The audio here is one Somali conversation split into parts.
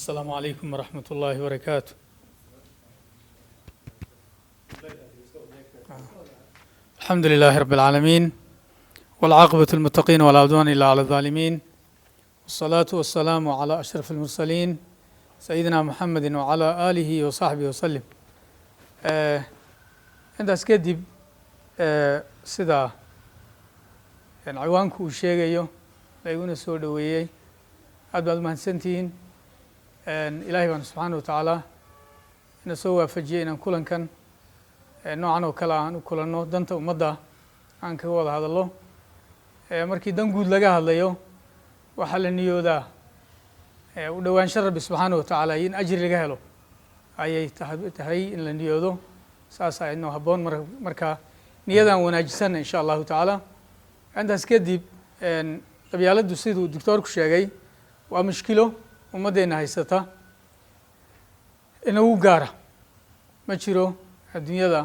السلام عليكم ورحمة الله وبركاته. الحمد لله رب العالمين، والعاقبة للمتقين، ولا عدوان إلا على الظالمين، والصلاة والسلام على أشرف المرسلين سيدنا محمد وعلى آله وصحبه وسلم. Intaas kadib, sida ciwaanku uu sheegayo layguna soo dhoweeyey, aad baad umahadsantihiin. Ilaahay baanu subxaana wa tacaala ina soo waafajiyey inaan kulankan noocan oo kale aan u kulanno, danta ummadda aan kaga wada hadallo. Markii dan guud laga hadlayo, waxaa la niyoodaa u dhowaansho Rabbi subxaana wa tacaala iyo in ajri laga helo ayay tahay in la niyoodo. Saas inoo habboon. Marka niyadaan wanaajisana, insha Allahu tacaala. Intaas kadib, qabyaaladdu, siduu doctoorku sheegay, waa mushkilo ummaddeenna haysata, inagu gaara ma jiro. Adduunyada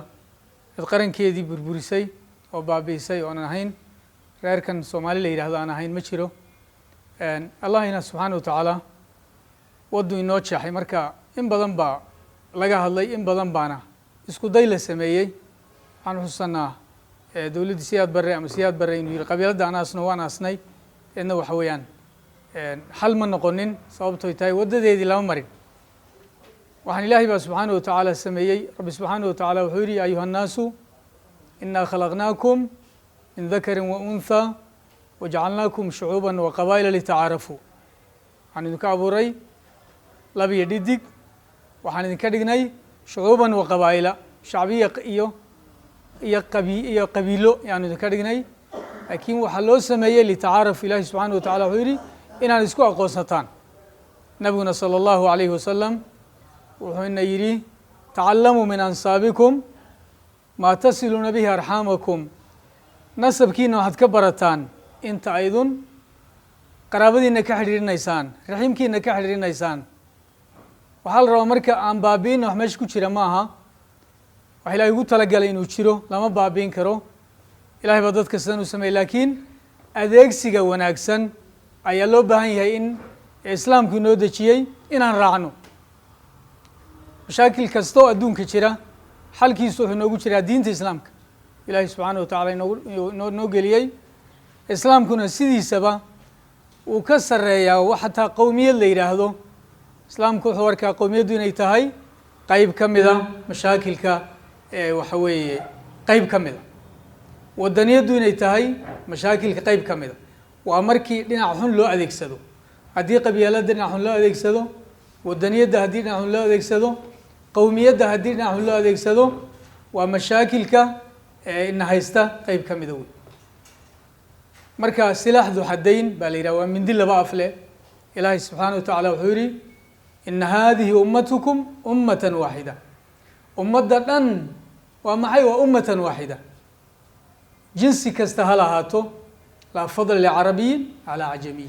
cid qarankeedii burburisay oo baabi'isay oonan ahayn reerkan Soomaali la yidhahdo aan ahayn ma jiro. Allahina subxaana wa tacaala wadduu inoo jeexay. Marka in badan baa laga hadlay, in badan baana isku day la sameeyey. Waxaan xusuusanaa dowladdii Siyaad Barre ama Siyaad Barre inuu yihi qabiiladda aan aasno, waan aasnay. Eedna waxa weeyaan xal ma noqonin, sababtoy tahay waddadeedii lama marin. Waxaan Ilaahay baa subxaana wa tacaala sameeyey. Rabbi subxaana wa tacaala wuxuu yihi: "أيها الناس إنا خلقناكم من ذكر وأنثى وجعلناكم شعوبا وقبائل لتعارفوا." Waxaan idinka abuuray lab iyo dhidig, waxaan idinka dhignay شعوبا وقبائل, shacbiya iyo qabi iyo qabiilo ayaanu idinka dhignay. Laakiin waxaa loo sameeyey لتعارفوا. Ilahi subxaana wa tacala wuxuu yidhi inaan isku aqoonsataan. Nabiguna sala Allahu alayhi wasalam wuxuuna yidhi: "تعلموا من أنسابكم ما تصلون به أرحامكم." Nasabkiina waxaad ka barataan inta aydun qaraabadiina ka xidhiirinaysaan, raxiimkiina ka xidhiirinaysaan. Waxaa la rabaa marka aan baabi'ina wax meesha ku jira ma aha. Wax Ilahay ugu talagalay inuu jiro lama baabi'in karo. Ilahay baa dadka sidan u sameeyey, laakiin adeegsiga wanaagsan ayaa loo baahan yahay in Islaamku inoo dejiyey inaan raacno. Mashaakil kasta oo adduunka jira xalkiisu wuxuu inoogu jiraa diinta Islaamka. Ilaahay subxaana wa tacala inoogu noo geliyey. Islaamkuna sidiisaba wuu ka sarreeyaa wax xataa qowmiyad la yidhaahdo. Islaamku wuxuu arkaa qowmiyaddu inay tahay qeyb ka mida mashaakilka, waxa weeye qeyb ka mida wadaniyaddu inay tahay mashaakilka qeyb ka mida. Waa markii dhinac xun loo adeegsado. Haddii qabyaaladda dhinac xun loo adeegsado, wadaniyadda haddii dhinac xun loo adeegsado, qowmiyadda haddii dhinac xun loo adeegsado, waa mashaakilka ina haysta qeyb ka mida wey. Marka سلاح ذو حدين baa la yidhaha, waa mindi laba af leh. Ilaahay subxaana wa tacaala wuxuu yidhi: "إن هذه أمتكم أمة واحدة." Ummadda dhan waa maxay? Waa أمة واحدة, jinsi kasta ha lahaato. "لا فضل لعربي على عجمي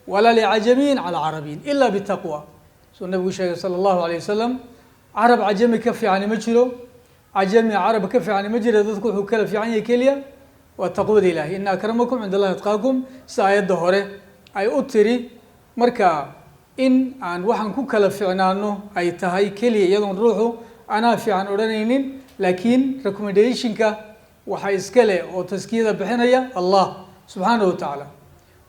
ولا لعجمي على عربي إلا بالتقوى," suu Nabigu sheegay sala Allahu alayh wasalam. Carab cajami ka fiicani ma jiro, cajami carab ka fiicani ma jiro. Dadku wuxuu kala fiican yahay keliya waa taqwada Ilahay. "إن أكرمكم عند الله أتقاكم," sida aayadda hore ay u tiri. Marka in aan waxaan ku kala ficnaano ay tahay keliya, iyadoon ruuxu anaa fiican odhanaynin, laakiin recommendationka waxaa iska leh oo taskiyada bixinaya Allah subxaanahu wa tacaala.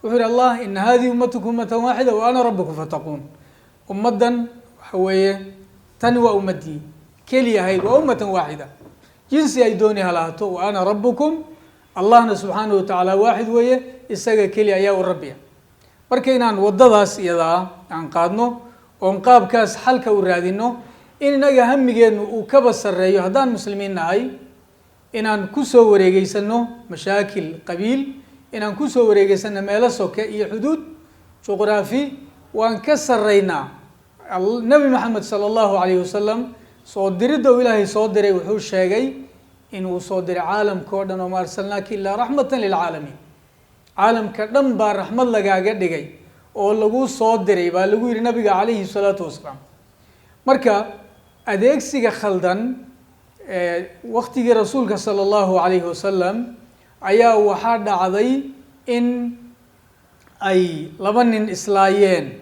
Wuxuu yihi Allah: "إن هذه أمتكم أمة واحدة وأنا ربكم فاتقون." Ummaddan waxa weeye, tani waa ummaddii keliya ahayd, waa أمة واحدة, jinsi ay dooni halaato. وأنا ربكم, Allahna subxaanahu wa tacaala waaxid weeye, isaga keliya ayaa u Rabbiya. Marka inaan waddadaas iyadaa aan qaadno oon qaabkaas xalka u raadino, in inaga hamigeennu uu kaba sarreeyo haddaan muslimiin nahay inaan ku soo wareegeysano mashaakil qabiil, inaan ku soo wareegeysano meelo soke iyo xuduud juqraafi, waan ka sarreynaa. Nebi Maxamed sala Allahu alayhi wasalam soo diridda uu Ilaahay soo diray, wuxuu sheegay inuu soo diray caalamka oo dhan: "وما أرسلناك إلا رحمة للعالمين." Caalamka dhan baa raxmad lagaaga dhigay oo lagu soo diray, baa lagu yihi Nabiga calayhi salaatu wasalaam. Marka adeegsiga khaldan, waktigii Rasuulka sala Allahu alayhi wasalam ayaa waxaa dhacday in ay laba nin islaayeen.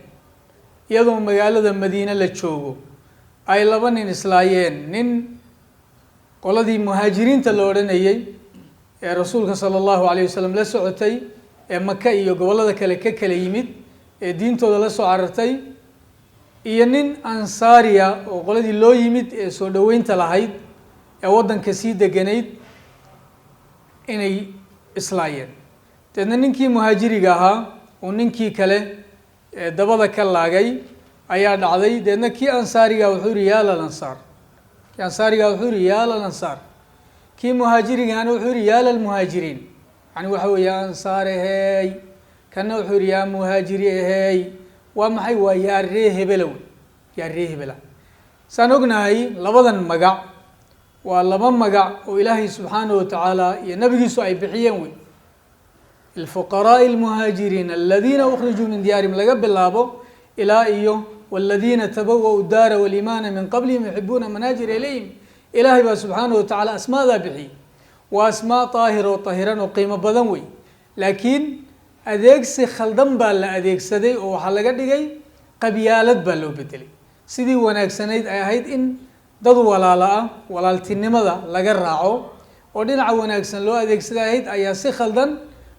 Iyadoo magaalada Madiine la joogo ay laba nin islaayeen, nin qoladii muhaajiriinta la odhanayey ee rasuulka sala allahu alayh wasalam la socotay ee Maka iyo gobollada kale ka kala yimid ee diintooda la soo carartay, iyo nin ansaariya oo qoladii loo yimid ee soo dhoweynta lahayd ee waddanka sii deganayd, inay islaayeen. Deedna ninkii muhaajiriga ahaa uu ninkii kale ee dabada ka laagay ayaa dhacday. Deedna kii ansaariga wuxuu yihi yaa lalansaar, kii ansaariga wuxuu yihi yaa lalansaar, kii muhaajirigaana wuxuu yihi yaa lalmuhaajiriin. Yani waxa weeye yaa ansaar ehey, kana wuxuu yihi yaa muhaajiri ehey. Waa maxay? Waa yaa ree hebela wey, yaa ree hebela. Saan ognahay labadan magac waa laba magac oo Ilaahay subxaanahu watacaala iyo nabigiisu ay bixiyeen wey. Ilfuqaraa'i almuhaajiriin aladiina ukhrijuu min diyaarihim laga bilaabo ilaa iyo waladiina tabawa-u daara waliimaana min qablihim yuxibuuna man haajara ilayhim. Ilaahay baa subxaanahu watacaala asmaadaa bixiyey. Waa asmaa daahir oo tahiran oo qiimo badan wey, laakiin adeegsi khaldan baa la adeegsaday oo waxaa laga dhigay qabyaalad baa loo bedelay. Sidii wanaagsanayd ay ahayd in dad walaala ah walaaltinimada laga raaco oo dhinaca wanaagsan loo adeegsaday ahayd ayaa si khaldan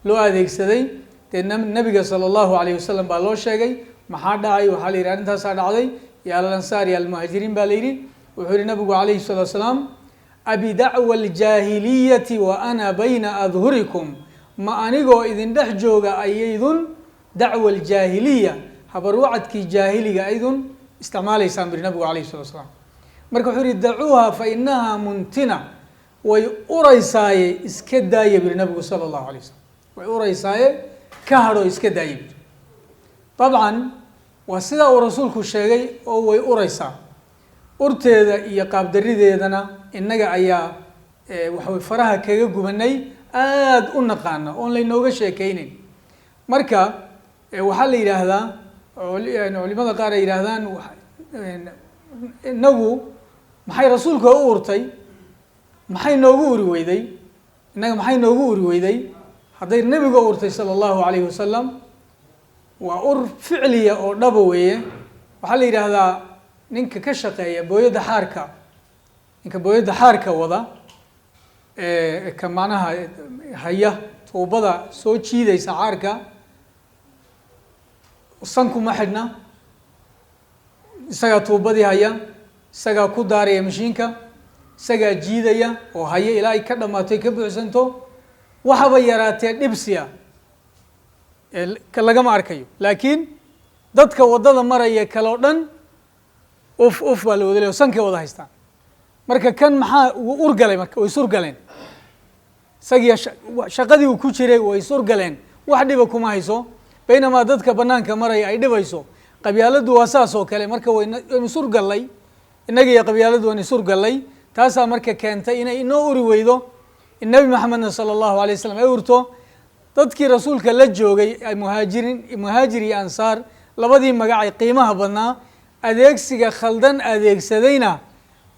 loo adeegsaday. Deedna nabiga sala allahu alayh wasalam baa loo sheegay maxaa dhacay. Waxaa la yidhi arrintaasaa dhacday, yaa alansaar ya almuhaajiriin baa la yidhi. Wuxuu yihi nabigu calayhi salatu wasalaam: abidacwa aljaahiliyati wa ana bayna adhurikum? Ma anigoo idin dhex jooga ayaydun dacwa aljaahiliya, habarwacadkii jaahiliga aydun isticmaalaysaan? Buri nabigu calayhi salatu wasalaam. Marka wuxuu yihi: dacuuha fa inaha muntina, way uraysaaye iska daaya, buri nabigu sala allahu alay wasalam. Way uraysaaye ka hadhoo iska daaya, buri. Dabcan waa sidaa uu rasuulku sheegay oo way uraysaa. Urteeda iyo qaabdarideedana innaga ayaa waxaway faraha kaga gubanay, aada u naqaana oon laynooga sheekeyneyn. Marka waxaa la yidhaahdaa, culimada qaar ay yidhaahdaan, inagu maxay rasuulka u urtay, maxay noogu uri weyday innaga? Maxay noogu uri weyday hadday nebiga urtay sala allahu alayhi wasalam? Waa ur ficliya oo dhaba weeye. Waxaa la yidhaahdaa ninka ka shaqeeya booyadda xaarka, ninka booyadda xaarka wada, ka macnaha haya tuubada soo jiidaysa xaarka, sanku ma xidhna, isagaa tuubadii haya, isagaa ku daaraya mashiinka, isagaa jiidaya oo haya ilaa ay ka dhamaato ay ka buuxsanto. Waxaba yaraatee dhibsiya lagama arkayo, laakiin dadka waddada maraya kale o dhan uf uf baa la wada leyo, sankay wada haystaan. Marka kan maxaa wuu urgalay? Marka way isurgaleen, isagiya shaqadii uu ku jiray way isurgaleen, wax dhiba kuma hayso, baynamaa dadka banaanka maraya ay dhibayso. Qabyaaladdu waa saas oo kale. Marka waynu isurgallay innaga iyo qabyaaladdu, waynu isurgallay. Taasaa marka keentay inay inoo uri weydo, in nebi Maxamedna sala allahu alay waslam ay urto. Dadkii rasuulka la joogay muhaajiriin, muhaajir iyo ansaar, labadii magacay qiimaha badnaa adeegsiga khaldan adeegsadayna,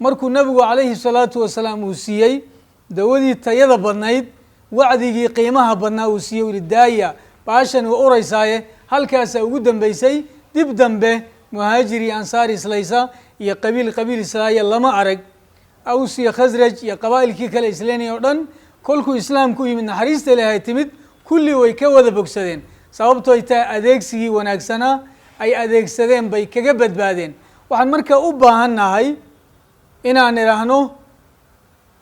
markuu nabigu calayhi salaatu wasalaam uu siiyey dawadii tayada badnayd, wacdigii qiimaha badnaa uu siiyey, uri daaya baashani waa uraysaaye, halkaasaa ugu dambeysay. Dib dambe muhaajir iyo ansaar islaysa iyo qabiil qabiil islaaya lama arag. Aws iyo Khasraj iyo qabaa'ilkii kale isleynaya o dhan, kolkuu islaamku u yimid, naxariista Ilaahay timid, kulli way ka wada bogsadeen. Sababto ay tahay adeegsigii wanaagsanaa ay adeegsadeen bay kaga badbaadeen. Waxaan marka u baahan nahay inaan idhaahno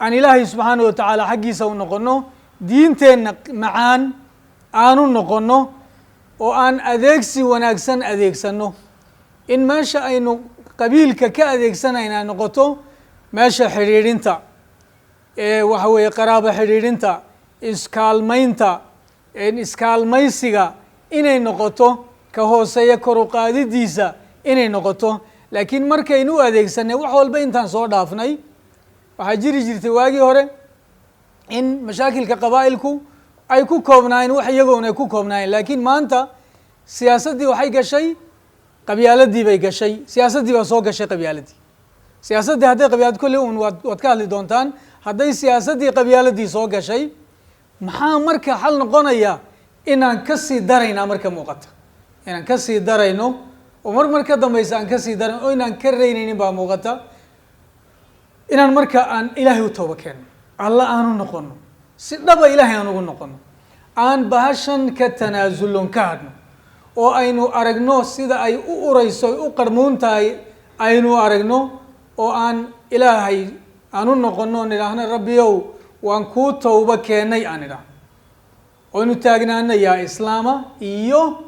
aan Ilaahay subxaanahu watacaala xaggiisa u noqono, diinteenna macaan aanu noqono oo aan adeegsi wanaagsan adeegsano, in meesha aynu qabiilka ka adeegsanayna noqoto meesha xidhiidhinta ee waxa weeye qaraabo xidhiidhinta, iskaalmaynta, iskaalmaysiga inay noqoto, ka hooseeya kor u qaadidiisa inay noqoto. Laakiin markaynu u adeegsanay wax walba intaan soo dhaafnay, waxaa jiri jirtay waagii hore in mashaakilka qabaa'ilku ay ku koobnaayeen wax iyagoon ay ku koobnaayeen, laakiin maanta siyaasaddii waxay gashay, qabyaaladii bay gashay, siyaasaddii baa soo gashay qabyaaladii. Siyaasaddii hadday qabyaalad kolley un waad ka hadli doontaan. Hadday siyaasaddii qabyaaladii soo gashay, maxaa marka xal noqonaya? Inaan kasii daraynaa marka muuqata, inaan kasii darayno Oo mar mar ka dambaysa aan kasii daran oo inaan ka reynaynin baa muuqata. Inaan marka aan Ilaahay u tooba keenno, Alla aanu noqono, si dhaba Ilaahay aan ugu noqono, aan bahashan ka tanaasulon, ka hadhno, oo aynu aragno sida ay u ureyso, ay u qarmuun tahay, aynu aragno, oo aan Ilaahay aan u noqono, on idhaahno, "Rabbiyow, waan kuu towba keenay," aan idhaahno, oynu taagnaano. Yaa islaama iyo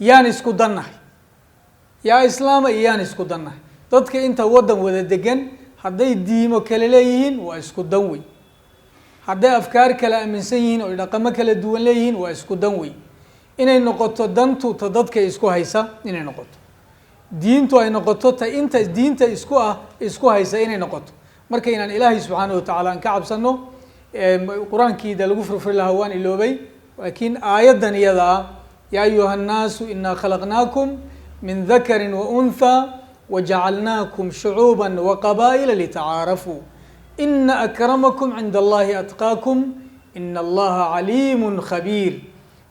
yaan isku dannahay? Yaa islaama iyo yaan isku dannahay? Dadka inta waddan wada degan, hadday diimo kale leeyihiin, waa isku dan wey. Hadday afkaar kale aaminsan yihiin oo dhaqamo kala duwan leeyihiin, waa isku dan wey. Inay noqoto dantu ta dadka isku haysa, inay noqoto diintu, ay noqoto ta inta diinta isku ah isku haysa inay noqoto. Marka inaan Ilaahay subxaanahu watacaala aan ka cabsano. Qur-aankii de lagu furfuri lahaa waan iloobay, laakiin aayaddan iyada ah: "يا أيها الناس إنا خلقناكم من ذكر وأنثى وجعلناكم شعوبا وقبائل لتعارفوا إن أكرمكم عند الله أتقاكم إن الله عليم خبير."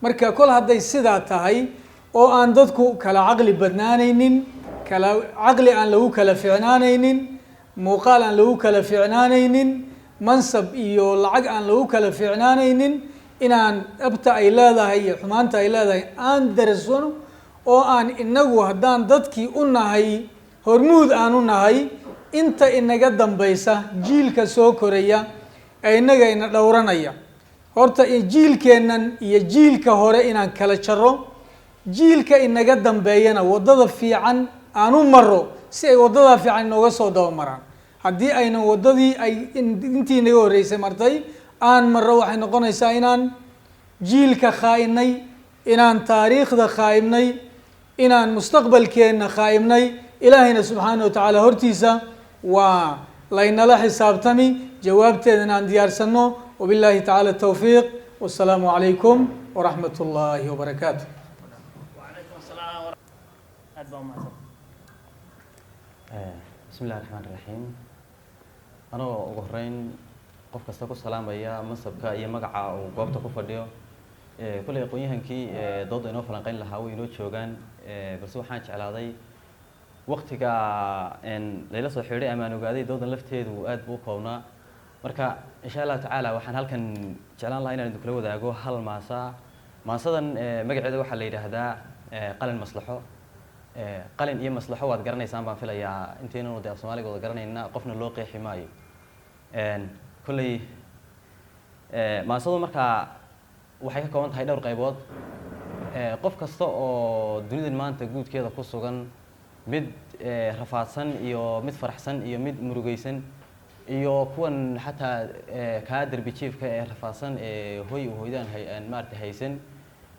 Marka kol hadday sidaa tahay oo aan dadku kala caqli badnaanaynin, kala caqli aan lagu kala ficnaanaynin, muuqaal aan lagu kala ficnaanaynin, mansab iyo lacag aan lagu kala ficnaanaynin, inaan dhabta ay leedahay iyo xumaanta ay leedahay aan darsano, oo aan inagu haddaan dadkii u nahay hormuud aan u nahay, inta inaga dambaysa, jiilka soo koraya ee inaga ina dhowranaya, horta jiilkeennan iyo jiilka hore inaan kala jaro, jiilka inaga dambeeyana waddada fiican aan u maro, si ay waddadaa fiican inooga soo dabamaraan. Haddii aynan waddadii ay intii inaga horreysay martay aan marro, waxay noqonaysaa inaan jiilka khaa'inay, inaan taariikhda khaa'ibnay, inaan mustaqbalkeenna khaa'ibnay. Ilaahayna subxaana wa tacaala hortiisa waa laynala xisaabtami. Jawaabteedana aan diyaarsano. وبالله تعالى التوفيق، والسلام عليكم ورحمة الله وبركاته. وعليكم السلام ورحمة. Aad baa umahadsan. Bismi illahi raxmaan raxiim. Anagoo ugu horeyn qof kasta ku salaamaya mansabka iyo magaca uu goobta ku fadhiyo, kolley aqoon-yahankii dooda inoo falanqeyn lahaa way inoo joogaan, balse waxaan jeclaaday waqtiga layla soo xidhay ama aan ogaaday doodan lafteedu aad buu u koobnaa. Marka insha Allahu tacaala waxaan halkan jeclaan lahaa inaan idinkula wadaago hal maasa. Maasadan magaceeda waxaa la yidhaahdaa Qalin Maslaxo. Qalin iyo maslaxo waad garanaysaan baan filayaa, intaynanu dee af Soomaaliga wada garanayna, qofna loo qeexi maayo. Kolley maasadu markaa waxay ka kooban tahay dhowr qaybood. Qof kasta oo dunidan maanta guudkeeda ku sugan, mid rafaadsan iyo mid faraxsan iyo mid murugaysan iyo kuwan xataa kaa derbi jiifka ee rafaadsan ee hoy u hoydaan hay aan maaragtay haysan,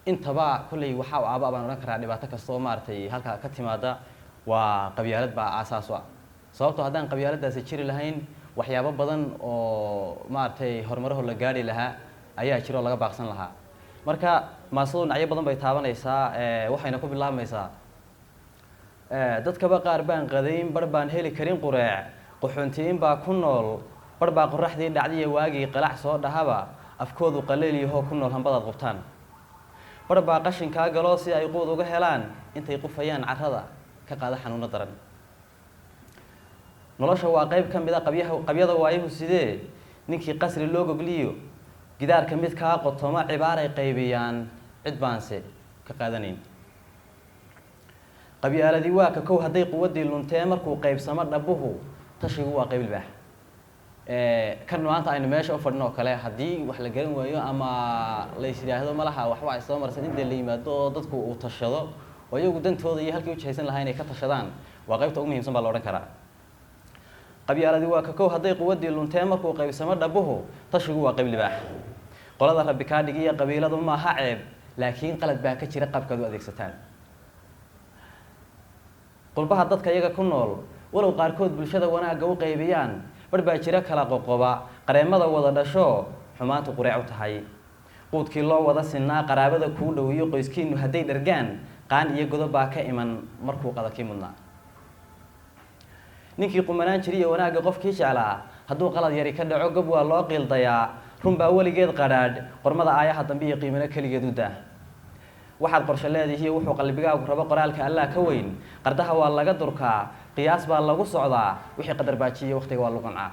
intaba kolley waxaa u aaba baan odhan karaa dhibaato kasta oo maaragtay halkaa ka timaada waa qabyaalad baa aasaas u ah. Sababtoo haddaan qabyaaladaasi jiri lahayn, waxyaabo badan oo maaragtay horumaraho la gaari lahaa ayaa jira oo laga baaqsan lahaa. Marka maasadu dhinacyo badan bay taabanaysaa. Waxayna ku bilaabmaysaa: Dadkaba qaar baan qadayn, bar baan heli karin qureec, qaxoontiyin baa ku nool, bar baa qoraxdii dhacdiya waagii qalac soo dhahaba afkoodu qaleel yahoo ku nool hambadaad qubtaan, bar baa qashinkaa galoo si ay quud uga helaan intay qufayaan carrada ka qaada xanuuno daran. Nolosha waa qayb ka mid a qabyaha qabyada waayuhu, sidee ninkii qasri loo gogliyo gidaarka mid kaa qotoma cibaaray qaybiyaan, cid baanse ka qaadanayn. Qabyaaladii waa ka kow hadday quwaddii luntee, markuu qaybsamo dhabuhu tashigu waa qayb libaax. Kan maanta aynu meesha u fadhino oo kale, haddii wax la garan waayo ama la is yidhaahdo malaha waxba ay soo marsan, inta la yimaado oo dadku uu tashado oo iyagu dantooda iyo halkii ujahaysan lahaa inay ka tashadaan, waa qaybta ugu muhiimsan baa la odhan karaa. Qabyaaladii waa ka kow hadday quwaddii luntee, markuu qaybsamo dhabuhu tashigu waa qayb libaax. Qolada Rabbi kaa dhigiya qabiiladu maaha ceeb, laakiin qalad baa ka jira qaabkaad u adeegsataan. Qurbaha dadka iyaga ku nool, walow qaarkood bulshada wanaagga u qaybiyaan, bar baa jira kala qoqoba qareemada wada dhasho xumaantu qureec u tahay. Quudkii loo wada sinaa, qaraabada kuu dhowiyo qoyskiinu hadday dhargaan, qaan iyo godob baa ka iman markuu qadakii mudnaa. Ninkii qumanaan jiriyo wanaagga qofkii jeclaa, hadduu qalad yari ka dhaco gob waa loo qiildayaa. Run baa weligeed qadhaadh, qormada aayaha dambe iyo qiimano keligeed u daa. Waxaad qorshe leedihiy wuxuu qalbigaagu rabo, qoraalka Allah ka weyn. Qardaha waa laga durkaa, qiyaas baa lagu socdaa. Wixii qadar baajiye waqtiga waa lagu qancaa,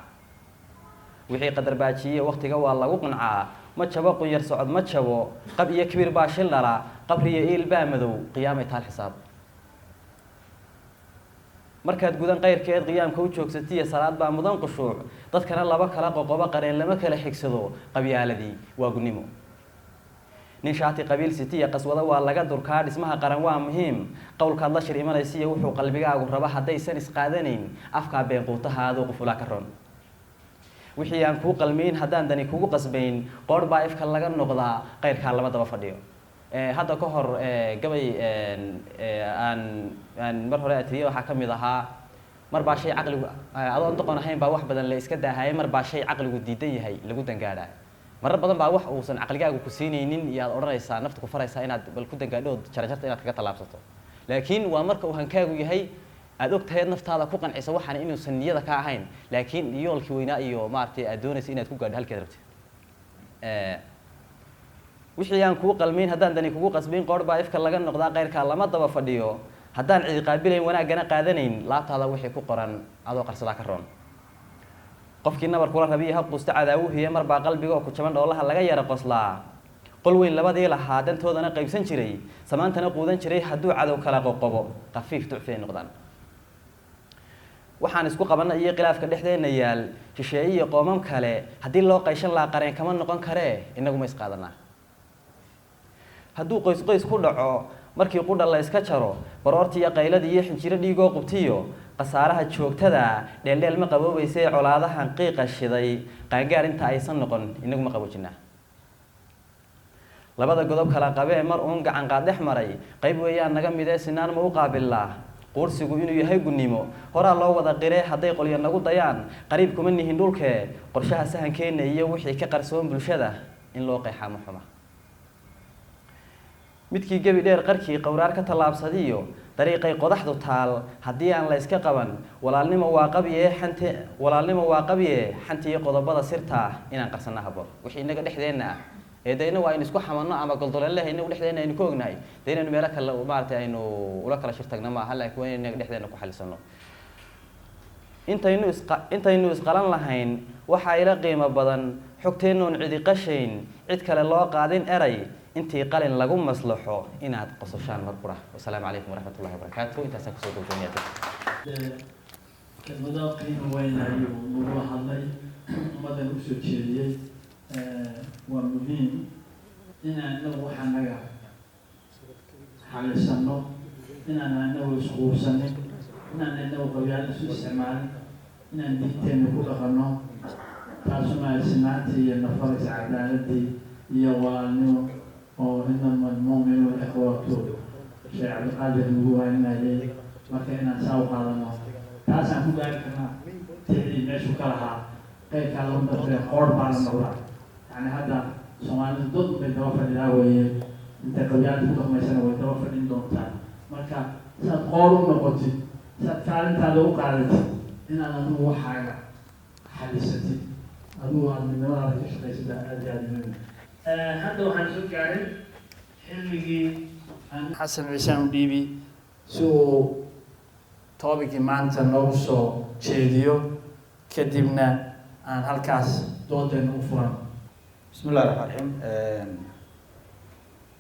wixii qadar baajiye waqtiga waa lagu qancaa. Ma jabo qunyar socod, ma jabo. Qab iyo kibir baa shil dhala, qabriyo iil baa madow, qiyaamay taal xisaab. Markaad gudan qayrkeed qiyaamka u joogsatiya, salaad baa mudan qushuuc. Dadkana laba kala qoqobo, qareen lama kala xigsado, qabyaaladii waa gunnimo. Nin shaati qabiil sitiya qaswada waa laga durkaa, dhismaha qaran waa muhiim. Qowlkaad la shir imanaysiiyo wuxuu qalbigaagu raba haddaysan isqaadanayn, afkaa beenquutaha aduu qufulaa ka ron. Wixii aan kuu qalmayn haddaan dani kugu qasbayn, qoodh baa ifka laga noqdaa, qayrkaa lama daba fadhiyo. Hadda ka hor gabay aan mar hore atriyey waxaa ka mid ahaa: mar baa shay caqligu adoon doqon ahayn baa wax badan la iska daahayay, mar baa shay caqligu diidan yahay lagu dangaadhaa. Marar badan baa wax uusan caqligaagu ku siinaynin iyo aad odhanaysaa, nafta ku faraysaa inaad bal ku dangaadho ood jarajarta inaad kaga tallaabsato. Laakiin waa marka uu hankaagu yahay aad og tahay, naftaada ku qancisa waxaan inuusan niyada ka ahayn, laakiin yoolkii weynaa iyo maaragtay aad doonaysa inaad ku gaadho halkeed rabtid. Wixii aan kuu qalmayn haddaan dani kugu qasbayn, qoor baa ifka laga noqdaa, qayrkaa lama daba fadhiyo. Haddaan cidi qaabilayn, wanaaggana qaadanayn, laabtaada wixii ku qoran adoo qarsadaa ka roon. Qofkii nabar kula rabiya ha quusta cadaawuhiye, mar baa qalbiga oo ku jaban dhoolaha laga yara qoslaa. Qol weyn labadii lahaa, dantoodana qaybsan jiray, samaantana quudan jiray, hadduu cadow kala qoqobo, khafiif ducfi ay noqdaan. Waxaan isku qabanna iyo khilaafka dhexdeenna yaal, shisheeye iyo qoomam kale haddii loo qayshan lahaa, qareen kama noqon karee, innagu ma isqaadanaa. Hadduu qoys qoys ku dhaco, markii qudha la iska jaro, baroortii iyo qayladii iyo xinjiro dhiigoo qubtiyo khasaaraha joogtada, dheeldheel ma qaboobaysay. Colaadahan qiiqa shiday, qaangaar inta aysan noqon, inagu ma qaboojinaa. Labada godob kala qabee mar uun gacan qaad dhex maray, qayb weeyaan naga midee, sinaan ma u qaabilaa? Quursigu inuu yahay gunnimo horaa loo wada qiree, hadday qolyo nagu dayaan, qariib kuma nihin dhulkee. Qorshaha sahankeenna iyo wixii ka qarsoon bulshada in loo qeexaa ma xuma. Midkii gebi dheer qarkii qowraar ka tallaabsadiyo dariiqay qodaxdu taal haddii aan la iska qaban, walaalnimo waa qabye xanti, walaalnimo waa qabye xantiyo qodobada sirta ah inaan qarsanna habboon. Wixii innaga dhexdeenna ah ee de inagu aynu isku xamanno ama goldoleeleha inagu dhexdeenna aynu ka ognahay, dee inaynu meelo kale maaragtay aynu ula kala shir tagna maaha, laakiin waa inaynu inaga dhexdeenna ku xalisano. Intaynu isqalan lahayn, waxaa ila qiimo badan xogteennoon cidi qashayn, cid kale loo qaadin eray, intii qalin lagu maslaxo inaad qososhaan mar qura. Wasalaamu calaykum waraxmat ullahi wabarakaatu. Intaasaan kusoo gabagabeynaya. Kelmado qiimo weyn ayuu nagula hadlay, ummaddan usoo jeediyey. Waa muhiim inaan inagu waxaa naga xalisano, inaan inagu isquursanin, inaan inagu qabyaal isu isticmaalin, inaan diinteenna ku dhaqanno. Taasuna ay sinaantii iyo nafaris, cadaaladii iyo walaalnimo oo إنما المؤمنون إخوة Sheekh Cabdiqaadir nagu waaninayay. Marka inaan saa u qaadano, taasaan ku gaari karnaa tixdii meeshu ka lahaa: qayrkaa lagu dartay, qoor baa la noqdaa. Yani hadda Soomaalidu dad bay daba fadhidaa weeye, intay qabyaalada ku dhaqmaysana way daba fadhin doontaa. Marka saad qoor u noqotid, saad kaalintaada u qaadatid, inaad adigu waxaaga xalisatid, adigu aada midnimadaada ka shaqaysid, aada iyo aada muhiim. Hadda waxaan soo gaaray xilligii aan Xasan Ciisaan u dhiibi si uu topicii maanta noogu soo jeediyo, kadibna aan halkaas doodeena u furan. Bismi illahi raxmaan raxiim.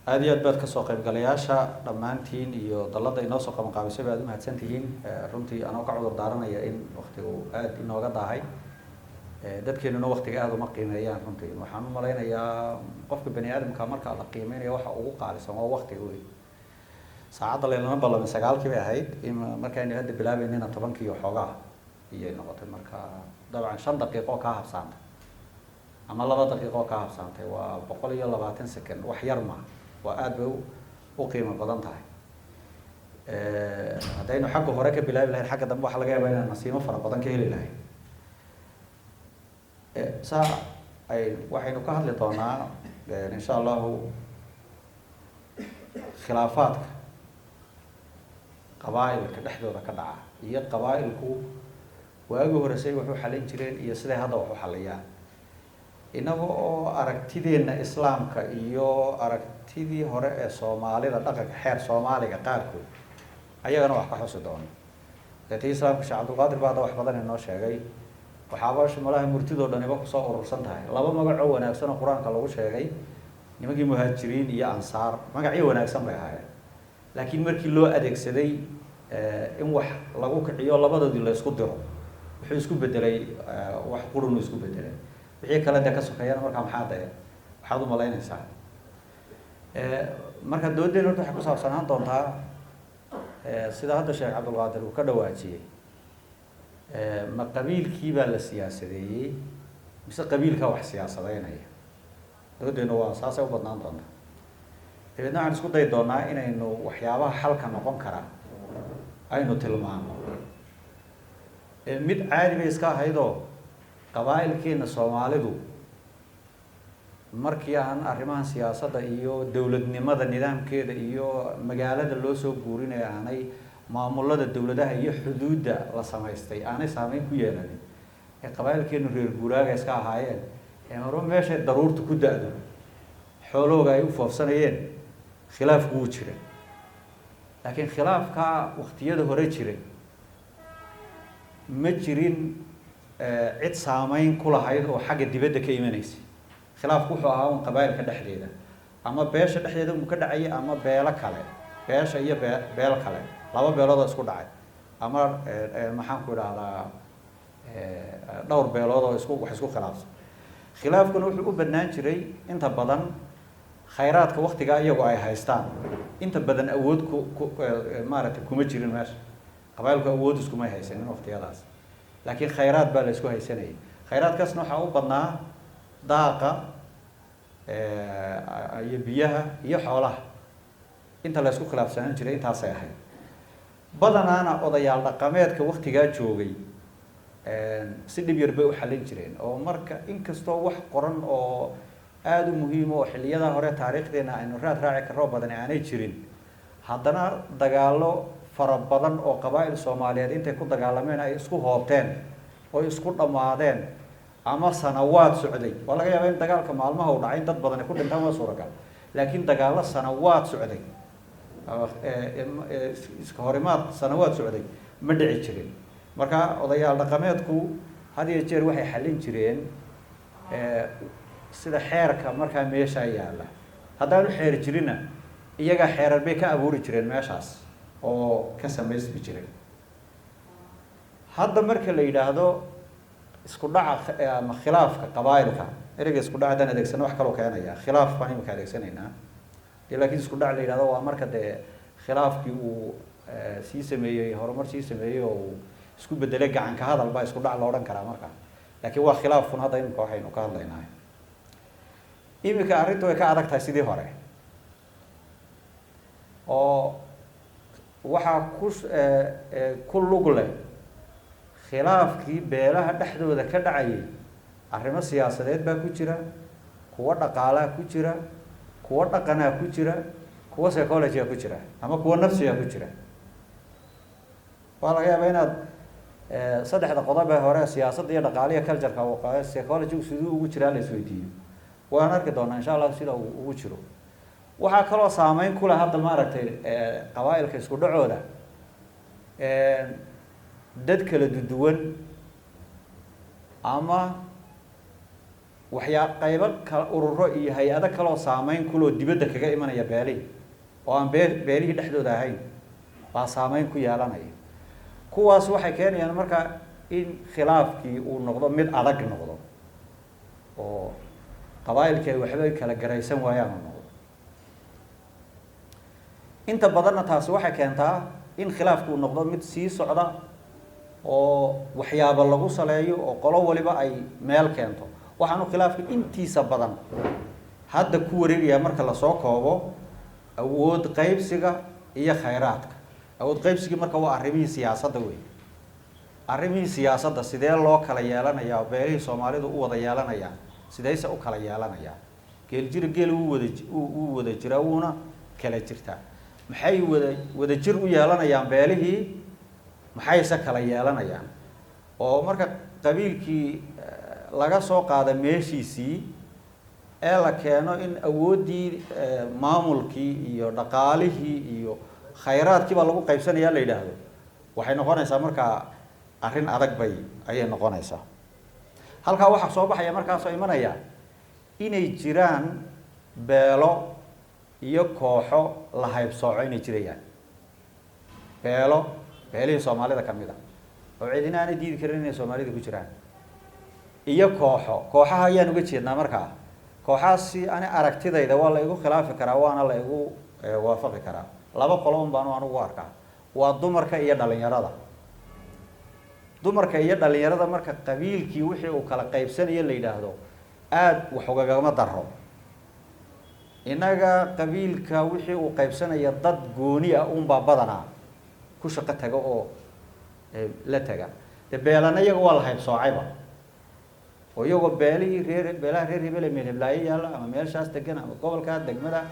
Aada iyo aad baad kasoo qaybgalayaasha dhammaantiin iyo dalladda inoo soo qaban qaabisay ba aad u mahadsan tihiin. Runtii anoo ka cudur daaranaya in waktigu aada inooga daahay, dadkeenuna waktiga aada uma qiimeeyaan. Runtii waxaan u malaynayaa qofka bani aadamka marka la qiimeynayo waxa ugu qaalisan waa waktiga wey. Saacadda laylama ballamin, 9-kii bay ahayd, markaynu hadda bilaabeynina 10-kii xoogaa iyay noqotay. Marka dabcan 5 daqiiqo kaa habsaantay ama 2 daqiiqo kaa habsaantay waa 120 second, wax yar maaha, waa aada bay u qiimo badan tahay. Haddaynu xagga hore ka bilaabi lahayn, xagga dambe waxaa laga yaabaa inaan nasiimo fara badan ka heli lahayn. Saa ay waxaynu ka hadli doonaa insha Allahu khilaafaadka qabaa'ilka dhexdooda ka dhaca iyo qabaa'ilku waagii hore say wax u xalin jireen iyo siday hadda wax u xaliyaan. Inaga oo aragtideenna islaamka iyo aragtidii hore ee Soomaalida, dhaqanka xeer Soomaaliga qaarkood ayagana wax ka xusi doono. Deetii islaamka Sheekh Cabdulqaadir baa hadda wax badan inoo sheegay. Waxaaba malaha murtidoo dhaniba kusoo urursan tahay laba magacoo wanaagsan oo Qur-aanka lagu sheegay, nimankii muhaajiriin iyo ansaar. Magacyo wanaagsan bay ahaayeen, laakiin markii loo adeegsaday in wax lagu kiciyo, labadoodii la isku diro, wuxuu isku bedelay wax qurunu isku bedelay. Wixii kale dee ka sokeeyana markaa maxaa dee waxaad u malaynaysaa? Marka doodeen horta waxay ku saabsanaan doontaa, sida hadda Sheekh Cabdulqaadir uu ka dhawaajiyey, ma qabiilkii baa la siyaasadeeyey mise qabiilkaa wax siyaasadeynaya? Doodeennu waa saasay u badnaan doontaa. Dabeedna waxaan isku dayi doonaa inaynu waxyaabaha xalka noqon kara aynu tilmaano. Mid caadi bay iska ahaydoo qabaa'ilkeena Soomaalidu markii aan arrimahan siyaasadda iyo dowladnimada nidaamkeeda iyo magaalada loo soo guurinaya aanay maamulada dowladaha iyo xuduudda la samaystay aanay saameyn ku yeelanin, ee qabaa'ilkeenu reer guuraaga iska ahaayeen, ee marba meeshay daruurta ku da-do xoolahooga ay u foofsanayeen, khilaafku wuu jiray. Laakiin khilaafka waktiyada hore jiray ma jirin cid saameyn ku lahayd oo xagga dibadda ka imanaysa. Khilaafku wuxuu ahaa un qabaa'ilka dhexdeeda, ama beesha dhexdeeda uu ka dhacayay, ama beelo kale, beesha iyo beel kale, laba beelood oo isku dhacay, ama maxaan ku idhahdaa, dhowr beelood oo isku wax isku khilaafsan. Khilaafkuna wuxuu u badnaan jiray inta badan khayraadka waktigaa iyagu ay haystaan. Inta badan awood ku maaragtay kuma jirin meesha, qabaa'ilku awood iskumay haysanin waktiyadaas, laakiin khayraad baa la isku haysanayay. Khayraadkaasna waxaa u badnaa daaqa iyo biyaha iyo xoolaha. Inta la isku khilaafsanaan jiray intaasay ahayd. Badanaana odayaal dhaqameedka waktigaa joogay si dhib yar bay u xallin jireen, oo marka inkastoo wax qoran oo aada u muhiim oo xilliyada hore taariikhdeena aynu raad raaci karro badan aanay jirin, haddana dagaallo fara badan oo qabaa'il Soomaaliyeed intay ku dagaalameen ay isku hoobteen oo isku dhammaadeen ama sanawaad socday, waa laga yaabaa in dagaalka maalmaha uu dhacay in dad badani ku dhintaan, waa suuragal, laakiin dagaallo sanawaad socday, iska horimaad sanawaad socday ma dhici jirin. Marka odayaal dhaqameedku had iyo jeer waxay xallin jireen sida xeerka markaa meeshaa yaalla. Haddaanu xeer jirinna, iyagaa xeerar bay ka abuuri jireen meeshaas oo ka samaysmi jireen. Hadda marka la yidhaahdo isku dhaca ama khilaafka qabaa'ilka, ereyga isku dhac haddaan adeegsano wax kaloo keenaya, khilaaf baan imika adeegsanaynaa dee, laakiin isku dhac la yidhahdo waa marka dee khilaafkii uu sii sameeyey horumar sii sameeyey oo uu isku bedelay gacanka hadal baa isku dhac la odhan karaa marka, laakiin waa khilaafun hadda imika waxaynu ka hadlaynaa. Imika arrintu way ka adag tahay sidii hore, oo waxaa ku lug leh khilaafkii beelaha dhexdooda ka dhacayay arrimo siyaasadeed baa ku jira, kuwo dhaqaalaa ku jira, kuwo dhaqanaa ku jira, kuwo psychology-a ku jira, ama kuwo nafsiga ku jira. Waa laga yaabaa inaad saddexda qodob ee hore, siyaasadda iyo dhaqaaliya culture-ka, psychology siduu ugu jiraa la isweydiiyo. Waan arki doonaa insha Allah sida uu ugu jiro. Waxaa kaloo saameyn ku leh hadda maaragtay qabaa'ilka isku dhacooda dad kala duduwan ama waxyaa qaybo kala, ururo iyo hay-ado kaloo saameyn kuloo dibadda kaga imanaya beelihii oo aan beelihii dhexdooda ahayn baa saameyn ku yeelanaya. Kuwaas waxay keenayaan marka in khilaafkii uu noqdo mid adag noqdo oo qabaa'ilkii ay waxba kala garaysan waayaan uu noqdo. Inta badanna taasi waxay keentaa in khilaafku uu noqdo mid sii socda oo waxyaabo lagu saleeyo oo qolo waliba ay meel keento. Waxaanu khilaafka intiisa badan hadda ku wareegayaa, marka lasoo koobo, awood qaybsiga iyo khayraadka. Awood qaybsigii marka waa arrimihii siyaasadda wey. Arrimihii siyaasadda sidee loo kala yeelanayaa, beelihii Soomaalidu u wada yeelanayaan, sideyse u kala yeelanayaa? Geeljira geel wuu wada jiraa, wuuna kala jirtaa. Maxay wada jir u yeelanayaan beelihii, maxayse kala yeelanayaan? Oo marka qabiilkii laga soo qaado meeshiisii ee la keeno in awooddii maamulkii iyo dhaqaalihii iyo khayraadkii baa lagu qaybsanayaa la yidhaahdo, waxay noqonaysaa markaa arrin adag bay ayay noqonaysaa. Halkaa waxaa soo baxaya markaasoo imanaya inay jiraan beelo iyo kooxo la haybsooco inay jirayaan, beelo beelihii Soomaalida ka mid ah oo cidina aanay diidi karin inay Soomaalida ku jiraan, iyo kooxo. Kooxaha ayaan uga jeednaa markaa kooxahaasi ani aragtidayda waa la igu khilaafi karaa, waana la igu waafaqi karaa. Laba qolo un baanu anugu arkaa, waa dumarka iyo dhalinyarada. Dumarka iyo dhalinyarada marka qabiilkii wixii uu kala qaybsanayo la yidhaahdo aada wax ugagama daro. Innaga qabiilka wixii uu qaybsanaya dad gooni ah uunbaa badanaa ku shaqo taga oo la taga. De beelana iyaga waa la haybsoocayba, oo iyagoo beelihii reer beelaha reer hebel ee meel heblaayo yaalla ama meeshaas degan ama gobolka degmada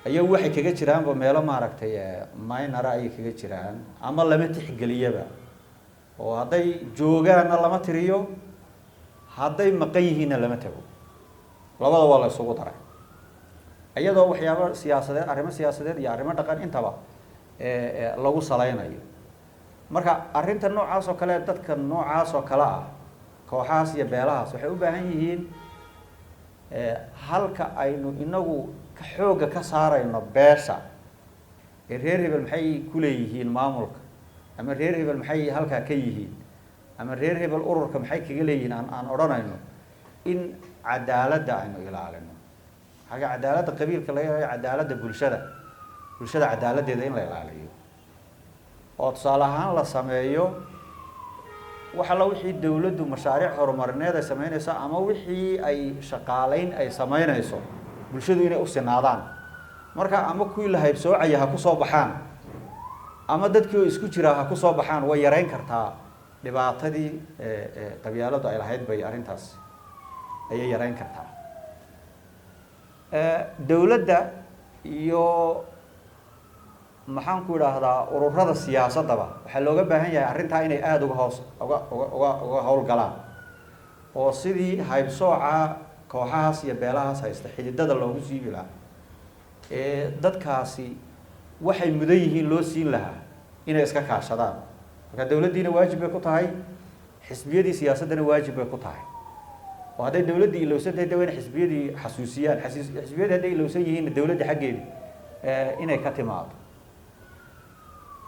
ayagu waxay kaga jiraanba meelo maaragtay minora ayay kaga jiraan, ama lama tixgeliyaba, oo hadday joogaanna lama tiriyo, hadday maqan yihiinna lama tago, labada waa la isugu daray. Iyadoo waxyaabo siyaasadeed, arrimo siyaasadeed iyo arrimo dhaqan intaba lagu salaynayo. Marka arrinta noocaas oo kale, dadka noocaas oo kale ah, kooxahaas iyo beelahaas waxay u baahan yihiin halka aynu inagu xoogga ka saarayno beesha ee reer hebel maxay ku leeyihiin maamulka, ama reer hebel maxay halkaa ka yihiin, ama reer hebel ururka maxay kaga leeyihiin, aan odhanayno in cadaaladda aynu ilaalino. Xagga cadaaladda qabiilka laga ilaaliyo, cadaaladda bulshada, bulshada cadaaladdeeda in la ilaaliyo, oo tusaale ahaan la sameeyo wax alla wixii dawladdu mashaariic horumarineed ay sameynayso ama wixii ay shaqaaleyn ay sameynayso, bulshadu inay u sinaadaan. Marka ama kuwii la haybsoocaya ha ku soo baxaan, ama dadkii oo isku jiraa ha ku soo baxaan, way yareyn kartaa dhibaatadii qabyaaladu ay lahayd bay arrintaas ayay yareyn kartaa. Dawladda iyo maxaan ku idhaahdaa ururada siyaasaddaba waxaa looga baahan yahay arrintaa inay aada uga hoos uga uga uga uga howlgalaan, oo sidii haybsooca kooxahaas iyo beelahaas haysta xididada loogu siibi lahaa ee dadkaasi waxay mudan yihiin loo siin lahaa inay iska kaashadaan. Marka dawladdiina waajib bay ku tahay, xisbiyadii siyaasaddana waajib bay ku tahay. Oo hadday dawladdii ilowsan tahay, de waa inay xisbiyadii xasuusiyaan, xisbiyadii hadday ilowsan yihiinna dawladda xaggeedii inay ka timaado.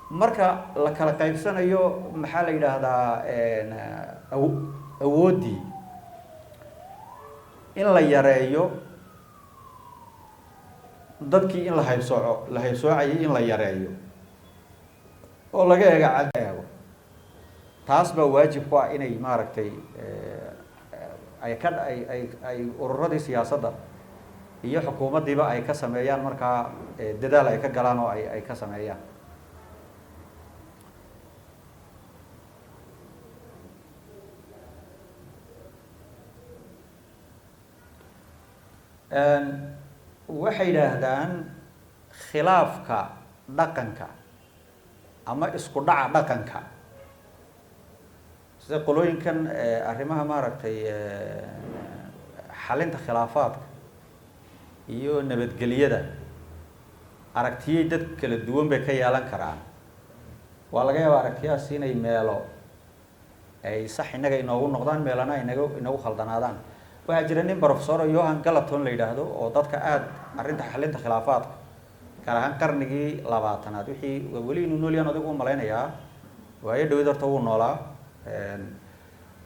Marka la kala qaybsanayo maxaa la yidhaahdaa awooddii in la yareeyo, dadkii in la haybsooco, la haybsoocayay in la yareeyo oo laga eego cad eego, taas baa waajib ku ah inay maaragtay ay ka ay ay ay ururadii siyaasadda iyo xukuumaddiiba ay ka sameeyaan markaa dadaal ay ka galaan oo ay ka sameeyaan. Waxay yidhaahdaan khilaafka dhaqanka ama isku dhaca dhaqanka, sida qolooyinkan arrimaha maaragtay xalinta khilaafaadka iyo nabadgelyada aragtiyey dad kala duwan bay ka yeelan karaan. Waa laga yaabaa aragtiyahaas inay meelo ay sax innaga inoogu noqdaan, meelana inagu khaldanaadaan. Waxaa jira nin professor Johan Galaton la yidhaahdo oo dadka aada arrinta xalinta khilaafaadka gaar ahaan qarnigii 20aad wixii weli inuu nool yahan adigu u malaynayaa, waayo dhawid horta wuu noolaa.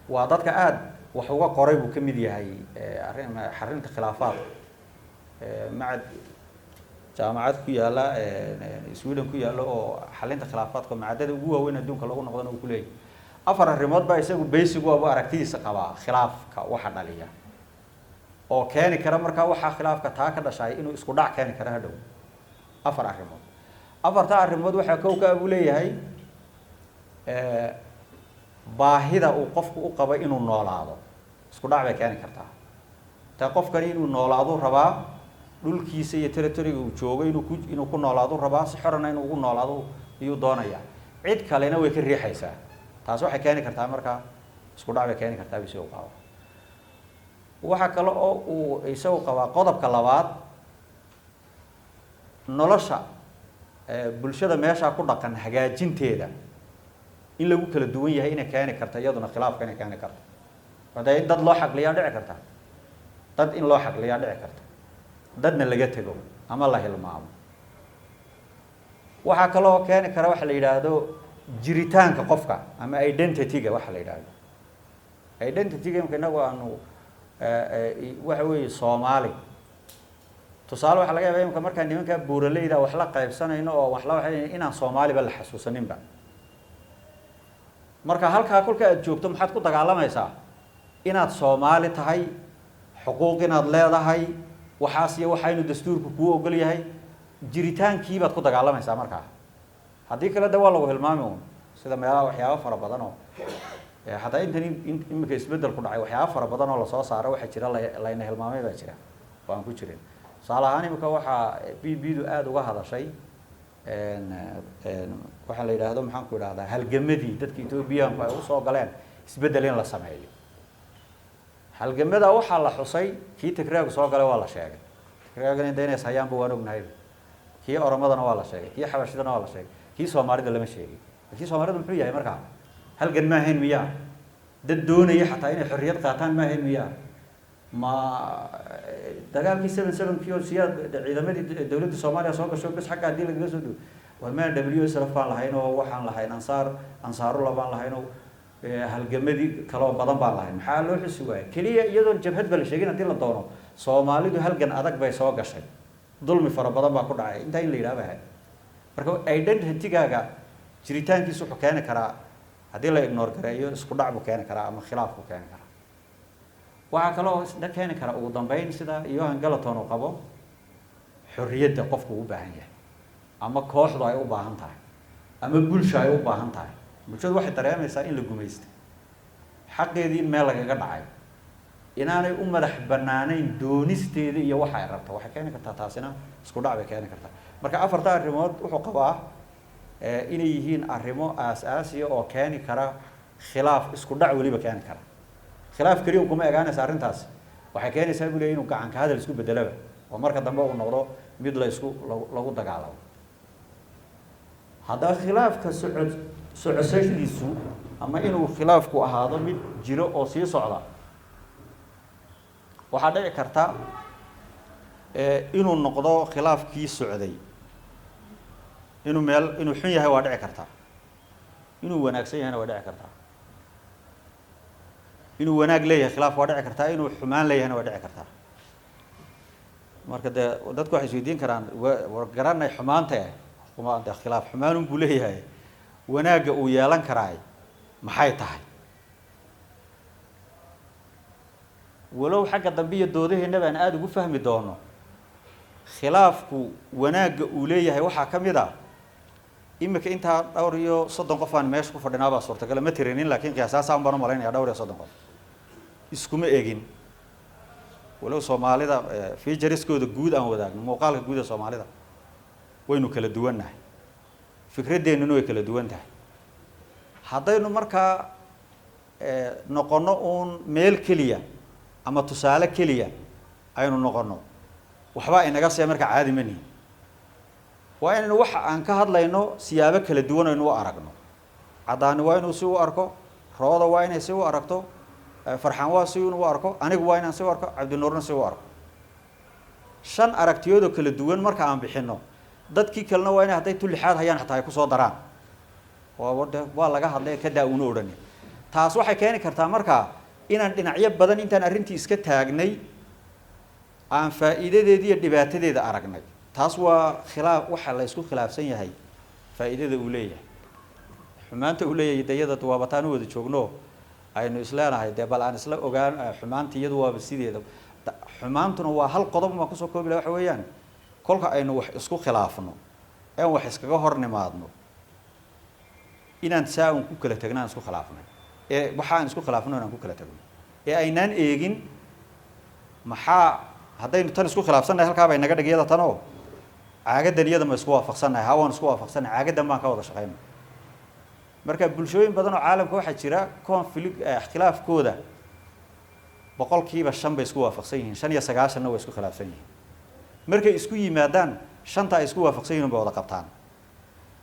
Waa dadka aada wax uga qoray buu ka mid yahay arrinta khilaafaadka. Macad jaamacad ku yaalla Sweden ku yaalla oo xalinta khilaafaadka macadada ugu waaweyn adduunka lagu noqdana uu ku leeyahay. 4 arrimood baa isagu basic u ah, buu aragtidiisa qabaa khilaafka waxa dhaliya oo keeni kara markaa waxaa khilaafka taa ka dhashay inuu isku dhac keeni kara hadhow. 4 arrimood. 4ta arrimood waxaa kow ka buu leeyahay baahida uu qofku u qabo inuu noolaado, isku dhac bay keeni kartaa. Taa qofkani inuu noolaado rabaa, dhulkiisa iyo territory-ga uu joogo inuu ku noolaado rabaa, si xorana inuu ugu noolaado ayuu doonayaa, cid kalena way ka riixaysaa. Taas waxay keeni kartaa markaa Isku dhac bay keeni kartaa buu isagu qabaa. Waxaa kale oo uu isagu qabaa qodobka labaad, nolosha bulshada meeshaa ku dhaqan hagaajinteeda in lagu kala duwan yahay inay keeni karto, iyaduna khilaafka inay keeni karto. Hadee in dad loo xaqliyaa dhici karta, dad in loo xaqliyaa dhici karta, dadna laga tego ama la hilmaamo. Waxaa kaloo keeni kara waxa la yidhaahdo jiritaanka qofka ama identity-ga. Waxa la yidhaahdo identity-ga imka inagu aanu waxa weeye Soomaali, tusaale, waxaa laga yaabaa imka markaan nimanka buuraleyda wax la qaybsanayno oo wax la waxay inaan Soomaaliba la xasuusaninba. Marka halkaa kolka aad joogto, maxaad ku dagaalamaysaa? Inaad Soomaali tahay, xuquuq inaad leedahay, waxaas iyo waxaa inuu dastuurku kuu ogol yahay, jiritaankii baad ku dagaalamaysaa. Markaa haddii kale de waa lagu hilmaami un, sida meelaha waxyaaba fara badan oo xataa intan imika isbeddel ku dhacay, waxyaaba fara badan oo lasoo saaro waxaa jira layna hilmaamay baa jira oo aan ku jirin. Tusaale ahaan, imika waxaa b du aada uga hadashay waxaa la yidhaahdo, maxaan ku idhahdaa, halgamadii dadka Etoobiyaanku ay usoo galeen isbeddel in la sameeyo. Halgamada waxaa la xusay kii Tigraagu soo galay, waa la sheegay. Tigraagana de inay hayaanba waan ognahay. Kii Oromadana waa la sheegay, kii Xabashidana waa la sheegay, kii Soomaalida lama sheegin. Kii Soomaalida muxuu yahay markaa? Halgan ma ahayn miyaa? Dad doonaya xataa inay xorriyad qaataan ma ahayn miyaa? Ma dagaalkii 77-kii oo Siyaad ciidamadii dowladda Soomaaliya soo gasho bes xagga haddii lagaga soo duwo, war maan WSLF baan lahayn oo waxaan lahayn Ansaar, Ansaarullah baan lahayn oo halgamadii kaloo badan baan lahayn, maxaa loo xusi waayay? Keliya iyadoon jabhad ba la sheegin, haddii la doono Soomaalidu halgan adag bay soo gashay, dulmi fara badan baa ku dhacay, intaa in la yidhaha bay ahayd. Marka identity-gaaga jiritaankiisu wuxuu keeni karaa, haddii la ignore gareeyo, isku dhac buu keeni karaa ama khilaaf buu keeni karaa. Waxaa kaloo isna keeni kara ugu dambeyn, sida Johan Galtung uu qabo, xorriyadda qofku u baahan yahay ama kooxdu ay u baahan tahay ama bulsha ay u baahan tahay. Bulshadu waxay dareemaysaa in la gumaystay, xaqeedii in meel lagaga dhacay, inaanay u madax bannaanayn doonisteeda iyo waxa ay rabto. Waxay keeni kartaa taasina isku dhac bay keeni kartaa. Marka afarta arrimood wuxuu qabaa inay yihiin arrimo aas-aasiya oo keeni kara khilaaf, isku dhac weliba keeni kara. Khilaaf keliya kuma egaanaysa arrintaas, waxay keenaysaa buu leeyahy inuu gacanka hadal isku bedelaba oo marka dambe uu noqdo mid la isku lagu dagaalamo. Haddaba khilaafka socosashadiisu ama inuu khilaafku ahaado mid jiro oo sii socda, waxaa dhici karta inuu noqdo khilaafkii socday inuu meel inuu xun yahay waa dhici kartaa, inuu wanaagsan yahayna waa dhici kartaa. Inuu wanaag leeyahay khilaaf waa dhici kartaa, inuu xumaan leeyahayna waa dhici kartaa. Marka dee dadku waxay isweydiin karaan, war garanay xumaanta eh, de khilaaf xumaanun buu leeyahay, wanaagga uu yeelan karaay maxay tahay? Walow xagga dambe iyo doodaheenna baan aada ugu fahmi doono, khilaafku wanaagga uu leeyahay waxaa ka mid a, imika intaa dhowr iyo 30 qof aan meesha ku fadhinaa baa suurtagala, ma tirinin, laakiin qiyaasaasaan baan umalaynaya, dhowr iyo 30 qof iskuma egin. Walow Soomaalida featureskooda guud aan wadaagno, muuqaalka guud ee Soomaalida waynu kala duwannahay, fikradeennuna way kala duwan tahay. Haddaynu markaa noqono uun meel keliya ama tusaale keliya aynu noqono, waxba inaga see marka caadi ma nihin. Waa inaynu waxa aan ka hadlayno siyaabo kala duwan aynu u aragno. Caddaani waa inuu si u arko, Rooda waa inay si u aragto, Farxaan waa si inuu u arko, anigu waa inaan si u arko, Cabdinuurna si u arko. Shan aragtiyoodoo kala duwan marka aan bixino, dadkii kalena waa inay hadday tulixaad hayaan xataa ay kusoo daraan, waa laga hadlay kadaa una odhani. Taas waxay keeni kartaa markaa inaan dhinacyo badan intaan arrintii iska taagnay aan faa'iidadeeda iyo dhibaatadeeda aragnay. Taas waa khilaaf, waxa la isku khilaafsan yahay faa'iidada uu leeyahay. Xumaanta uu leeyahay de iyada waaba taan u wada joogno, aynu isleenahay dee bal aan isla ogaan xumaanta iyadu waaba sideeda. Xumaantuna waa hal qodob baan kusoo koobi laha, waxa weeyaan kolka aynu wax isku khilaafno een wax iskaga hor nimaadno, inaan saa un ku kala tagno aan isku khilaafnay ee waxa aan isku khilaafno inaan ku kala tagno ee aynaan eegin maxaa haddaynu tan isku khilaafsannahay halkaa bay naga dhig iyada tanoo caagadan iyada ma isku waafaqsannahay. Ha, waan isku waafaqsannahay, caagadan baan ka wada shaqeyna. Marka bulshooyin badan oo caalamka waxaa jira conflict, khilaafkooda 5% bay isku waafaqsan yihiin, 95-na way isku khilaafsan yihiin. Markay isku yimaadaan, shanta ay isku waafaqsan yihiin bay wada qabtaan.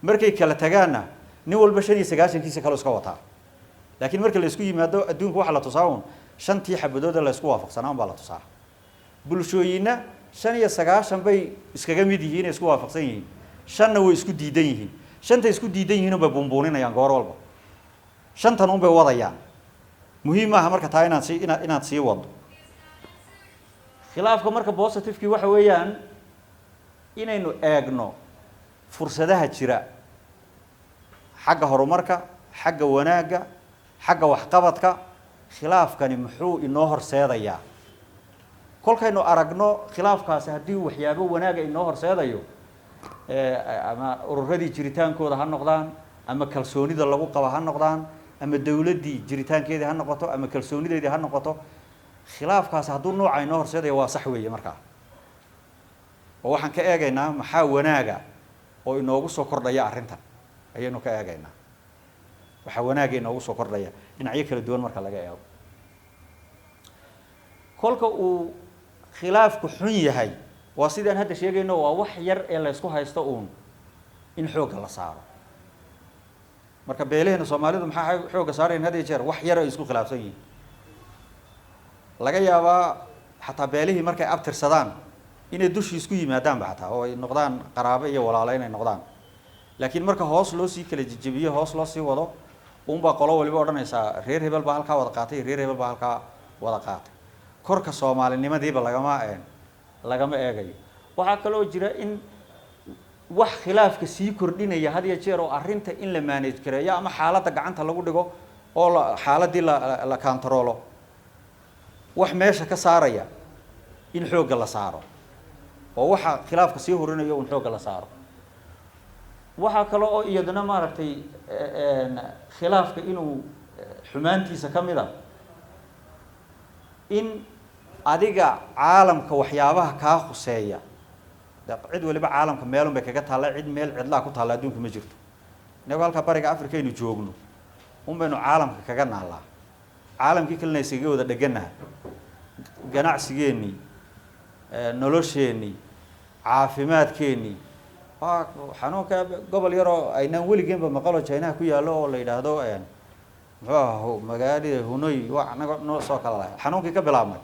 Markay kala tagaanna, nin walba 95-kiisa kale iska wataa. Laakiin marka la isku yimaado, adduunka waxaa la tusaa uun shantii xabadooda la isku waafaqsanaa baa la tusaa. Bulshooyinna 95 bay iskaga mid yihiin, isku waafaqsan yihiin, shanna way isku diidan yihiin. Shanta isku diidan yihiin bay buunbuuninayaan goor walba, shantan un bay wadayaan. Muhiim maaha marka taa inaad sii wado khilaafka. Marka positivekii waxa weeyaan inaynu eegno fursadaha jira xagga horumarka, xagga wanaagga, xagga waxqabadka. Khilaafkani muxuu inoo horseedayaa? Kolkaynu aragno khilaafkaasi haddii waxyaabo wanaaga inoo horseedayo, ama ururadii jiritaankooda ha noqdaan, ama kalsoonida lagu qabo ha noqdaan, ama dawladdii jiritaankeedii ha noqoto, ama kalsoonideedii ha noqoto, khilaafkaasi hadduu nooca inoo horseedayo, waa sax weeye. Markaa oo waxaan ka eegaynaa maxaa wanaaga oo inoogu soo kordhaya arrintan ayaynu ka eegaynaa. Waxaa wanaaga inoogu soo kordhaya dhinacyo kala duwan marka laga eego. Kolka uu khilaafku xun yahay, waa sidaan hadda sheegayno, waa wax yar ee la isku haysto uun in xoogga la saaro. Marka beelaheena Soomaalidu maxaa xoogga saarayn? Had iyo jeer wax yar ay isku khilaafsan yihiin. Laga yaabaa xataa beelihii markay abtirsadaan inay dushii isku yimaadaanba xataa, oo ay noqdaan qaraabo iyo walaalo inay noqdaan. Laakiin marka hoos loo sii kala jejebiyo, hoos loo sii wado, uunbaa qolo waliba odhanaysaa reer hebel baa halkaa wada qaatay, reer hebel baa halkaa wada qaatay. Korka soomaalinimadiiba lagama eegayo. Waxaa kaloo jira in wax khilaafka sii kordhinaya had iyo jeer oo arrinta in la manage gareeyo ama xaaladda gacanta lagu dhigo oo la xaaladdii la controlo, wax meesha ka saaraya in xoogga la saaro, oo waxa khilaafka sii horinayo un xoogga la saaro. Waxaa kale oo iyaduna maaragtay khilaafka inuu xumaantiisa ka mid a in adiga caalamka waxyaabaha kaa khuseeya, cid waliba caalamka meelun bay kaga taalla. Cid meel cidlaa ku taalla adduunka ma jirto. Inagoo halkaa Bariga Africa aynu joogno un baynu caalamka kaga naallaa, caalamkii kalena iskaga wada dheganaha. Ganacsigeennii, nolosheennii, caafimaadkeennii, waa xanuunka gobol yaroo aynaan weligeenba maqalo Chinaha ku yaallo oo la yidhaahdo muxuu aha magaalada Hunoy, waa anaga noo soo kala lahay. Xanuunkii ka bilaabmay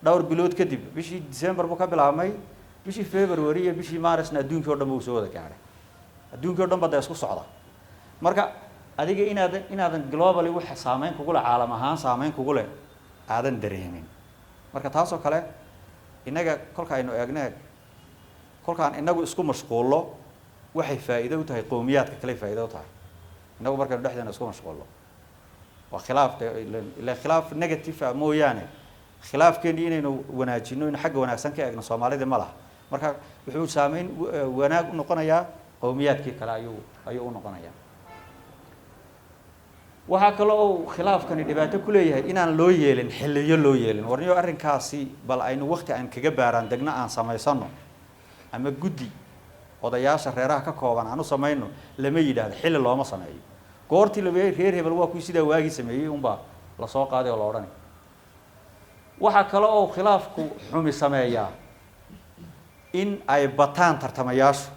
dhowr bilood kadib, bishii December buu ka bilaabmay, bishii February iyo bishii Marsna adduunkii o dhan ba uu soo wada gaadhay. Adduunkii o dhan ba da isku socda. Marka adiga inaadan globally waxa saameyn kugu leh, caalam ahaan saameyn kugu leh, aadan dareemin. Marka taasoo kale innaga kolka aynu eegno, eeg, kolkaan inagu isku mashquullo, waxay faa'iido u tahay qowmiyaadka kale, faa'iido u tahay. Innagu markaynu dhexdeena isku mashquullo, waa khilaaf de ila khilaaf negative ah mooyaane, khilaafkeeni inaynu wanaajino, inu xagga wanaagsan ka eegno, Soomaalida ma laha. Marka wuxuu saameyn wanaag u noqonayaa qowmiyaadkii kale ayuu u noqonayaa. Waxaa kale oo khilaafkani dhibaato ku leeyahay inaan loo yeelin xilliyo loo yeelin. Warniyo, arrinkaasi bal aynu waqti aan kaga baaraan degno aan samaysano, ama guddi odayaasha reeraha ka kooban aan u samayno, lama yidhaahdo. Xilli looma sameeyo. Goortii la reer hebel waa kuwii sidaa waagii sameeyey unbaa lasoo qaaday oo la odhanay. Waxaa kale oo khilaafku xumi sameeyaa in ay bataan tartamayaashu,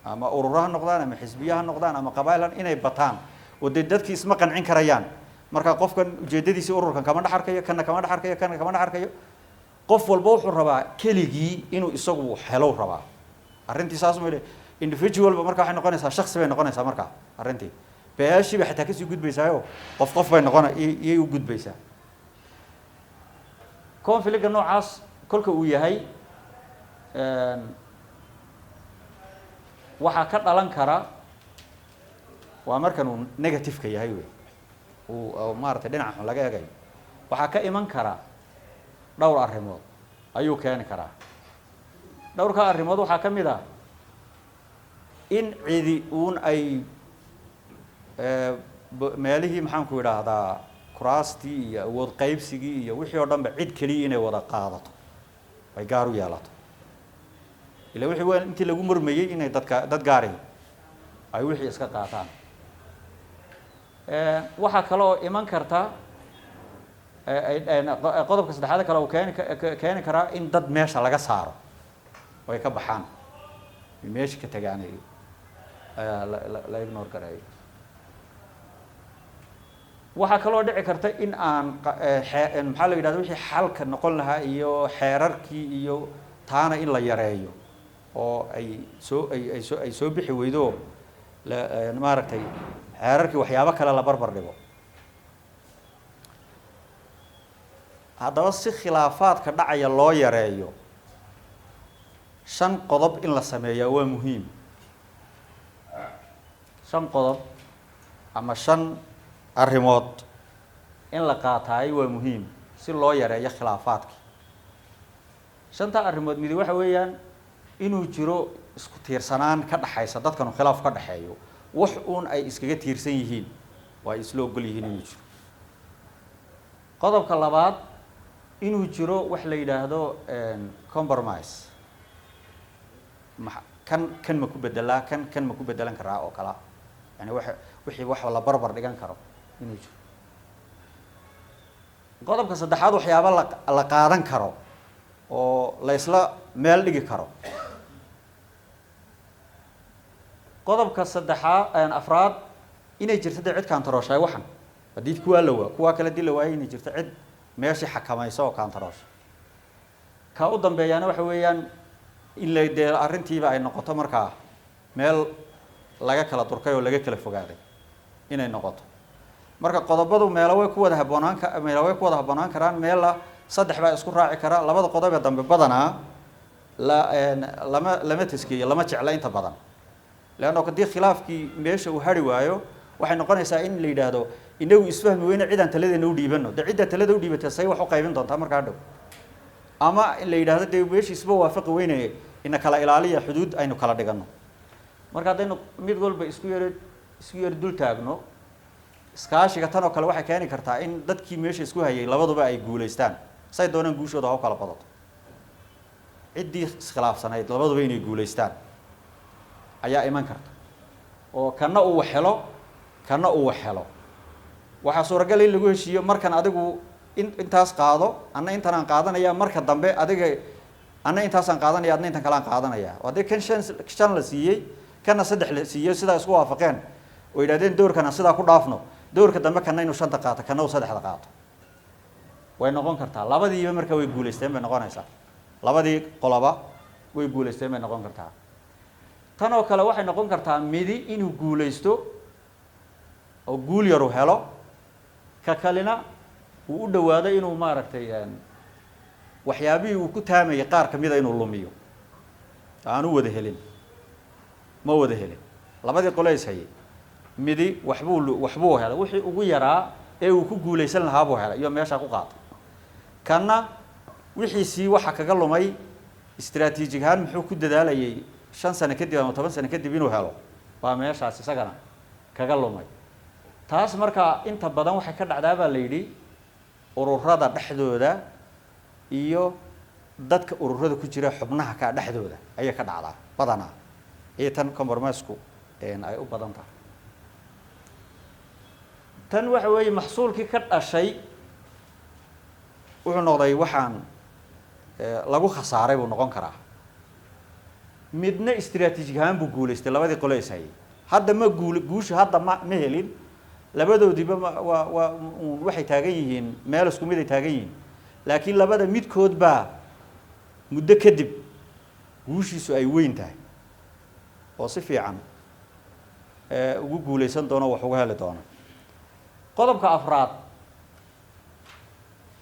ama ururo ha noqdaan, ama xisbiye ha noqdaan, ama qabaa'il ha, inay bataan oo dee dadkii isma qancin karayaan. Marka qofkan ujeeddadiisii ururkan kama dhex arkayo, kana kama dhex arkayo, kana kama dhex arkayo. Qof walba wuxuu rabaa keligii inuu isagu helow rabaa arrintii. Saas ma individualba marka waxay noqonaysaa, shaksi bay noqonaysaa. Marka arrintii beeshii bay xataa kasii gudbaysaayo, qof qof bay noqona iyay u gudbaysaa. Conflictka noocaas kolka uu yahay, waxaa ka dhalan kara, waa markan uu negative-ka yahay wey, uu maaragtay dhinaca xun laga eegayo, waxaa ka iman kara dhowr arrimood ayuu keeni karaa. Dhowrka arrimood waxaa ka mid ah in cidi uun ay meelihii, maxaan ku idhaahdaa, kuraastii iyo awood qaybsigii iyo wixii oo dhan ba cid keliya inay wada qaadato, ay gaar u yeelato. Ila wixii waa intii lagu murmayey inay dadka dad gaari Ay wixii iska qaataan. Waxaa kale oo iman karta qodobka saddexaad kale uu keeni karaa in dad meesha laga saaro oo ay ka baxaan, meesha ka tagaan, ay la ignore gareeyo. Waxaa kaloo dhici karta in aan maxaa la yidhahda, wixii xalka noqon lahaa iyo xeerarkii iyo taana in la yareeyo oo ay soo bixi weydo, la maaragtay xeerarkii waxyaabo kale la barbar dhigo. Haddaba si khilaafaadka dhacaya loo yareeyo, 5 qodob in la sameeyaa waa muhiim. 5 qodob ama 5 arrimood in la qaataay waa muhiim si loo yareeyo khilaafaadka. 5ta arrimood midi waxa weeyaan inuu jiro isku tiirsanaan ka dhaxaysa dadkan uu khilaaf ka dhaxeeyo, wax uun ay iskaga tiirsan yihiin oo ay isla ogol yihiin inuu jiro. Qodobka labaad, inuu jiro wax la yidhaahdo compromise. Kan ma ku bedelaa, kan ma ku bedelan karaa oo kala, yani wixii wax la barbar dhigan karo inuu jiro. Qodobka saddexaad, waxyaabo la qaadan karo oo la isla meel dhigi karo. Qodobka saddexaad, afraad, inay jirto dee cid kaantarooshay waxan, haddii kuwaa la waa kuwaa kale dii la waayay, inay jirto cid meeshii xakamaysa oo kaantaroosha. Ka u dambeeyaana waxa weeyaan in la dee arrintiiba ay noqoto markaa meel laga kala durkay oo laga kala fogaaday inay noqoto. Marka qodobadu meelo way ku wada habboonaan ka meelo way ku wada habboonaan karaan, meela 3 baa isku raaci kara. Labada qodob ee dambe badanaa lama taskiyo, lama jecla inta badan, leanno haddii khilaafkii meesha uu hari waayo waxay noqonaysaa in la yidhaahdo inagu isfahmi weyne, cidaan taladeena u dhiibano. Dee ciddaa talada u dhiibatay say wax u qaybin doontaa markaa dhow, ama in la yidhaahdo dee meeshii isba waafaqi weyne, ina kala ilaaliya, xuduud aynu kala dhigano. Marka haddaynu mid walba isku yar dul taagno, iskaashiga tan oo kale waxay keeni kartaa in dadkii meesha isku hayay labaduba ay guulaystaan, say doonaan guushooda ha u kala badato. Ciddii iskhilaafsanayd labaduba inay guulaystaan ayaa iman karta, oo kana uu wax helo, kana uu wax helo. Waxaa suuragal in lagu heshiiyo markan adigu intaas qaado, anna intan aan qaadanaya, marka dambe adiga anna intaasaan qaadanaya, adna intan kale aan qaadanaya. Oo haddii kan 5 la siiyey, kana 3 la siiyey, sidaa isku waafaqeen oo yidhahdeen doorkan aan sidaa ku dhaafno, doorka dambe kana inuu 5ta qaato, kana uu 3da qaato, way noqon kartaa. Labadiiba marka way guulaysteen bay noqonaysaa, labadii qoloba way guulaysteen bay noqon kartaa. Tan oo kale waxay noqon kartaa midi inuu guulaysto oo guul yaru helo, ka kalena uu u dhawaado inuu maaragtay waxyaabihii uu ku taamayay qaar ka mida inuu lumiyo, aanu wada helin, ma wada helin. Labadii qole is hayay midi waxbuu helay, wixii ugu yaraa ee uu ku guulaysan lahaa buu helay iyo meesha ku qaatay. Kanna wixiisii waxa kaga lumay istiraatiijig ahaan muxuu ku dadaalayay 5 sano kadib ama 10 sano kadib inuu helo, baa meeshaas isagana kaga lumay. Taas marka inta badan waxay ka dhacdaa baa la yidhi ururada dhexdooda iyo dadka ururada ku jira xubnaha ka dhexdooda ayay ka dhacdaa badanaa, iyo tan compromise-ku ay u badan tahay. Tan waxa weeye maxsuulkii ka dhashay wuxuu noqday waxaan lagu khasaaray buu noqon karaa. Midna istiraatiijig ahaan buu guulaystay, labadii qole is hayay. Hadda ma guusha hadda ma helin, labadoodiiba waa waxay taagan yihiin meel isku mid ay taagan yihiin, laakiin labada midkood baa muddo kadib guushiisu ay weyn tahay oo si fiican ugu guulaysan doono, wax uga heli doono. Qodobka afraad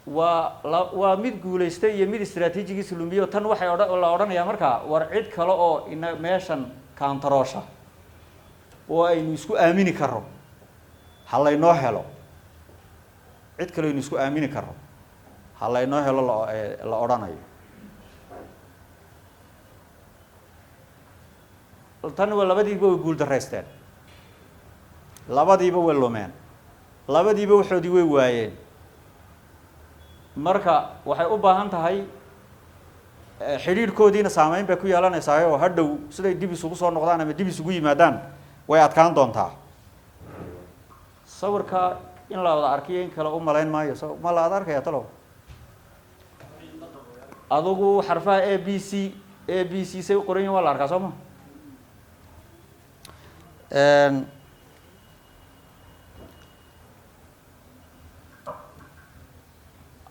waa mid guulaystay iyo mid istiraatiijigiisa lumiyo. Tan waxay la odhanayaa markaa war cid kale oo ina meeshan kaantaroosha oo aynu isku aamini karro ha laynoo helo, cid kale aynu isku aamini karro ha laynoo helo la odhanayo. Tan waa labadiiba way guul daraysteen, labadiiba way lumeen, labadiiba waxoodii way waayeen. Marka waxay u baahan tahay xidhiidhkoodiina saameyn bay ku yeelanaysaa oo hadhow siday dib isugu soo noqdaan ama dib isugu yimaadaan Way adkaan doontaa. Sawirka in la wada arkiyo in kale u malayn maayo. So ma la ad arkaya talow? Adigu xarfaha A B C, A B C say u qoran yihin waa la arkaa, soo ma?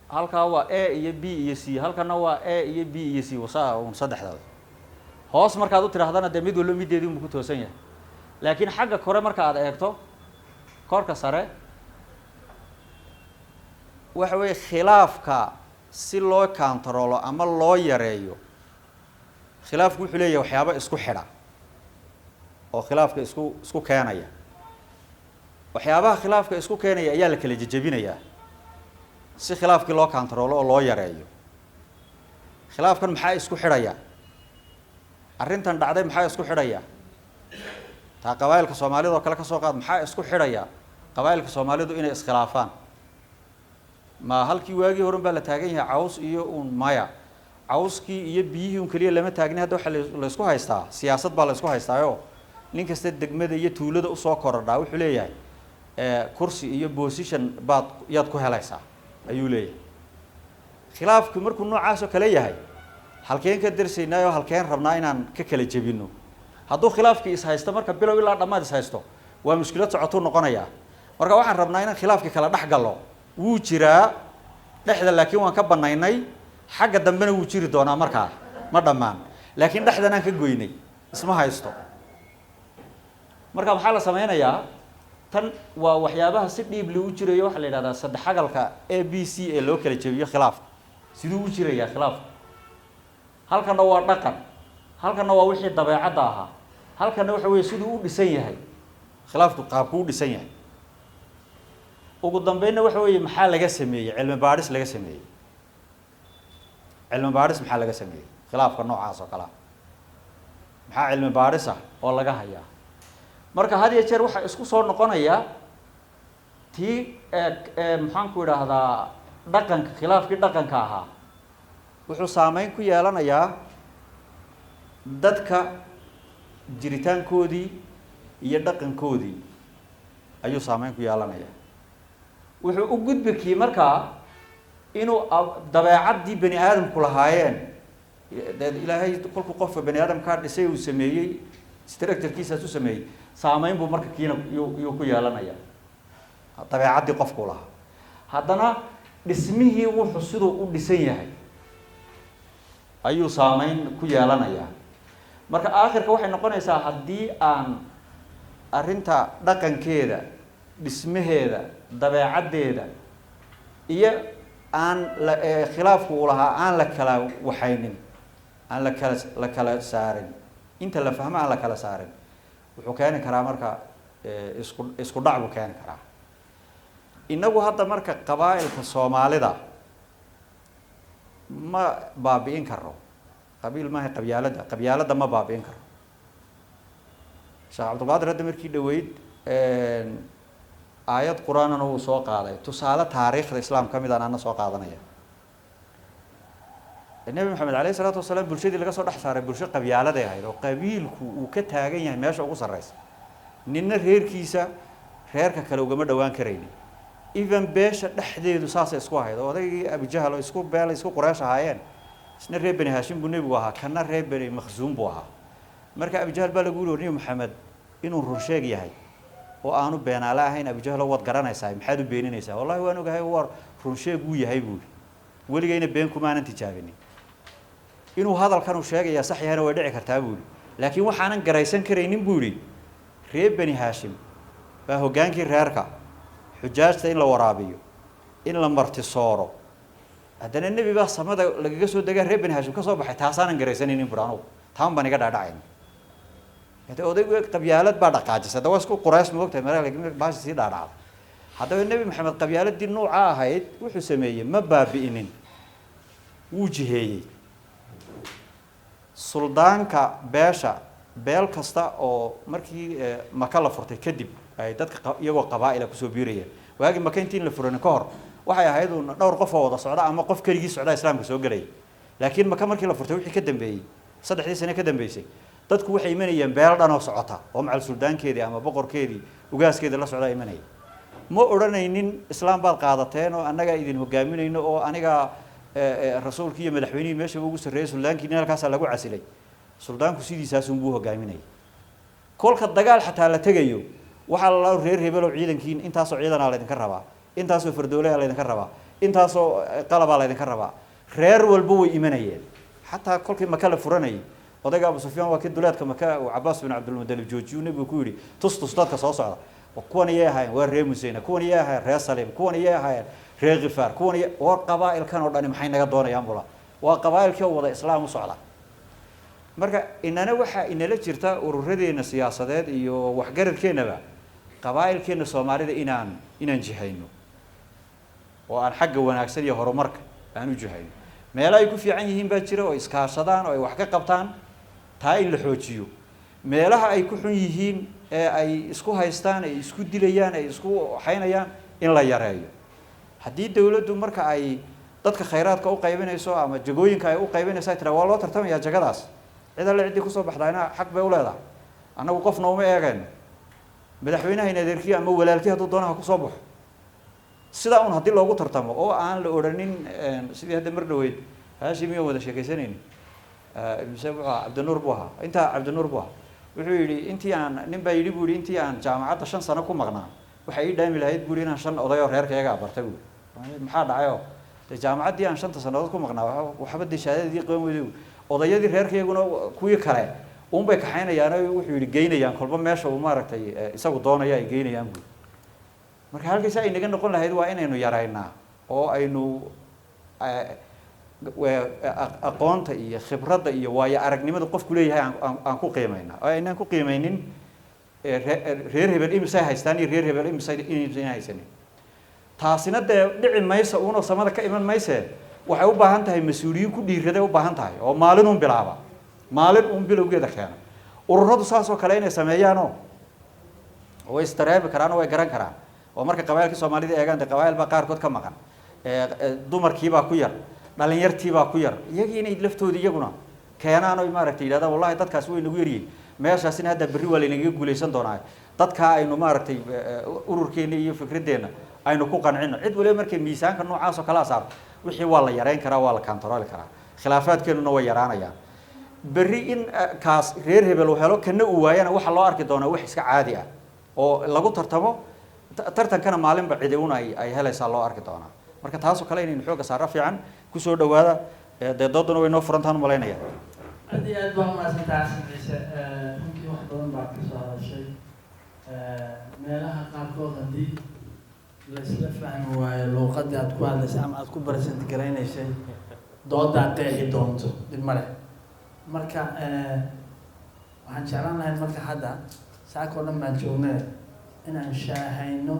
Halkaa waa A iyo B iyo C, halkana waa A iyo B iyo C, wasaa un saddexdaada. Hoos markaad u tidhaahdana dee mid walba mideedii unbuu ku toosan yahay, laakiin xagga kore marka aad eegto, korka sare waxa weeye khilaafka si loo kantaroolo ama loo yareeyo. Khilaafku wuxuu leeyahay waxyaabo isku xidha oo khilaafka isku keenaya. Waxyaabaha khilaafka isku keenaya ayaa la kala jejebinayaa si khilaafkii loo kantaroolo oo loo yareeyo. Khilaafkan maxaa isku xidhaya? Arrintan dhacday maxaa isku xidhaya? Taa qabaa'ilka Soomaalida oo kale ka soo qaad. Maxaa isku xidhaya qabaa'ilka Soomaalidu inay iskhilaafaan? Ma halkii waagii horun baa la taagan yahay, caws iyo uun? Maya, cawskii iyo biyihii un keliya lama taagni. Hadda waxaa la isku haystaa siyaasad baa la isku haystaayo. Nin kasta degmada iyo tuulada usoo korodhaa wuxuu leeyahay kursi iyo position baad yaad ku helaysaa ayuu leeyahay. Khilaafku markuu noocaas oo kale yahay, halkeen ka darsaynaa oo halkeen rabnaa inaan ka kala jebino? Hadduu khilaafkii is haysto, marka bilow ilaa dhammaad is haysto, waa mushkilad socotuu noqonayaa. Marka waxaan rabnaa inaan khilaafkii kala dhex gallo. Wuu jiraa dhexda, laakiin waan ka banaynay. Xagga dambena wuu jiri doonaa, markaa ma dhammaan, laakiin dhexdan aan ka goynay, isma haysto. Marka maxaa la sameynayaa? Tan waa waxyaabaha si dhiibli u jirayo. Waxaa la yidhahdaa saddexagalka A B C ee loo kala jebiyo khilaafka. Siduu u jirayaa khilaafka? Halkana waa dhaqan, halkana waa wixii dabeecadda ahaa, halkana waxa weeye siduu u dhisan yahay khilaafku, qaabku u dhisan yahay. Ugu dambeynna waxa weeye maxaa laga sameeyey, cilmi baadhis laga sameeyey. Cilmi baadhis maxaa laga sameeyey khilaafka noocaas oo kalea? Maxaa cilmi baadhis ah oo laga hayaa? Marka had iyo jeer waxaa isku soo noqonaya tii maxaan ku idhaahdaa, dhaqanka. Khilaafkii dhaqanka ahaa wuxuu saameyn ku yeelanayaa dadka jiritaankoodii iyo dhaqankoodii ayuu saameyn ku yeelanayaa. Wuxuu u gudbi kii markaa inuu dabeecaddii bani aadamku lahaayeen. Dee Ilaahay kolkuu qofka bani aadamkaa dhisay, uu sameeyey, structurekiisaas u sameeyey, saameyn buu marka kiina yuu ku yeelanaya dabeecaddii qofku lahaa. Haddana dhismihii wuxuu siduu u dhisan yahay ayuu saameyn ku yeelanayaa. Marka aakhirka waxay noqonaysaa haddii aan arrinta dhaqankeeda, dhismaheeda, dabeecaddeeda iyo aan la khilaafku uu lahaa aan la kala waxaynin, aan la kala saarin, inta la fahmo aan la kala saarin, wuxuu keeni karaa marka isku dhac buu keeni karaa. Inagu hadda marka qabaa'ilka Soomaalida ma baabi'in karo. Qabiil maaha, qabyaaladda, qabyaaladda ma baabi'in karo. Sheekh Cabdulqaadir hadda markii dhaweyd aayad Qur-aanana wuu soo qaaday, tusaale taariikhda Islaam ka mid aan ana soo qaadanaya. Nebi Maxamed alayhi isalaatu wasalaam bulshadii laga soo dhex saaray bulsho qabyaaladay ahayd oo qabiilku uu ka taagan yahay meesha ugu sarreysa. Ninna reerkiisa reerka kale ugama dhowaan karaynin. Even beesha dhexdeedu saasay isku ahayd oo odaygii Abujahal oo isku beel, isku Quraysh ahaayeen, isna reer Bani Haashim buu nebigu ahaa, kana reer Bani Makhsuum buu ahaa. Marka Abujahal baa lagu yiri, "Nebi Maxamed inuu runsheeg yahay oo aanu beenaale ahayn, Abujahal, waad garanaysaa, maxaad u beeninaysaa?" "Wallahi waan ogahay, waa runsheeg wuu yahay," buu yidhi, "weligayna been kumaanan tijaabinin. Inuu hadalkan uu sheegayaa sax yahayna way dhici kartaa," buu yidhi, "laakiin waxaanan garaysan karaynin," buu yidhi, "reer Bani Haashim baa hoggaankii reerka, xujaajta in la waraabiyo, in la martisooro, haddana nebi baa samada lagaga soo degaa reer Bani Haashim ka soo baxay. Taasaanan garaysanaynin," buri, "anugu taan baan iga dhaadhacayn." Hade odaygu qabyaalad baa dhaqaajisay. Hadda waa isku Quraysh, ma ogtahay? Mara baashi sii dhaadhacda. Haddaba Nebi Maxamed qabyaaladii nuuca ahayd wuxuu sameeyey ma baabi'inin, wuu jiheeyey. Suldaanka beesha, beel kasta oo markii Maka la furtay kadib ay dadka iyagoo qabaa'ila kusoo biirayeen. Waagii Maka intiin la furanin ka hor waxay ahayd uun dhowr qof oo wada socda ama qof keligii socda islaamka soo gelaya. Laakiin Maka markii la furtay wixii ka dambeeyey, 3dii sane ka dambeysay, Dadku waxay imanayeen beel dhan oo socota oo macal suldaankeedii ama boqorkeedii, ugaaskeedii la socda imanaya. Ma odhanaynin islaam baad qaadateen oo annagaa idin hogaaminayno oo aniga rasuulkii iyo madaxweynihii meeshaba ugu sarreeyay, suldaankiina halkaasaa lagu casilay. Suldaanku sidiisaasunbuu hogaaminayay. Kolka dagaal xataa la tegayo, waxaa la reer hebeloo ciidankiin intaasoo ciidanaa laydinka rabaa, intaasoo fardoolea laydinka rabaa, intaasoo qalabaa laydinka rabaa. Reer walba way imanayeen. Xataa kolkii Maka la furanayay, odayga Abu Sufyaan waa kii duleedka Maka uu Cabaas bin Cabdulmudalib joojiyuu nebigu ku yidhi, "Tus tus dadka soo socda." Kuwan iyay ahaayeen? Waa reer Museyna. Kuwan iyay ahaayeen? Reer Saliim. Kuwan iyay ahaayeen? Reer Khifaar. Kuwan iya war qabaa'ilkan oo dhani maxay naga doonayaan bula? Waa qabaa'ilkii oo wada islaam u socda. Marka inana waxaa inala jirta ururadeenna siyaasadeed iyo waxgaradkeennaba qabaa'ilkeenna Soomaalida inaan jihayno oo aan xagga wanaagsan iyo horumarka aan u jihayno. Meelo ay ku fiican yihiin baa jira oo iskaashadaan oo ay wax ka qabtaan, taa in la xoojiyo. Meelaha ay ku xun yihiin ee ay isku haystaan, ay isku dilayaan, ay isku xaynayaan, in la yareeyo. Haddii dawladdu marka ay dadka khayraadka u qaybinayso ama jagooyinka ay u qaybinayso ay tiraa waa loo tartamayaa jagadaas, cid alle ciddii kusoo baxdaayna xaq bay u leedahay, annagu qofna uma eegayno, madaxweynaha adeerkii ama walaalkii hadduu doonaha kusoo baxo, sidaa un haddii loogu tartamo oo aan la odhanin sidii hadda mar dhaweyd Haashim iyo wada sheekaysanayni, mise wuxuu ahaa Cabdinuur buu ahaa, intaa Cabdinuur buu ahaa, wuxuu yidhi intii aan nin baa yidhi buu yidhi intii aan jaamacadda 5 sano ku maqnaa, waxay ii dhaami lahayd buu yidhi inaan shan oday oo reerkayagaa bartay buu yidhi. Maxaa dhacayoo dee jaamacaddii aan shanta sannadood ku maqnaa waxba dee shahaadadii qaban weyday, odayadii reerkayaguna kuwii kale uun bay kaxaynayaan oo wuxuu yidhi geynayaan kolba meesha uu maaragtay isagu doonaya ay geynayaan buu. Marka halkiisa ay naga noqon lahayd waa inaynu yaraynaa oo aynu aqoonta iyo khibradda iyo waayo aragnimada qofku leeyahay aan ku qiimaynaa oo aynaan ku qiimaynin reer hebel imisay haystaan iyo reer hebel imisay haysanin. Taasina dee dhici maysa uunoo samada ka iman mayse. Waxay u baahan tahay mas-uuliyiin ku dhiiraday u baahan tahay oo maalin uun bilaaba, maalin uun bilowgeeda keena. Ururadu saas oo kale inay sameeyaanoo way isdareemi karaan oo way garan karaan oo marka qabaa'ilkii Soomaalida eegaan, dee qabaa'il baa qaarkood ka maqan, dumarkiibaa ku yar, dhalinyartiibaa ku yar, iyagii inay laftoodi iyaguna keenaan oy maaragtay yidhahdaan, "Wallahi dadkaasi way nagu yaryihiin, meeshaasina hadda berri waa laynagaga guulaysan doonaa, dadkaa aynu maaragtay ururkeenna iyo fikradeenna aynu ku qancino." Cid waliba markay miisaanka noocaas oo kala saarto, wixii waa la yareyn karaa, waa la kantarooli karaa, khilaafaadkeennuna way yaraanayaan. Berri in kaas reer hebel uu helo, kana uu waayana, waxaa loo arki doonaa wax iska caadi ah oo lagu tartamo, tartankana maalinba cidi un ay helaysaa loo arki doonaa. Marka taasoo kale inaynu xoogga saarro fiican. Kusoo dhawaada, dee dooduna way noo furantaan umalaynaya. Aad iyo aad baa umahadsantahay, Xasan Ciise. Runtii wax badan baad ka soo hadashay. Meelaha qaarkood haddii la isla fahmi waayo luuqadii aad ku hadlaysay ama aad ku present garaynaysay, doodaa qeexi doonto, dhib ma leh. Marka waxaan jeclaan lahay marka hadda saaka oo dhan baan joognay inaan shaahayno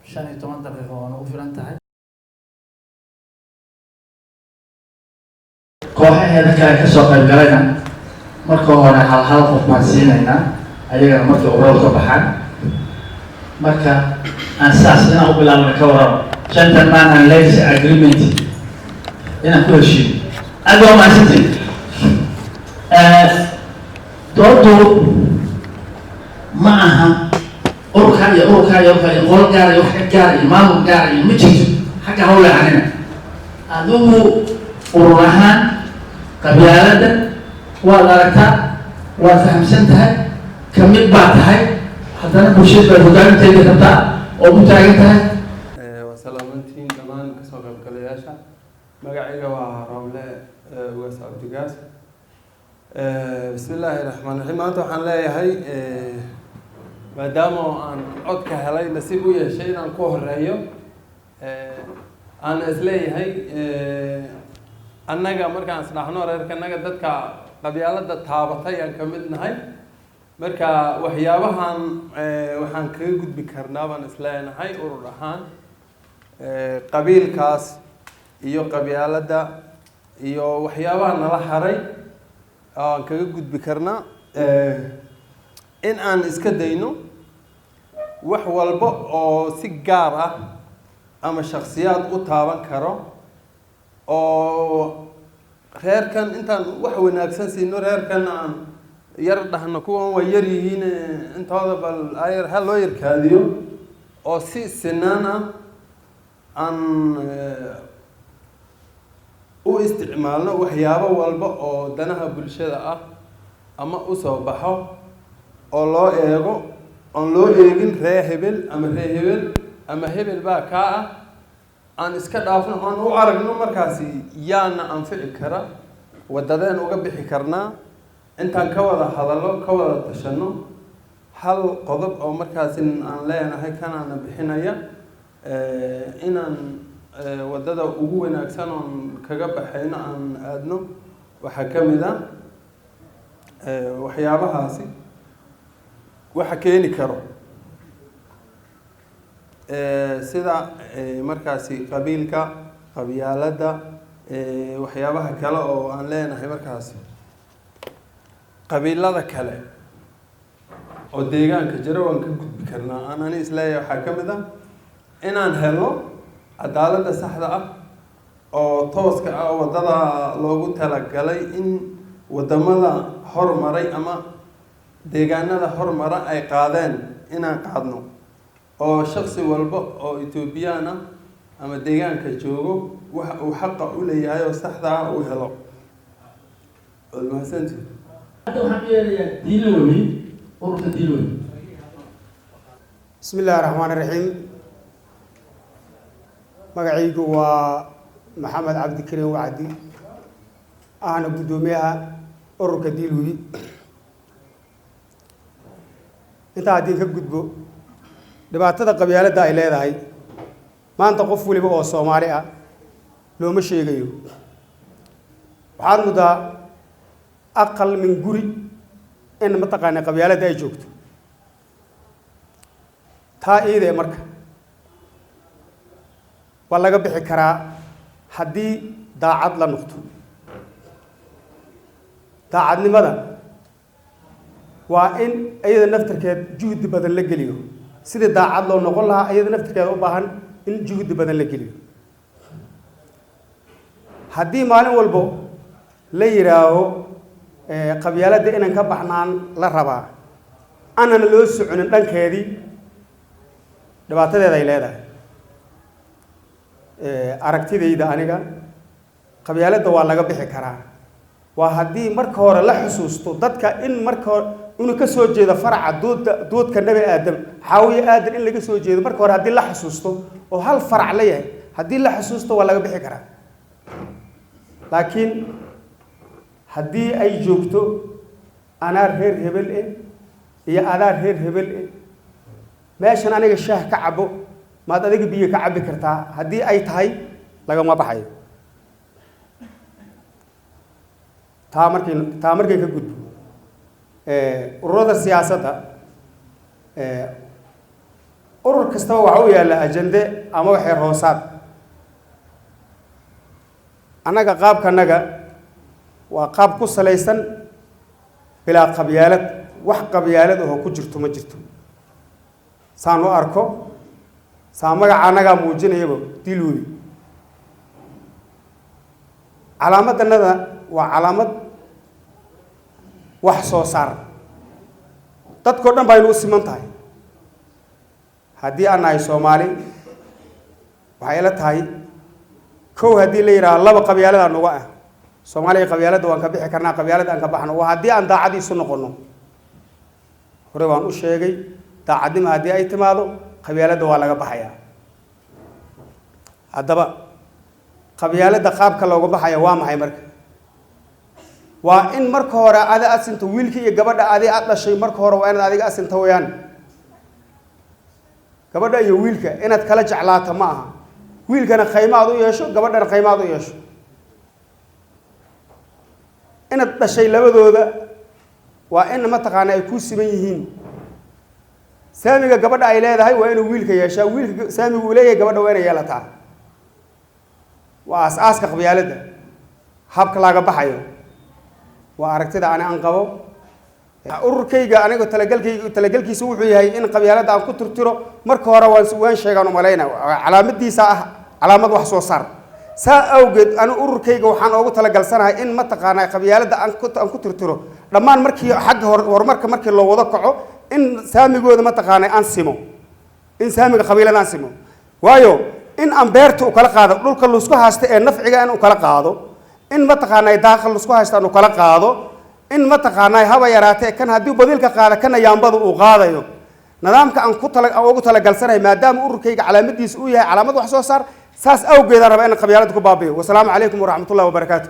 15 daqiiqo oo nagu filan tahay. Kooxaheeda kale kasoo qayb galayna marka hore hal hal qof baan siinaynaa, ayagana markay ururadu ka baxaan. Marka aan sidaas inaan u bilaabna, ka warramo gentleman and ladies agreement inaan ku heshiino. Aad baa umahadsantihin. Doodu ma aha ururka iyo ururka iyo ururka iyo qolo gaar iyo wax ka gaar iyo maamul gaar iyo ma jirto. Xagga hawle anina adigu urur ahaan qabyaaladda waad aragtaa, waad fahamsan tahay, kamid baa tahay, haddana bulshada baad hogaaminteeda rabtaa oo u taagan tahay. Waa salaamantiin dhammaan kasoo qaybgalayaasha. Magacayga waa Rooble Ugaas Cabdigaas. Bismi illaahi raxmaan raxiim. Maanta waxaan leeyahay, maadaama oo aan codka helay, nasiib u yeeshay inaan ku horeeyo, aan isleeyahay annaga markaan isdhaxno reerkanaga dadka qabyaalada taabatay aan ka mid nahay. Marka waxyaabahan waxaan kaga gudbi karnaa baan isleenahay urur ahaan qabiilkaas iyo qabyaaladda iyo waxyaabaha nala haray aan kaga gudbi karnaa in aan iska dayno wax walba oo si gaar ah ama shakhsiyaad u taaban karo oo Reerkan intaan wax wanaagsan siino, reerkan aan yar dhahno kuwan waa yar yihiin, intooda bal ayar ha loo yarkaadiyo, oo si sinaan ah aan u isticmaalno waxyaabo walba oo danaha bulshada ah ama usoo baxo, oo loo eego oon loo eegin ree hebel ama ree hebel ama hebel baa kaa ah. Aan iska dhaafno, oon u aragno markaasi yaana anfici kara, wadadeen uga bixi karnaa. Intaan ka wada hadallo, ka wada tashano, hal qodob oo markaasi aan leenahay kanaana bixinaya, inaan wadada ugu wanaagsan oon kaga baxayno aan aadno. Waxaa ka mid ah waxyaabahaasi waxa keeni karo sida markaasi qabiilka, qabyaaladda, waxyaabaha kale oo aan leenahay markaasi qabiilada kale oo deegaanka jira waan ka gudbi karnaa. Aan ani isleeyahay waxaa ka mid ah inaan helno cadaaladda saxda ah oo tooska ah, waddada loogu talagalay in waddamada hormaray ama deegaanada hormara ay qaadeen inaan qaadno, oo shaksi walba oo Etoobiyaan ah ama deegaanka joogo waxa uu xaqa u leeyahay oo saxda ah uu helo. Waad mahadsantihin. Hadda waxaan u yeerayaa Diiloobi, ururka Diiloobi. Bismi illaahi raxmaan iraxiim. Magacaygu waa Maxamed Cabdikariim Wacdi, ahna guddoomiyaha ururka Diilwebi. Intaa haddii ka gudbo, dhibaatada qabyaaladda ay leedahay maanta qof weliba oo Soomaali ah looma sheegayo. Waxaad muddaa aqal min guri in mataqaana qabyaaladda ay joogto. Taa iidee marka waa laga bixi karaa haddii daacad la noqdo. Daacadnimada waa in iyada naftarkeed juhdi badan la geliyo. Sidii daacad loo noqon lahaa iyada naftarkeeda u baahan in juhdi badan la geliyo. Haddii maalin walbo la yidhaaho qabyaaladda inaan ka baxnaan la rabaa, aanana loo soconin dhankeedii, dhibaatadeeda ay leedahay. Aragtidayda aniga, qabyaaladda waa laga bixi karaa waa haddii marka hore la xusuusto dadka in marka hore inuu ka soo jeedo faraca duudda, duudka Nebi Aadam, Xaawiye Aadan in laga soo jeedo. Marka hore haddii la xusuusto oo hal farac la yahay, haddii la xusuusto, waa laga bixi karaa. Laakiin haddii ay joogto anaa reer hebel eh iyo adaa reer hebel eh, meeshan aniga shaah ka cabo, maad adiga biyo ka cabbi kartaa, haddii ay tahay, lagama baxayo. Taa markay ka gudbo, ururada siyaasadda, urur kastaba waxa u yaalla ajende ama xeer hoosaad. Annaga qaabkanaga waa qaab ku salaysan bilaa qabyaalad. Wax qabyaalad oo ku jirto ma jirto saan u arko, saa magaca annagaa muujinayaba Dilwebi. Calaamaddanada waa calaamad wax soo saar, dadkao dhan baynu u siman tahay. Haddii aan nahay Soomaali, waxay ila tahay kow haddii la yidhaaho laba qabyaaladaa nuga ah Soomaaliya, qabyaaladda waan ka bixi karnaa. Qabyaalada aan ka baxno waa haddii aan daacad isu noqono. Hore waan u sheegay, daacadnimo haddii ay timaado qabyaaladda waa laga baxayaa. Haddaba qabyaaladda qaabka looga baxaya waa maxay? Marka waa in marka hore adi asinto wiilka iyo gabadha adi aad dhashay. Marka hore waa inaad adiga asinto wayaan gabadha iyo wiilka inaad kala jeclaato ma aha. Wiilkana khaymo aad u yeesho, gabadhana khaymo aad u yeesho. Inaad dhashay labadooda waa in mataqaana ay ku siman yihiin. Saamiga gabadha ay leedahay waa inuu wiilka yeeshaa, wiilka saamiga uu leeyahay gabadha waa inay yeelataa. Waa aas-aaska qabyaaladda habka laaga baxayo. Waa aragtida ani aan qabo. Ururkayga aniga talagalkayga, talagalkiisa wuxuu yahay in qabyaaladda aan ku tirtiro. Marka hore waan sheegaan umalayna, calaamadiisa ah calaamad wax soo saar. Saa awgeed anu ururkayga waxaan oogu talagalsanahay in mataqaanaa qabyaaladda aan ku tirtiro dhammaan. Markii xagga horumarka markii loo wada kaco, in saamigooda mataqaanaa aan simo, in saamiga qabiilada aan simo, waayo in aan beerta u kala qaado, dhulka laisku haysta ee nafciga in u kala qaado, in mataqaanaa daaqa laisku haysta aan u kala qaado, in mataqaanaa haba yaraatee kan haddii badiilka qaada, kana yaambada uu qaadayo. Nidaamka aan ku tala aan ugu talagalsanahay, maadaama ururkayga calaamadiisa uu yahay calaamad wax soo saar, saas awgeedaan rabaa in qabyaalada ku baabi'iyo. Wasalaamu calaykum waraxmatullahi wabarakaatu.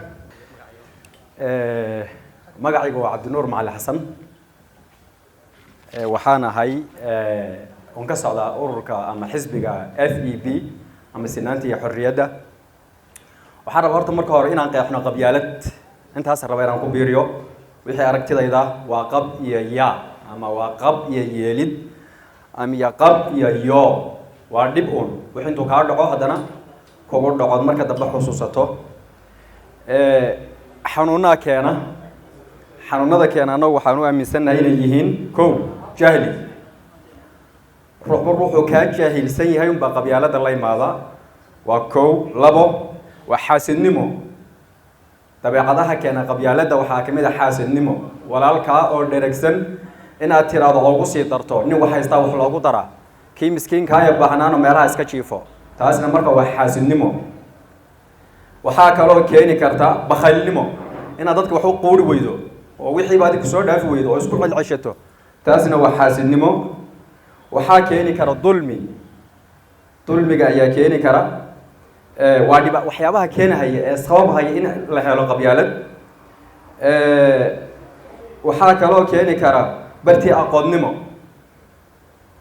Magacaygu waa Cabdinuur Macali Xasan. Waxaan ahay oon ka socdaa ururka ama xisbiga FEP ama Sinaanta iyo Xorriyadda. Waxaan rabaa horta marka hore inaan qeexno qabyaalad. Intaas raba inaan ku biiriyo wixii aragtidayda. Waa qab iyo yaa, ama waa qab iyo yeelid, ama iyo qab iyo yoo. Waa dhib un wixii intuu kaa dhaco haddana kugu dhaco, marka dambe xusuusato. Xanuunaa keena. Xanuunada keena annagu waxaan u aaminsannahay inay yihiin: kow, jahli. Ruuxba ruuxuu kaa jaahilsan yahay unbaa qabyaalada la imaada. Waa kow. Labo, waa xaasidnimo. Dabeecadaha keena qabyaaladda waxaa kamid a xaasidnimo. Walaalkaa oo dheregsan inaad tiraahdo loogu sii darto, nin wax haystaa wax loogu daraa, kii miskiinkaa ee baahnaano meelaha iska jiifo, taasna marka waa xaasidnimo. Waxaa kaloo keeni karta bakhaylnimo, inaad dadka wax u quuri weydo oo wixiiba adig kusoo dhaafi weydo oo isku celceshato, taasna waa xaasidnimo. Waxaa keeni kara dulmi. Dulmiga ayaa keeni kara. Waa dhiba waxyaabaha keenahaya ee sababhaya in la helo qabyaalad. Waxaa kaloo keeni kara bartii aqoonnimo.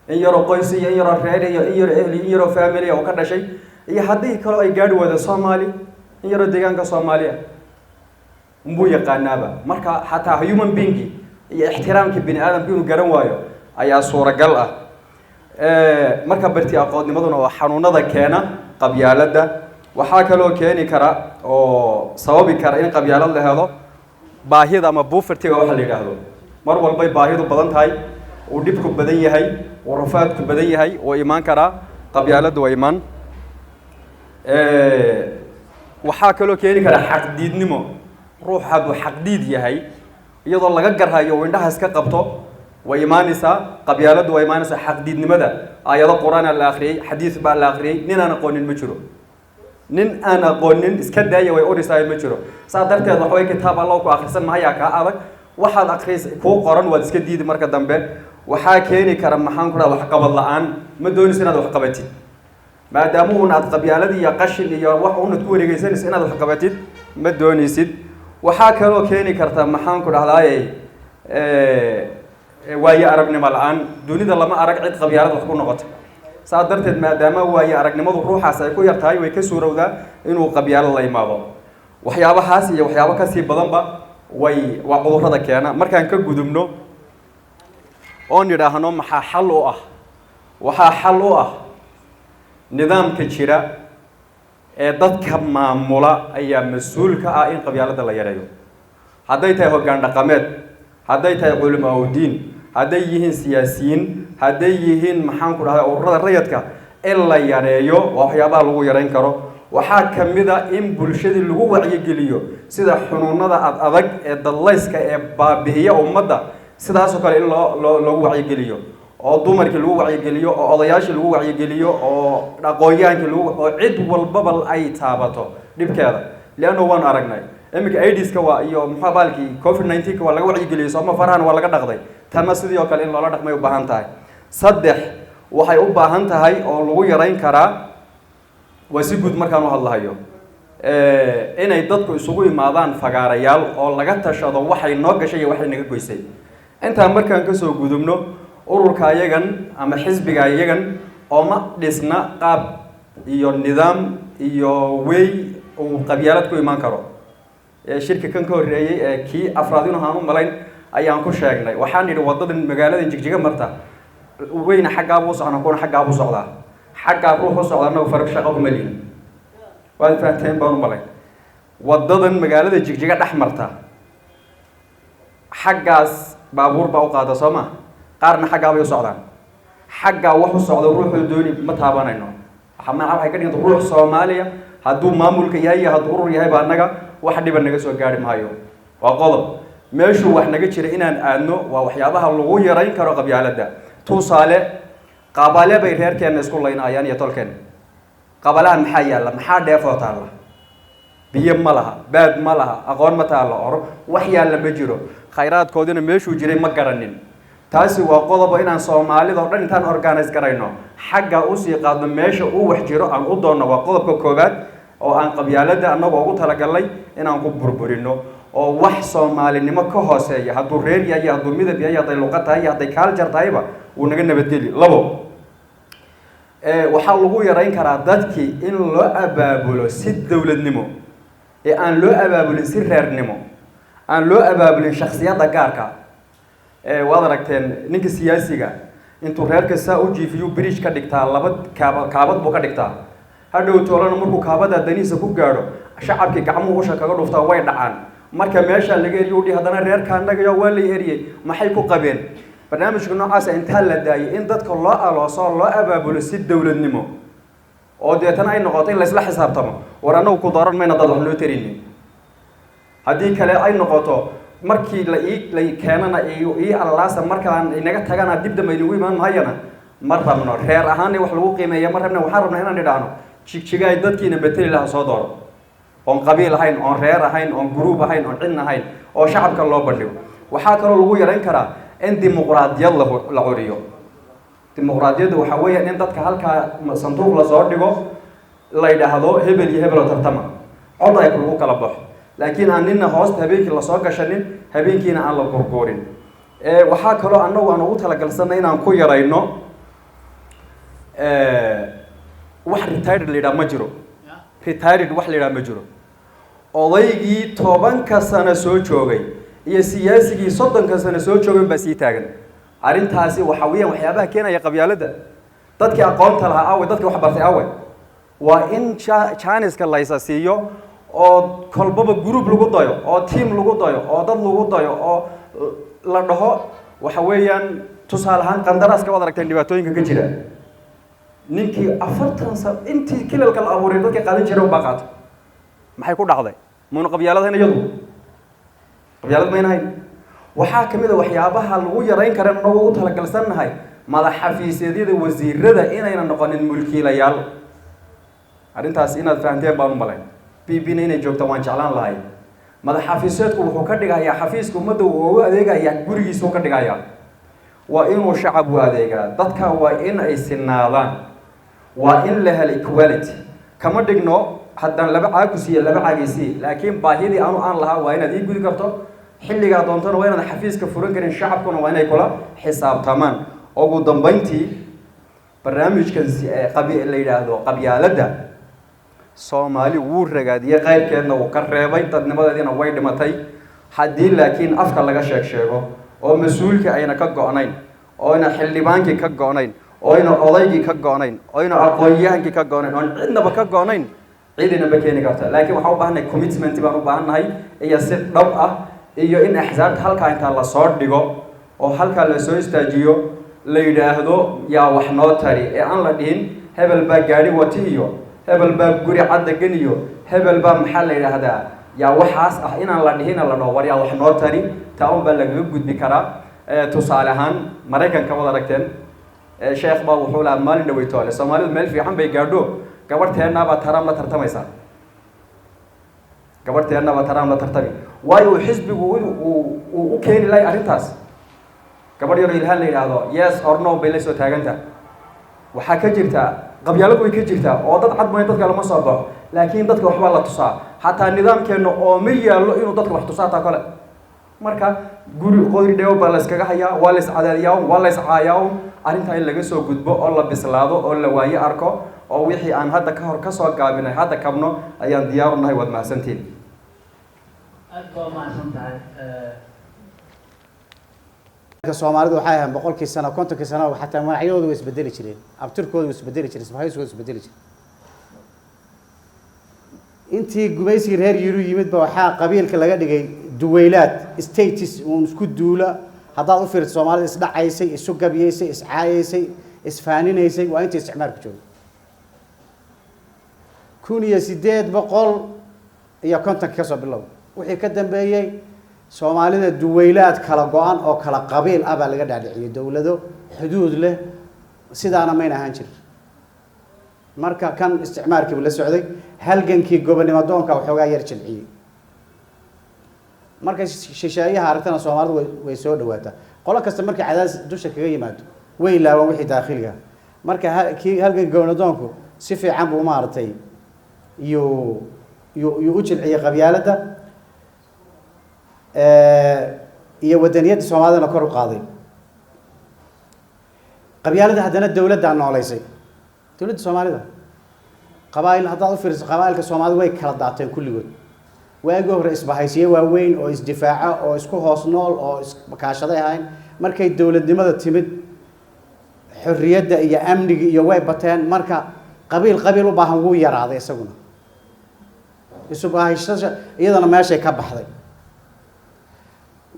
In yaroo qoys iyo in yaroo reer iyo in yaroo ehli, in yaroo family oo ka dhashay, iyo haddii kaloo ay gaadhi weydo Soomaali, in yaroo deegaanka Soomaaliya unbuu yaqaanaaba. Marka xataa human being iyo ixtiraamka bini aadamka inuu garan waayo ayaa suuragal ah. Marka barti aqoonnimaduna waa xanuunada keena qabyaaladda. Waxaa kaloo keeni kara oo sababi kara in qabyaalad la helo baahida ama povertyga waxa la yidhaahdo. Mar walbay baahidu badan tahay, uu dhibku badan yahay, uu rafaadku badan yahay, wuu imaan karaa qabyaaladdu, waa imaan. Waxaa kaloo keeni kara xaqdiidnimo. Ruux hadduu xaqdiid yahay, iyadoo laga garhayo uu indhaha iska qabto, way imaanaysaa qabyaaladdu, waa imaanaysaa xaqdiidnimada. Aayado Qur-aan la akhriyey, xadiis baa la akhriyey, nin aan aqoonin ma jiro. Nin aan aqoonin iska daaya, way odhisaay, ma jiro. Saa darteed waxa way kitaab Alla ku akhrisan mahayaa kaa adag, waxaad akhris kuu qoran waad iska diidi. Marka dambe waxaa keeni kara, maxaan ku dhaha, waxqabad la-aan. Ma doonaysa inaad wax qabatid, maadaama uun aad qabyaalad iyo qashin iyo wax uunad ku wareegeysanayso, inaad wax qabatid ma doonaysid. Waxaa kaloo keeni karta, maxaan ku dhahdaaye, waayo aragnimo la-aan. Dunida lama arag cid qabyaalad wax ku noqota. Saa darteed, maadaama waayo aragnimadu ruuxaas ay ku yar tahay, way ka suurowdaa inuu qabyaalad la imaado. Waxyaabahaas iyo waxyaabo kasii badanba way waa cudurrada keena. Markaan ka gudubno oon yidhaahno maxaa xal u ah, waxaa xal u ah nidaamka jira ee dadka maamula ayaa mas-uul ka ah in qabyaaladda la yareeyo. Hadday tahay hoggaan dhaqameed, hadday tahay culamaa udiin, hadday yihiin siyaasiyiin, hadday yihiin, maxaan ku dhahda, ururada rayadka, in la yareeyo waa waxyaabaha lagu yareyn karo. Waxaa ka mid a in bulshadii lagu wacyigeliyo sida xunuunada ad adag ee dadlayska ee baabi'iya ummadda, sidaasoo kale in loo loo loogu wacyigeliyo, oo dumarkii lagu wacyigeliyo, oo odayaashii lagu wacyigeliyo, oo aqoon-yahankii lagu, oo cid walbaba ay taabato dhibkeeda. Leanno waan aragnay iminka AIDSka waa iyo muxuu baalkii COVID-19ka waa laga wacyigeliyey, sooma? Farahan waa laga dhaqday. Tanna sidii oo kale in loola dhaqmay u baahan tahay. Saddex, waxay u baahan tahay oo lagu yarayn karaa, waa si guud markaan u hadlahayo, inay dadku isugu imaadaan fagaarayaal oo laga tashado waxay noo gashay iyo waxay naga goysay. Intaa markaan kasoo gudubno, ururka iyagan ama xisbiga iyagan ooma dhisna qaab iyo nidaam iyo wey uu qabyaalad ku imaan karo. Shirka kan ka horreeyey ee kii afraad inuu aan u malayn ayaan ku sheegnay. Waxaan nidhi waddadan magaalada Jigjiga marta weyna xaggaabuu socnaa, kuna xaggaabuu socdaa, xaggaa ruux u socda annagu farag shaqo kuma lihin. Waad fahanteen baan u malayn. Waddadan magaalada Jigjiga dhex marta, xaggaas baabuur baa u qaada, soo ma? Qaarna xaggaa bay u socdaan. Xaggaa wax u socda ruuxuu dooni ma taabanayno. Waxa macnaha waxay ka dhiganta ruux Soomaaliya Hadduu maamulka yahay iyo hadduu urur yahay ba, annaga wax dhiba naga soo gaari maayo. Waa qodob meeshuu wax naga jira inaan aadno, waa waxyaabaha lagu yarayn karo qabyaaladda. Tusaale, qabale bay reerkeenna isku laynayaan iyo tolkeen. Qabalaha maxaa yaalla? Maxaa dheefoo taalla? Biyo ma laha, baad ma laha, aqoon ma taallo, oro wax yaalla ma jiro, khayraadkoodina meeshuu jiray ma garanin. Taasi waa qodobo inaan Soomaalida oo dhan intaan organize garayno xagga usii qaadno, meesha uu wax jiro aan u doonno. Waa qodobka koowaad oo aan qabyaaladda annagoo ugu talagalnay inaan ku burburino, oo wax Soomaalinimo ka hooseeya, hadduu reer yahay, hadduu midab yahay, hadday luqad tahay iyo hadday culture tahayba, wuu naga nabadgeli. Labo, waxaa lagu yarayn karaa dadkii in loo abaabulo si dowladnimo ee aan loo abaabulin si reernimo, aan loo abaabulin shaksiyadda gaarka. Waad aragteen ninka siyaasiga intuu reerka saa u jiifiyu bridge ka dhigtaa, laba kaaba kaabad buu ka dhigtaa. Hadhow toolana markuu kaabada danihiisa ku gaadho, shacabkii gacmuhu usha kaga dhuftaa, way dhacaan. Marka meeshaa laga eriyo udhi, haddana reerka annaga waa la eriyey, maxay ku qabeen? Barnaamijka noocaasa intaa la daayay in dadka loo alooso, loo abaabulo si dowladnimo, oo deetana ay noqoto in laysla xisaabtamo: war, annagu ku dooran mayna dad wax noo tarinin. Haddii kale ay noqoto markii la ii la keenana ii allaasa, markaan inaga tagana dib dambe inagu imaan maayana. Ma rabno reer ahaan wax lagu qiimeeya, ma rabna. Waxaan rabnaa inaan idhaahno: Jigjigaay, dadkiina mateli laha soo dooro, oon qabiil ahayn, oon reer ahayn, oon group ahayn, oon cidna ahayn, oo shacabka loo bandhigo. Waxaa kaloo lagu yarayn karaa in dimuqraadiyad la curiyo. Dimuqraadiyaddu waxaa weeyaan in dadka halkaa sanduuq lasoo dhigo, la yidhaahdo hebel iyo hebel oo tartama, cod ay lagu kala baxo, laakiin aan nina hoosta habeenkii lasoo gashanin, habeenkiina aan la gurguurin. Waxaa kaloo annagu aan ugu talagalsanay inaan ku yarayno, wax retired la yidhaha ma jiro. Retired wax la yidhaha ma jiro. Odaygii 10-ka sano soo joogay iyo siyaasigii 30-ka sano soo joogay baa sii taagan. Arrintaasi waxa weeyaan waxyaabaha keenaya qabyaaladda. Dadkii aqoonta lahaa awe? Dadkii wax bartay awe? Waa in chance-ka laysa siiyo, oo kolbaba group lagu dayo, oo team lagu dayo, oo dad lagu dayo, oo la dhaho waxa weeyaan, tusaale ahaan, qandaraaska waad aragteen dhibaatooyinka ka jira. Ninkii 40 sano intii kilalka la abuuray dadka qaadan jiray unbaa qaata. Maxay ku dhacday? Muna qabyaalad hayn? Iyadu qabyaalad mayna hayn. Waxaa ka mid a waxyaabaha lagu yarayn kara inagu u talagalsannahay madax xafiisyadyada wasiirada inayna noqonin mulkiilayaal. Arrintaas inaad fahamteen baan u malayn, b b na inay joogtaan waan jeclaan lahay. Madax xafiiseedku wuxuu ka dhigayaa xafiiska ummadda uu ugu adeegayaa gurigiisuu ka dhigayaa. Waa inuu shacab u adeegaa dadka, waa in ay sinaadaan, waa in la helo equality. Kama dhigno haddaan laba caag ku siiye, laba caagaysiiye, laakiin baahidii anu aan lahaa waa inaad ii gudi karto. Xilligaa doontana waa inaad xafiiska furan karin, shacabkuna waa inay kula xisaabtamaan. Ugu dambeyntii, barnaamijkan qabi la yidhaahdo qabyaaladda Soomaali wuu ragaadiyey, qayrkeedna wuu ka reebay, dadnimadeediina way dhimatay. Haddii laakiin afka laga sheeg sheego oo mas-uulkii ayna ka go'nayn, oo ayna xildhibaankii ka go'nayn, oo ayna odaygii ka go'nayn, oo ayna aqoon-yahankii ka go'nayn, oon cidnaba ka go'nayn, cidina ma keeni karta. Laakiin waxaan u baahannahay commitment baan u baahannahay, iyo si dhab ah, iyo in axsaabta halkaa intaa lasoo dhigo oo halkaa lasoo istaajiyo, la yidhaahdo yaa wax noo tari, ee aan la dhihin hebel baa gaadhi wati iyo hebel baa guri cad degan iyo hebel baa maxaa la yidhaahdaa yaa waxaas ah, inaan la dhihina la dhaho war yaa wax noo tari. Taa un baa lagaga gudbi karaa. Tusaale ahaan, Maraykanka wad aragteen, sheekh baa wuxuu lahaa maalin dhaweytoole: Soomaalidu meel fiican bay gaadho, gabarhteennaabaa Trump la tartamaysaa, gabarhteennaabaa Trump la tartami. Waayo uu xisbigu uu u keeni lahay arrintaas? Gabadh yaroo Ilhaan la yidhaahdo yes or no bay la soo taagantaha. Waxaa ka jirta qabyaalad, way ka jirtaa, oo dad cad mooya dadka lama soo baxo, laakiin dadka waxbaa la tusaa. Xataa nidaamkeenna oo ma yaallo inuu dadka wax tusaa taa kole. Marka guri qori dheew baa la iskaga hayaa, waa la iscadaadiyaa, waa la iscaayaa. Arrintaa in laga soo gudbo oo la bislaado oo la waaye arko, oo wixii aan hadda ka hor kasoo gaabinay hadda kabno ayaan diyaar u nahay. Waad mahadsantihin. Aad baa mahadsan tahay. Soomaalidu waxay ahayn 100-kii sano, 50-kii sano, xataa magacyadoodu way isbedeli jireen, abtirkoodu way isbedeli jireen, isbahaysigoodu isbedeli jireen. Intii gumaysigii reer Yuru yimid ba waxaa qabiilka laga dhigay duweylaad, states uun isku duula. Haddaad u fiirto, Soomaalida isdhacaysay, isu gabiyeysay, iscaayeysay, isfaaninaysay waa intii isticmaalku joogay. 1850-ka kasoo bilow wixii ka dambeeyey Soomaalida duweylaad kala go-an oo kala qabiil ah baa laga dhaadhiciyey, dowlado xuduud leh sidaana mayna ahaan jirin. Marka kan isticmaarkiibu la socday, halgankii gobonimo doonka waxoogaa yar jilciyey. Markay shisheeyaha aragtana Soomaalidu way soo dhawaataa. Qolo kasta markay cadaadis dusha kaga yimaado way ilaawaan wixii daakhiliga. Marka kii halgankii gobonimo doonku si fiican buu maaragtay yuu u jilciyey qabyaaladda iyo wadaniyadda Soomaalidana kor u qaaday. Qabyaaladda haddana dowladdaa nooleysay, dowladda Soomaalida. Qabaa'il haddaad u fiiriso, qabaa'ilka Soomaalida way kala daateen kulligood. Waagii hore isbahaysiyo waaweyn oo isdifaaca oo isku hoos nool oo iskaashaday ahayn. Markay dowladnimada timid, xorriyadda iyo amniga iyo way bateen. Marka qabiil qabiil u baahan wuu yaraaday, isaguna isubahayshasha iyadana meeshay ka baxday.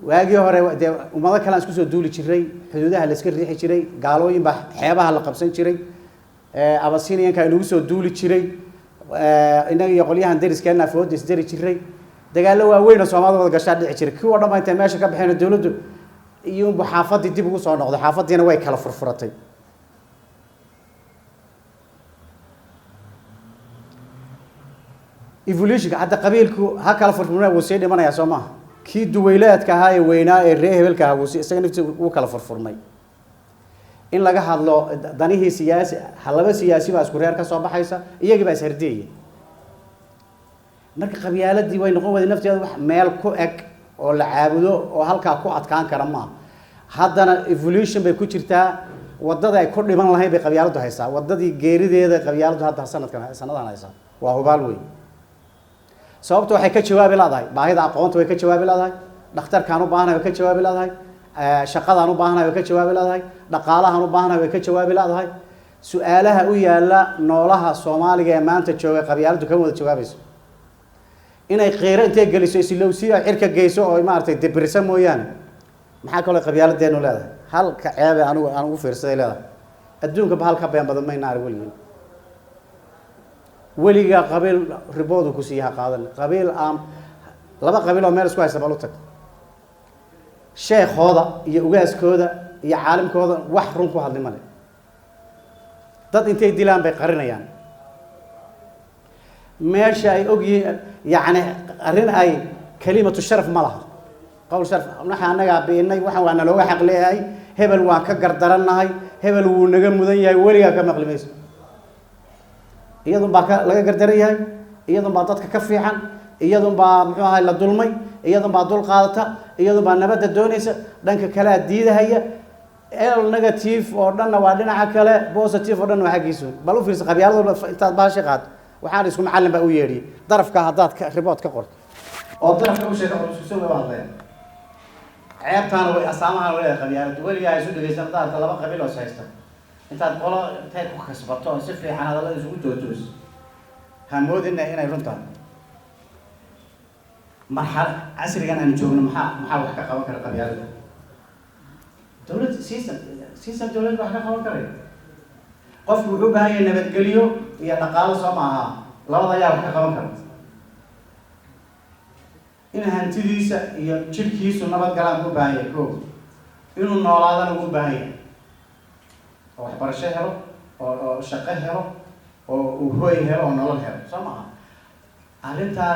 Waagii hore dee ummado kale aan isku soo duuli jiray, xuduudaha la iska riixi jiray, gaalooyin baa xeebaha la qabsan jiray, Abasiniyanka inagu soo duuli jiray, innaga iyo qolyahan dariskeenna afooda isdari jiray, dagaallo waaweyn oo Soomaalida wada gashaa dhici jiray. Kuwa dhan ba intay meesha ka baxeen dowladdu iyuunbu xaafaddii dib ugu soo noqday, xaafaddiina way kala furfuratay. Evolutionka hadda qabiilku ha kala furfurmay, wuu sii dhimanayaa soo maaha? Kii duweylaadka ahaa ee weynaa ee reer hebelka ahaa wuu sii isaga naftiisa wuu kala furfurmay. In laga hadlo danihii siyaasi, laba siyaasi baa isku reer ka soo baxaysa, iyagii baa ishardiyaya. Marka qabyaaladii way noqon weyday nafteeda wax meel ku eg oo la caabudo oo halkaa ku adkaan kara maaha. Haddana evolution bay ku jirtaa, waddada ay ku dhiman lahayn bay qabyaaladdu haysaa, waddadii geerideeda qabyaaladdu hadda sanadkan sanadahan haysaa, waa hubaal weyn. Sababta waxay ka jawaabi leedahay baahida aqoonta, way ka jawaabi leedahay dhakhtarkaan u baahanahay, way ka jawaabi leedahay shaqadaan u baahanahay, way ka jawaabi leedahay dhaqaalahaan u baahanahay, way ka jawaabi leedahay su-aalaha u yaala noolaha Soomaaliga ee maanta jooga. Qabyaaladdu kama wada jawaabayso. Inay qiiro intay geliso isilowsiyo cirka geyso oo maaragtay dibirisa mooyaane, maxaa kaloo qabyaaladeenu leedahay? Halka ceebe anigu aan ugu fiirsaday leedahay, adduunka ba halka been badan mayna arag weligeen. Weligaa qabiil riboodu ku siiya ha qaadan. Qabiil aan laba qabiil oo meel isku haysta bal u tag, sheekhooda iyo ugaaskooda iyo caalimkooda wax run ku hadli male. Dad intay dilaan bay qarinayaan meesha ay og yihiin. Yacni arrin ay kalimatu sharaf ma laha, qowl sharaf. Waxa annagaa biinay, waxaan waa nalooga xaq leeyahay, hebel waan ka gardarannahay, hebel wuu naga mudan yahay, weligaa ka maqli mayso. Iyadun baa ka laga gardaran yahay, iyadun baa dadka ka fiican, iyadun baa muxuu ahay la dulmay, iyadun baa dul qaadata, iyadun baa nabadda doonaysa, dhanka kalea diidahaya. El negative oo dhanna waa dhinaca kale, positive oo dhanna waa xaggiisu. Bal u fiirsa qabyaalad walba intaad bahashi qaato, waxaan isku macallin baa u yeedhiyey darafka haddaad ka ribood ka qorto oo darafka u sheega oo isku soo wada hadlaya. Ceebtaana way asaamahan way leedahay qabyaaladu. Weligaa isu dhegeysan haddaad aragto laba qabiil oo is haysta, intaad qolo intay ku kasbato oo si fiican hadallada isugu tootoos, ha moodina inay run tahay. Marxal casrigan aan joogno maxaa wax ka qaban kara qabyaalada? Dowlad system dowlad wax ka qaban karaya. Qofku wuxuu u baahan yahay nabadgelyo iyo dhaqaalo, soo maaha? Labada ayaa wax ka qaban kara. In hantidiisa iyo jidhkiisu nabad galaan u baahan yahay, ko inuu noolaadana wuu u baahan yahay, oo waxbarasho helo oo shaqo helo oo uu hooy helo oo nolol helo, soo maaha? Arrintaa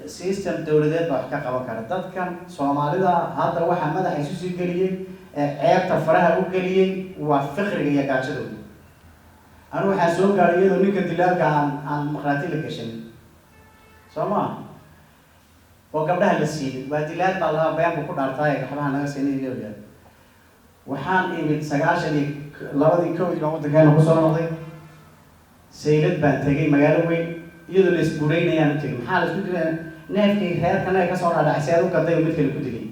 system dowladeed baa wax ka qaban kara. Dadkan Soomaalida hadda waxaa madaxa isu sii geliyey ee ceebta faraha u geliyey waa fiqriga iyo gaajadooda. Anigu waxaan soo gaaray iyadoo ninka dilaalka aan maqraati la gashan, soo maa, oo gabdhaha la siinin. Waa dilaal baa lahaa, been buu ku dhaartaaye, waxbaha naga siinin leeyahay. Waxaan imid 92-dii, 1-dii baan waddankeena kusoo noqday. Saylad baan tegay, magaalo weyn, iyadoo la isguuraynayaan u tegay. Maxaa la isku dilaya? Neefkii reerkan ee kasoo dhaadhacay si aad u gaday oo mid kale ku dilay.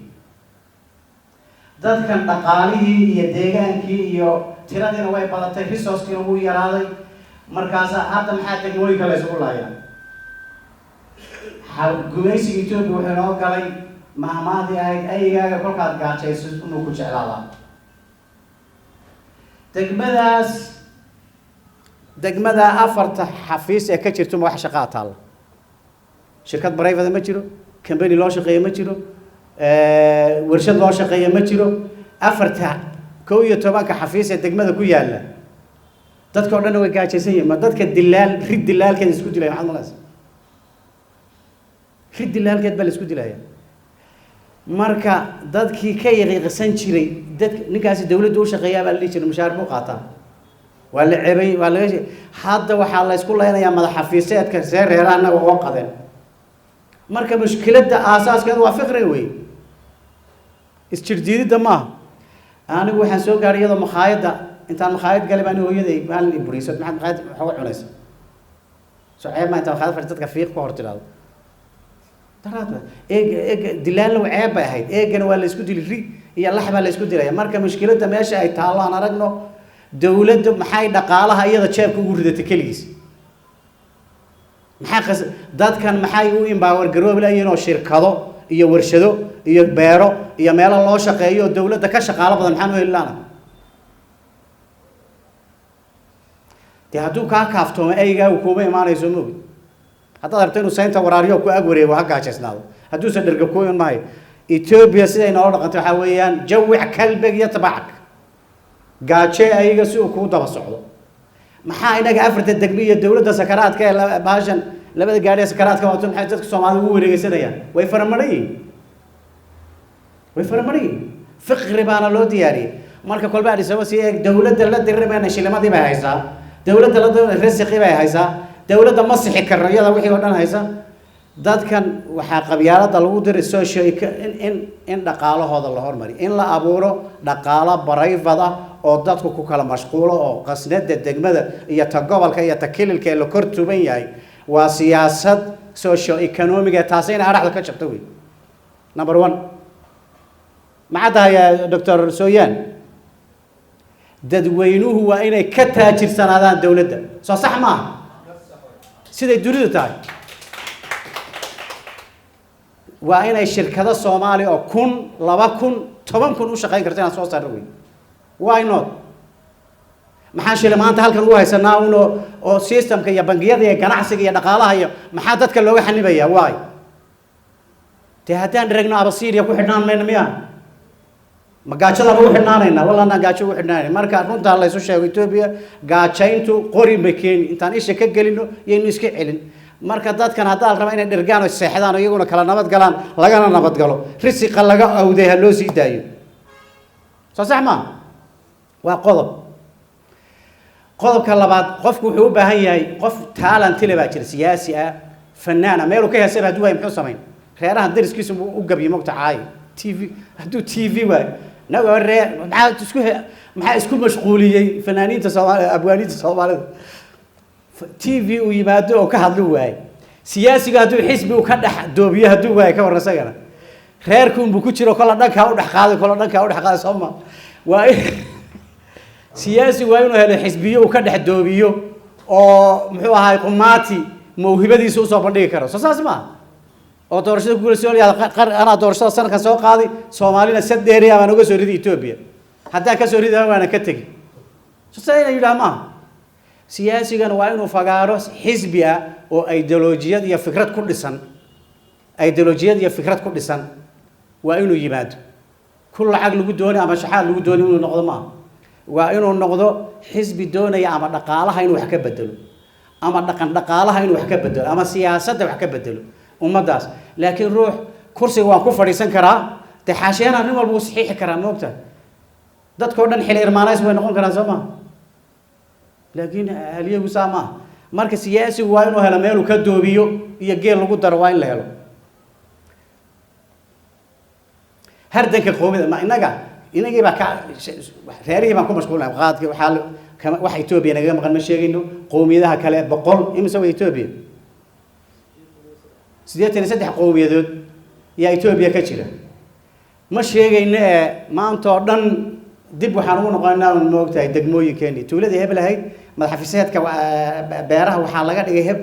Dadkan dhaqaalihii iyo deegaankii iyo tiradiina way badatay, resourcekiina wuu yaraaday. Markaasa hadda maxaa degmooyinka la isugu laayaa? Gumaysiga Etoobiya wuxuu inoo galay mahmaadii ahayd aygaaga kolkaad gaajayso inuu ku jeclaadaa. Degmadaas Degmada afarta xafiis ee ka jirto ma wax shaqaa taalla? Shirkad private ma jiro, company loo shaqeeyo ma jiro, warshad loo shaqeeyo ma jiro. Afarta 11-ka xafiis ee degmada ku yaalla, dadka oo dhan way gaajaysan yihiin. Ma dadka dilaal, rid dilaalkeed isku dilaya? Maxaad malaysa? Rid dilaalkeed baa la isku dilaya. Marka dadkii ka yaqiiqsan jiray dad, ninkaasi dawladdu u shaqeeyaa baa la dhihi jiray, mushaar buu qaataa, waa la cebay, waa laga. Hadda waxaa la isku leynayaa madax xafiiseedka see reeraha annaga oo qadeen. Marka mushkiladda aasaaskeedu waa fiqri wey, isjirdiididda maaha. Anigu waxaan soo gaaray iyadoo makhaayadda intaan makhaayad galay baan hooyaday maalin i buriso, maxaad makhaayad waxooga cunaysa? Soo ceeb maa intaan makhaayad fadhi dadka fiiq ku hor tidhaahdo daraad eeg eeg dilaalna ceeb bay ahayd, eegana waa la isku dili, ri iyo lax baa la isku dilaya. Marka mushkiladda meesha ay taallo aan aragno. Dawladdu maxay dhaqaalaha iyada jeebka ugu ridatay keligiis? Maxaa qas dadkan maxay u empower garoobi lahayiin oo shirkado iyo warshado iyo beero iyo meelo loo shaqeeyo oo dawladda ka shaqaalo badan maxaan u heli laana? Dee hadduu kaa kaaftoomo eygaagu kuuma imaanayso, moogid. Haddaad rabto inuu saynta waraariyo ku ag wareego, ha gaajaysnaado, hadduusan dherga ku iman maayo. Etoobiya siday noola dhaqantay waxaa weeyaan jawic kalbeg iyo tabacag, gaaje ayaga si uu kuu daba socdo. Maxaa inaga afarta degmi iyo dawladda sakaraadka ee bahashan labada gaadhi ee sakaraadka wato, maxay dadka Soomaalida ugu wareegeysanayaan? Way faramaran yihiin, way faramaran yihiin. Fiqri baana loo diyaariyey. Marka kolba Addis Ababa sii eeg, dawladda la diriri mayna, shilimadii bay haysaa, dawladda la diriri risiqii bay haysaa, dawladda ma sixi karno iyada wixii oo dhan haysa. Dadkan waxaa qabyaaladda lagu diray socio in dhaqaalahooda la hormariyo, in la abuuro dhaqaalo private ah oo dadku ku kala mashquulo, oo qasnada degmada iyo ta gobolka iyo ta kililka ee la kor tuban yahay waa siyaasad socio economic ee taasi inay adhaxda ka jabto wey. Number one, maxaa tahay Doctor Sooyaan? Dadweynuhu waa inay ka taajirsanaadaan dawladda, soo sax maaha? Siday dunidu tahay waa inay shirkado Soomaaliya oo 1000, 2000, 10,000 u shaqayn karto inaan soo saarno wey. Why not? Maxaa shile maanta halkan ugu haysanaa un oo systemka iyo bangiyada iyo ganacsiga iyo dhaqaalaha iyo maxaa dadka looga xanibayaa? Why? Dee haddaan dheragno Abasiria ku xidhnaan mayna miya? Ma gaajadaan ugu xidhnaanaynaa? Walla anaan gaajo ugu xidhnaanay. Marka runtaa la isu sheego, Etoobiya gaajayntu qori ma keeni, intaan isha ka gelino yaynu iska celin. Marka dadkan haddaa la rabaa inay dhergaan oo seexdaan oo iyaguna kala nabad galaan, lagana nabad galo, risiqa laga awday ha loo sii daayo. Soo sax maa? Waa qodob. Qodobka labaad, qofku wuxuu u baahan yahay qof talentile baa jira, siyaasi ah, fanaana, meeluu ka heesaba hadduu waayo muxuu samayn? Reeraha dariskiisu u gabiyo mogta caayo TV, hadduu TV waayo naga ree maxaa isku mashquuliyey fanaaniinta Soomaali, abwaaniinta Soomaalida? TV uu yimaado oo ka hadli waayo. Siyaasigu hadduu xisbi uu ka dhex doobiyo hadduu waayo, ka warran isagana? Reerkuunbuu ku jiro, kola dhankaa u dhex qaaday, kola dhankaa u dhex qaaday. Soo ma waa siyaasigu waa inuu helo xisbiyo uu ka dhex doobiyo oo muxuu ahaay qumaati mawhibadiisa usoo bandhigi karo. Soo saas maaha? Oo doorashada ku guulaysan qar anaa doorashada sanadkan soo qaaday, Soomaalina sad dheeriya baan uga soo ridi Etoobiya, haddaan ka soo ridana waana ka tegi. Soo saa inay yidhaha maaha. Siyaasigana waa inuu fagaaro xisbi ah oo ideolojiyad iyo fikrad ku dhisan, ideolojiyad iyo fikrad ku dhisan waa inuu yimaado. Ku lacag lagu doonay ama shaxaad lagu doonay inuu noqdo maaha. Waa inuu noqdo xisbi doonaya ama dhaqaalaha inuu wax ka bedelo, ama dhaqan dhaqaalaha inuu wax ka bedelo, ama siyaasadda wax ka bedelo ummaddaas. Laakiin ruux kursiga waan ku fadhiisan karaa, dee xaashiyana nin walba wuu saxiixi karaa, moogta dadkao dhan xili irmaanays way noqon karaan, soo maha? Laakiin haliyagu saa maaha. Marka siyaasigu waa inuu helo meeluu ka doobiyo iyo geel lagu daro, waa in la helo. Hardanka qoomida ma inaga inagii baa ka reerihii baan ku mashquulnahay qaadki waxaa kama wax Etoobiya nagaga maqan ma sheegayno. Qowmiyadaha kale 100 imise waa Etoobiya? 83 qowmiyadood yaa Etoobiya ka jira, ma sheegayno. Ee maanta oo dhan dib waxaan ugu noqonaa un moogtahay degmooyinkeeni, tuuladii hebel ahayd madaxafiseedka beeraha waxaa laga dhigay heb.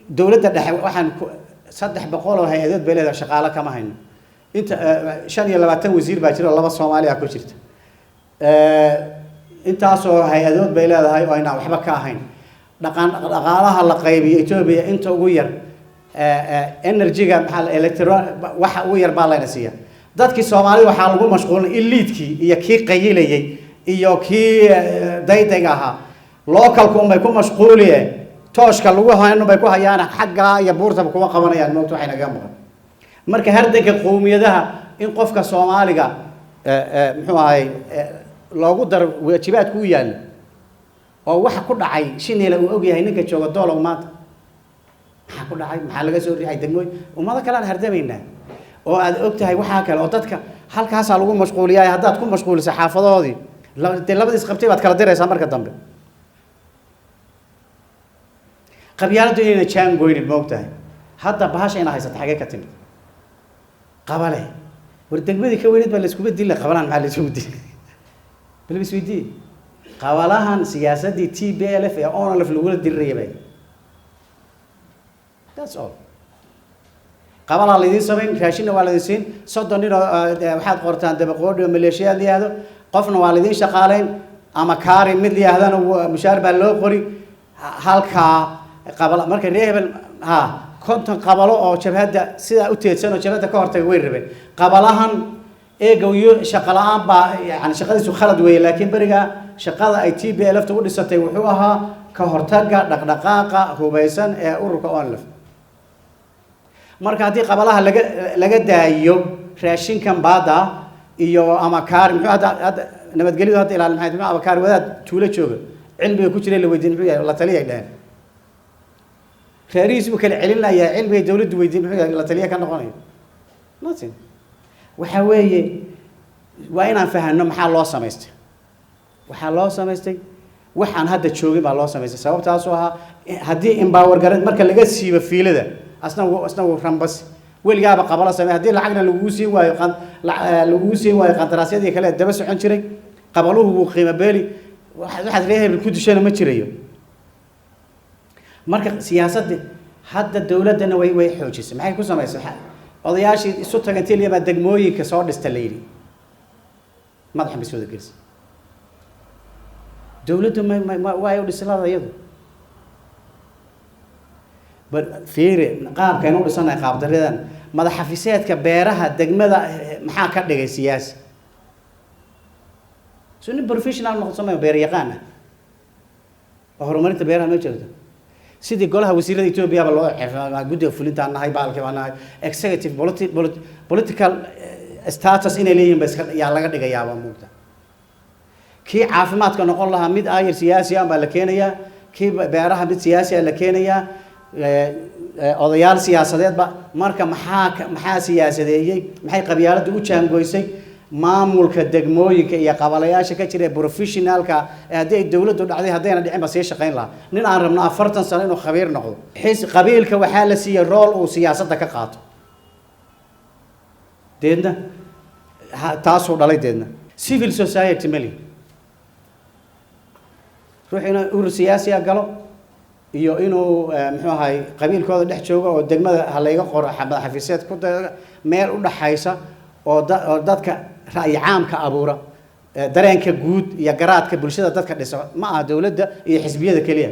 Dowladda dhexe waxaan 300 oo hay-adood bay leedahay, shaqaalo kama hayno. Inta 25 wasiir baa jira oo 2 Soomaali ah ku jirta. Intaasoo hay-adood bay leedahay oo aynaan waxba ka ahayn. Dhaqan dhaqaalaha la qaybiyo Etoobiya inta ugu yar, energy-ga, maxaa la electro, waxa ugu yar baa layna siiya. Dadkii Soomaalida waxaa lagu mashquulin elite-kii iyo kii qayilayay iyo kii daydayga ahaa, localku unbay ku mashquuliye, tooshka lagu hayn bay ku hayaan, xaggaa iyo buurtaba kuma qabanayaan. Moogta, waxay naga maqan marka hardanka qowmiyadaha in qofka Soomaaliga, muxuu ahay, loogu daro waajibaadku u yaalla oo waxa ku dhacay Shinila uu ogyahay ninka jooga Doolow maanta maxaa ku dhacay, maxaa laga soo riixay degmooy, ummado kale aan hardamaynaa oo aad og tahay. Waxaa kale oo dadka halkaasaa lagu mashquuliyaa. Haddaad ku mashquulisa xaafadahoodii, dee labadiis qabtay baad kala diraysaa. Marka dambe qabyaaladdu inayna jaan goynin, ma og tahay? Hadda bahasha inaa haysata xagee ka timid? Qabale war degmadii ka weyneed baa la iskuma dila. Qabalaan maxaa la isugu dilay? Bal isweydii, qabalahan siyaasaddii TPLF ee ONLF lagula diriraya bay. That's all. Qabalaa laydin samayn, raashinna waa laydin siin, 30 nin oo waxaad qortaan dabaqoodhi oo maleeshiyaad la yihahdo, qofna waa laydin shaqaaleyn ama kaari mid la yihahdana mushaar baa loo qori halkaa qabala. Marka reer hebel ha 50 qabalo oo jabhadda sidaa u teedsan oo jabhadda ka hortaga way rabeen. Qabalahan eegow shaqo la-aan baa, yani shaqadiisu khalad weeye, laakiin beriga shaqada ay TPLF ta u dhisatay wuxuu ahaa ka hortagga dhaqdhaqaaqa hubaysan ee ururka ONLF. Marka haddii qabalaha laga daayo raashinkan baada iyo ama kaari, muxuu hadda nabadgelyadu hadda ilaalin maxay, muxuu ama kaari wadaad tuulo jooga cilmiga ku jira la weydiin, muxuu yahay? La taliyay dhaheen, reerihiis buu kala celinayaa. Cilmiga dawladdu weydiin, muxuu yahay? La taliya ka noqonayo nothing. Waxa weeye waa inaan fahanno maxaa loo samaystay. Waxaa loo samaystay waxaan hadda joogin baa loo samaystay. Sababtaasoo ahaa haddii empower garan marka laga siibo fiilada, asna wuu rambas weligaaba qabala samey. Haddii lacagna lagugu siin waayo, lagugu siin waayo qandaraasyadii kale daba socon jiray, qabaluhu wuu qiimo beeli. Waxaad reer hebel ku dushana ma jirayo. Marka siyaasadda hadda dawladdana way xoojisay. Maxay ku samaysay? Odayaashii isu tagantii baa degmooyinka soo dhista la yidhi, madaxa bay soo wada gelisay dawladdu. Ma way u dhisilada iyadu? Bal fiiri qaabkaynu u dhisanahay, qaabdaridan madaxafiseedka beeraha degmada maxaa ka dhigay siyaasi? So nin professional noqdo samay, beer yaqaan ah oo horumarinta beeraha ma jirto. Sidii golaha wasiirada Ethiopia ba loo guddiga fulintaan nahay, baalkii baan nahay, executive political status inay leeyihiin ba iska yaa laga dhigayaaba muugta. Kii caafimaadka noqon lahaa mid ayar siyaasi ah baa la keenayaa, kii beeraha mid siyaasi ah la keenayaa, odayaal siyaasadeedba. Marka maxaa siyaasadeeyey? Maxay qabyaaladdu u jaangoysay maamulka degmooyinka iyo qabalayaasha ka jira ee professionalka ee haddii ay dawladdu dhacday, haddayna dhicin ba sii shaqayn lahaa? Nin aan rabno 40 sano inuu khabiir noqdo xis qabiilka waxaa la siiyey rool uu siyaasadda ka qaato, deedna taasuu dhalay. Deedna civil society mali ruux inuu urur siyaasi ah galo iyo inuu muxuu ahay qabiilkooda dhex joogo oo degmada ha layga qoro madaxafiiseed ku daydo, meel u dhaxaysa oo oo dadka ra'yi caamka abuura, dareenka guud iyo garaadka bulshada dadka dhisa ma aha dowladda iyo xisbiyada keliya.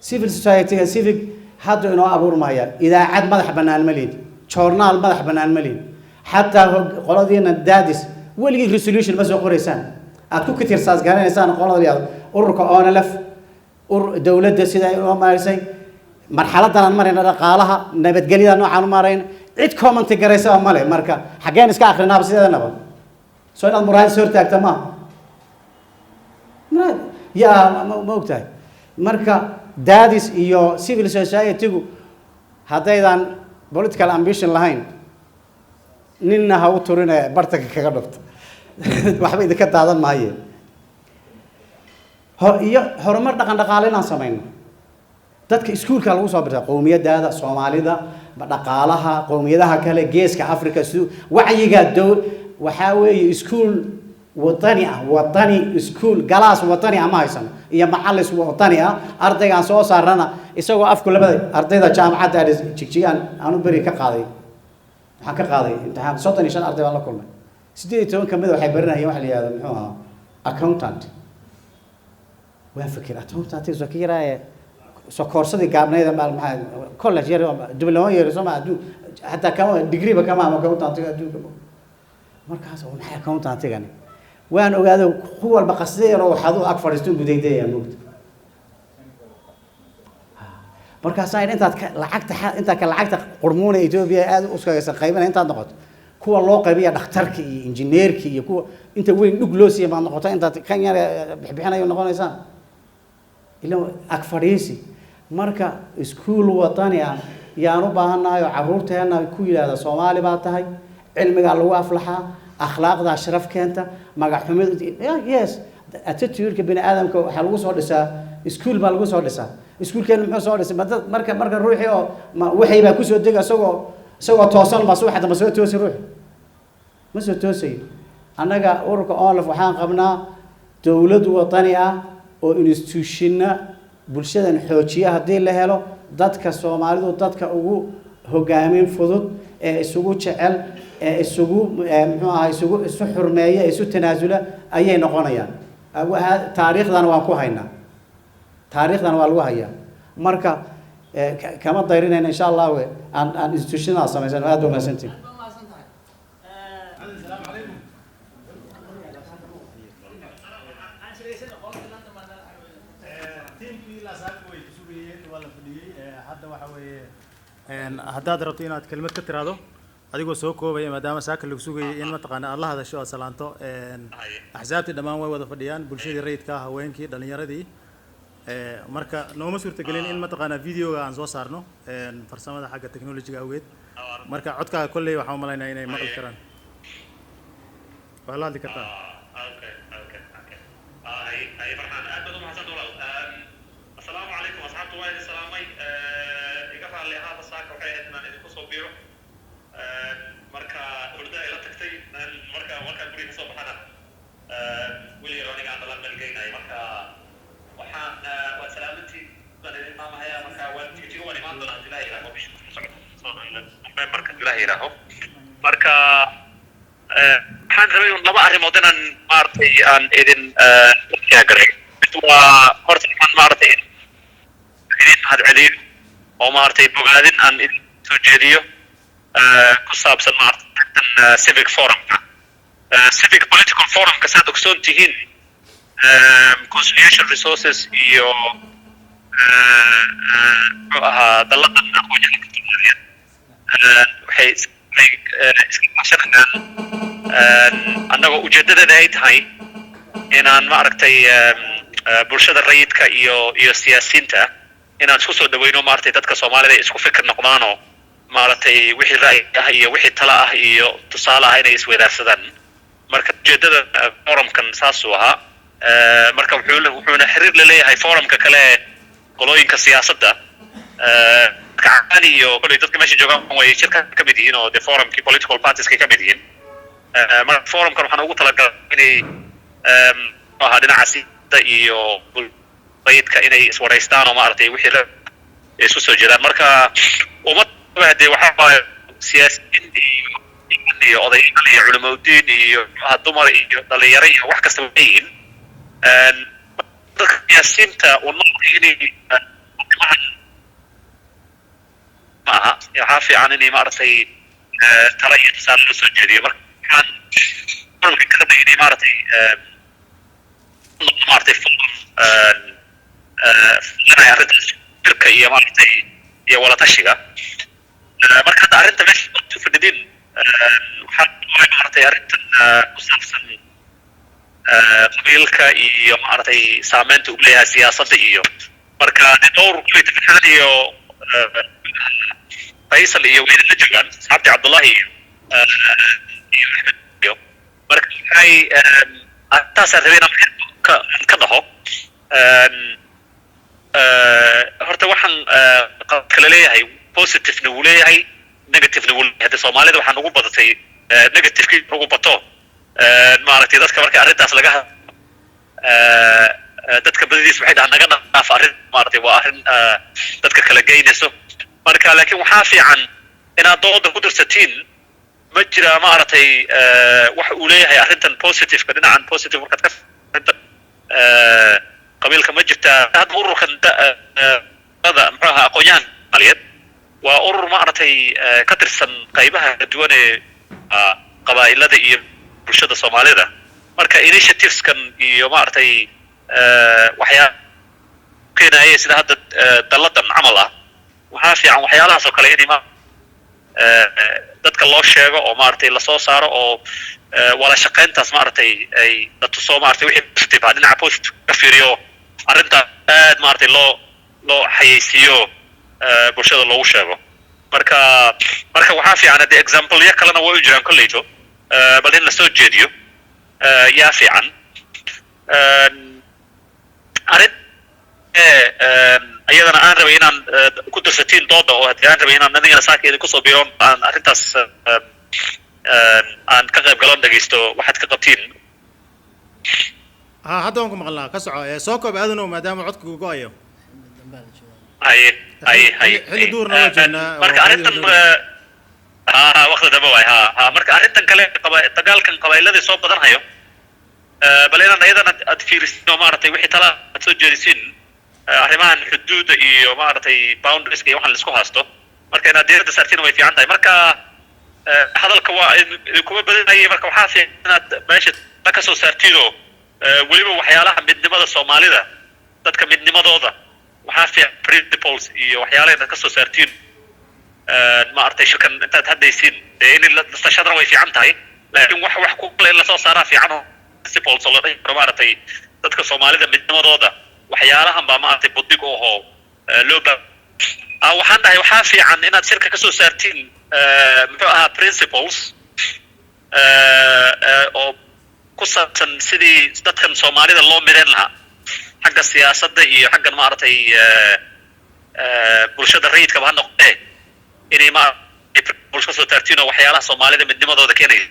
Civil society-ga civic hadda inoo abuurmaya. Idaacad madax bannaan ma lihin, joornaal madax bannaan ma lihin. Xataa qoladiina daadis weligii resolution ma soo qoraysaan aad ku kitirsaas garanaysaan qolada la yihahdo ururka ONLF, dowladda sida ay u marisay marxaladan aan marayna, dhaqaalaha, nabadgelyada noocaan u marayna, cid comment garaysaba male. Marka xaggeen iska akrinaaba sideedanaba? Soo inaad muraayad soo hortaagta maaha muraayad yaa ma ogtahay? Marka daadis iyo civil society-gu haddaydan political ambition lahayn, ninna ha u turine, bartanka kaga dhufto, waxba idinka daadan maaye. Iyo horumar dhaqan dhaqaale inaan samayno. Dadka iskuulka lagu soo birta qowmiyadaada Soomaalida, dhaqaalaha qowmiyadaha kale geeska Africa, siduu wacyiga dow waxaa weeye iskuul wadani ah, wadani iskuul galaas wadani ah ma haysano iyo macalis wadani ah. Ardaygaan soo saarana isagoo afku labada ardayda jaamacadda Addis Jigjigaan aanu beri ka qaaday, waxaan ka qaaday imtixaan, 35 arday baan la kulmay, 18 kamid a waxay baranayeen waxa la yihahdo, muxuu ahaa, accountant. Waan fikir accountantiga soo ka yaraaye, soo koorsadii gaabnayda maal maxaa college yar, diploma yar soo ma adduun, xataa kama degree ba kama ama accountantiga adduunka. Markaas oo maxay accountantigani? Waan ogaaday ku walba qasde yar oo waxaad u ag fadhiisto gudaydaya moogta. Markaasaa intaad ka lacagta, intaad ka lacagta qurmuuna Ethiopia aada u uskagaysan qaybina, intaad noqoto kuwa loo qaybiya dhakhtarka iyo injineerka iyo kuwa inta weyn dhug loo siiya maad noqoto, intaad kan yar bixbixinayo noqonaysaan ila ag fadhiisi. Marka iskuul wadani ah yaan u baahannahay oo carruurteena ku yidhaahda Soomaali baa tahay, cilmigaa lagu aflaxaa, akhlaaqdaa sharaf keenta, magac xumid. Yes, attitude-ka bini aadamka waxaa lagu soo dhisaa iskuul baa lagu soo dhisaa. Iskuulkeena muxuu soo dhisay? Ma dad marka ruuxii oo ma waxay baa kusoo dega isagoo toosan ma subax dambe soo toosi? Ruux ma soo toosayo. Annaga ururka ONLF waxaan qabnaa dowlad wadani ah oo institutionna bulshadan xoojiya haddii la helo, dadka Soomaalidu dadka ugu hogaamin fudud ee isugu jecel ee isugu muxuu ahaa isugu isu xurmeeya, isu tanaasula ayay noqonayaan. Taariikhdana waan ku haynaa, taariikhdana waa lagu hayaa. Marka kama dayrinayna, insha Allah, aan institutionada samaysan. Aad ba mahadsantihin. Tiimkii laasaaka way ku sugayeen, waa la fadhiyey. Hadda waxa weeye, haddaad rabto inaad kelmad ka tiraahdo adigoo soo koobaya, maadaama saaka lagu sugayay in mataqaana aad la hadasho, aad salaanto axsaabtii dhammaan way wada fadhiyaan, bulshadii rayidka, haweenkii, dhalinyaradii. Marka nooma suurtagelin in mataqaana videoga aan soo saarno farsamada xagga technology-ga awgeed. Marka codkaaga kolley waxaan u malaynayaa inay maqli karaan, waa la hadli kartaa. Okay. Hay Farxaan, aad baad u mahadsan walaal. Assalaamu calaykum asxaabta, waa idin salaamay. Iga raalli ahaada, saaka waxay ahayd inaan idinku soo biiro. Marka hurda ila tagtay, marka markaan guriga kasoo baxana weli yar aniga aan dhalaan maalgeynay. Marka waxaan waa salaamantii baan idin maamahayaa. Marka waan jigjiga waan imaan doonaa haddii Ilaah yidhaaho, bisha soo November-ka Ilaah yidhaaho. Marka waxaan rabay un laba arrimood inaan maaragtay aan idin garay. Mid waa horta inaan maaragtay idin mahadceliyo oo maaragtay bogaadin aan idin soo jeediyo ku saabsan maaragtay arrintan civic forumka, civic political forumka. Saad ogsoon tihiin, Conciliation Resources iyo muxuu ahaa dalladan aqoon-yahanka Soomaaliyeed waxay iska kaashanayaan, annagoo ujeedadeeda ay tahay inaan maaragtay bulshada rayidka iyo siyaasiyiinta inaan isku soo dhaweyno, maaragtay dadka Soomaalida ay isku fikir noqdaanoo maaragtay wixii ra'yi ah iyo wixii talo ah iyo tusaale ah inay isweydaarsadaan. Marka ujeedada forumkan saasuu ahaa. Marka wuxuuna xiriir la leeyahay forumka kale ee qolooyinka siyaasadda. Kacani iyo koley dadka meesha joogaan way shirka ka mid yihiin oo dee forumkii political partieska ka mid yihiin. Marka forumkan waxaan ugu talagalay inay muxuu ahaa dhinaca siyaasadda iyo rayidka inay iswaraystaan oo maaragtay wixii isu soo jeedaan. Marka ummad dee waxaa waaye siyaasiyiin iyo odayaal iyo culimaudiin iyo muxuu dumar iyo dhalinyaro iyo wax kasta way leeyihiin. Dadka siyaasiyiinta unnoqda inay arrimahan ma aha, waxaa fiican inay maaragtay talo iyo tusaale loo soo jeediyo. Marka waxaan forumka ka rabnay inay maaragtay noqdo maaragtay forum fulinaya arrintaas firka iyo maaragtay iyo wada tashiga. Marka hadda arrinta meesha ku fadhidin waxaa waay maaragtay arrintan ku saabsan qabiilka iyo maaragtay saameynta uu leeyahay siyaasadda iyo marka dee dhowr kuley Farxaan iyo Faysal iyo way la joogaan asxaabtii Cabdullahi iyo Axmed iyo marka waxay arrintaasaan rabay inaan ka dhaho. Horta waxaan kala leeyahay positivena wuu leeyahay, negativena wuu leeyahay. Hadda Soomaalida waxaan ugu badatay negativekii ugu bato maaragtay dadka marka arrintaas laga hadlo dadka badadiis waxay dhahaan naga dhaaf arrin, maaragtay waa arrin dadka kala geynayso. Marka laakiin waxaa fiican inaad dooda ku dirsatiin ma jira maaragtay waxa uu leeyahay arrintan positiveka, dhinacan positive markaad ka arrintan Qabiilka ma jirtaa hadda ururkan da muxuu ahaa aqoon-yahan Soomaaliyeed waa urur maaragtay ka tirsan qaybaha kala duwan ee qabaa'ilada iyo bulshada Soomaalida. Marka initiativeskan iyo maaragtay waxyaa keenaya sida hadda dalladan camal ah, waxaa fiican waxyaalahaas oo kale in dadka loo sheego oo maaragtay lasoo saaro oo wada shaqayntaas maaragtay ay la tuso, maaragtay wixii positive ah, dhinaca positive ka fiiriyo arrinta, aad maaragtay loo xayeysiiyo, bulshada loogu sheego. Marka waxaa fiican haddii example-yo kalena way u jiraan kolleyto, bal in lasoo jeediyo yaa fiican. Arrin iyadana aan rabay inaan ku darsatiin dooda oo haddii aan rabay inaan adigana saaka idinku soo biiroon aan arrintaas aan ka qayb galon dhegeysto waxaad ka qabtiin. Ha, hadda waan ku maqalnaa, ka soco. Soo koob Aadanow, maadaama codku go-ayo. Haye. Xilli duurna waa joognaa oo Marka arrintan ha ha, waqti dambe waay. Ha, marka arrintan kale qaba dagaalkan qabailadii soo badan hayo, bal inaan iyadana aad fiirisin oo maaragtay wixii tala aad soo jeedisin, arrimahan xuduudda iyo maaragtay boundarieska iyo waxaan laisku haysto, marka inaad diiradda saartiin way fiican tahay. Marka hadalka waa idinkuma badanayay. Marka waxaa fiican inaad meesha la ka soo saartiinoo weliba waxyaalaha midnimada Soomaalida, dadka midnimadooda, waxaa fiican principles iyo waxyaalaha inaad ka soo saartiin maaragtay shirkan intaad hadlaysiin. Dee in la tashadana way fiican tahay, laakiin wax ku kale in lasoo saaraa fiican oo principles oo la dhihi karo maaragtay dadka Soomaalida midnimadooda waxyaalahan baa maaragtay budig u ahoo loo ba waxaan dhahay waxaa fiican inaad shirka kasoo saartiin muxuu ahaa principles oo ku saabsan sidii dadkan Soomaalida loo mideyn lahaa xagga siyaasadda iyo xaggan maaragtay bulshada rayidkaba ha noqotee, inay maaragtay bulsho kasoo saartiin oo waxyaalaha Soomaalida midnimadooda keenaya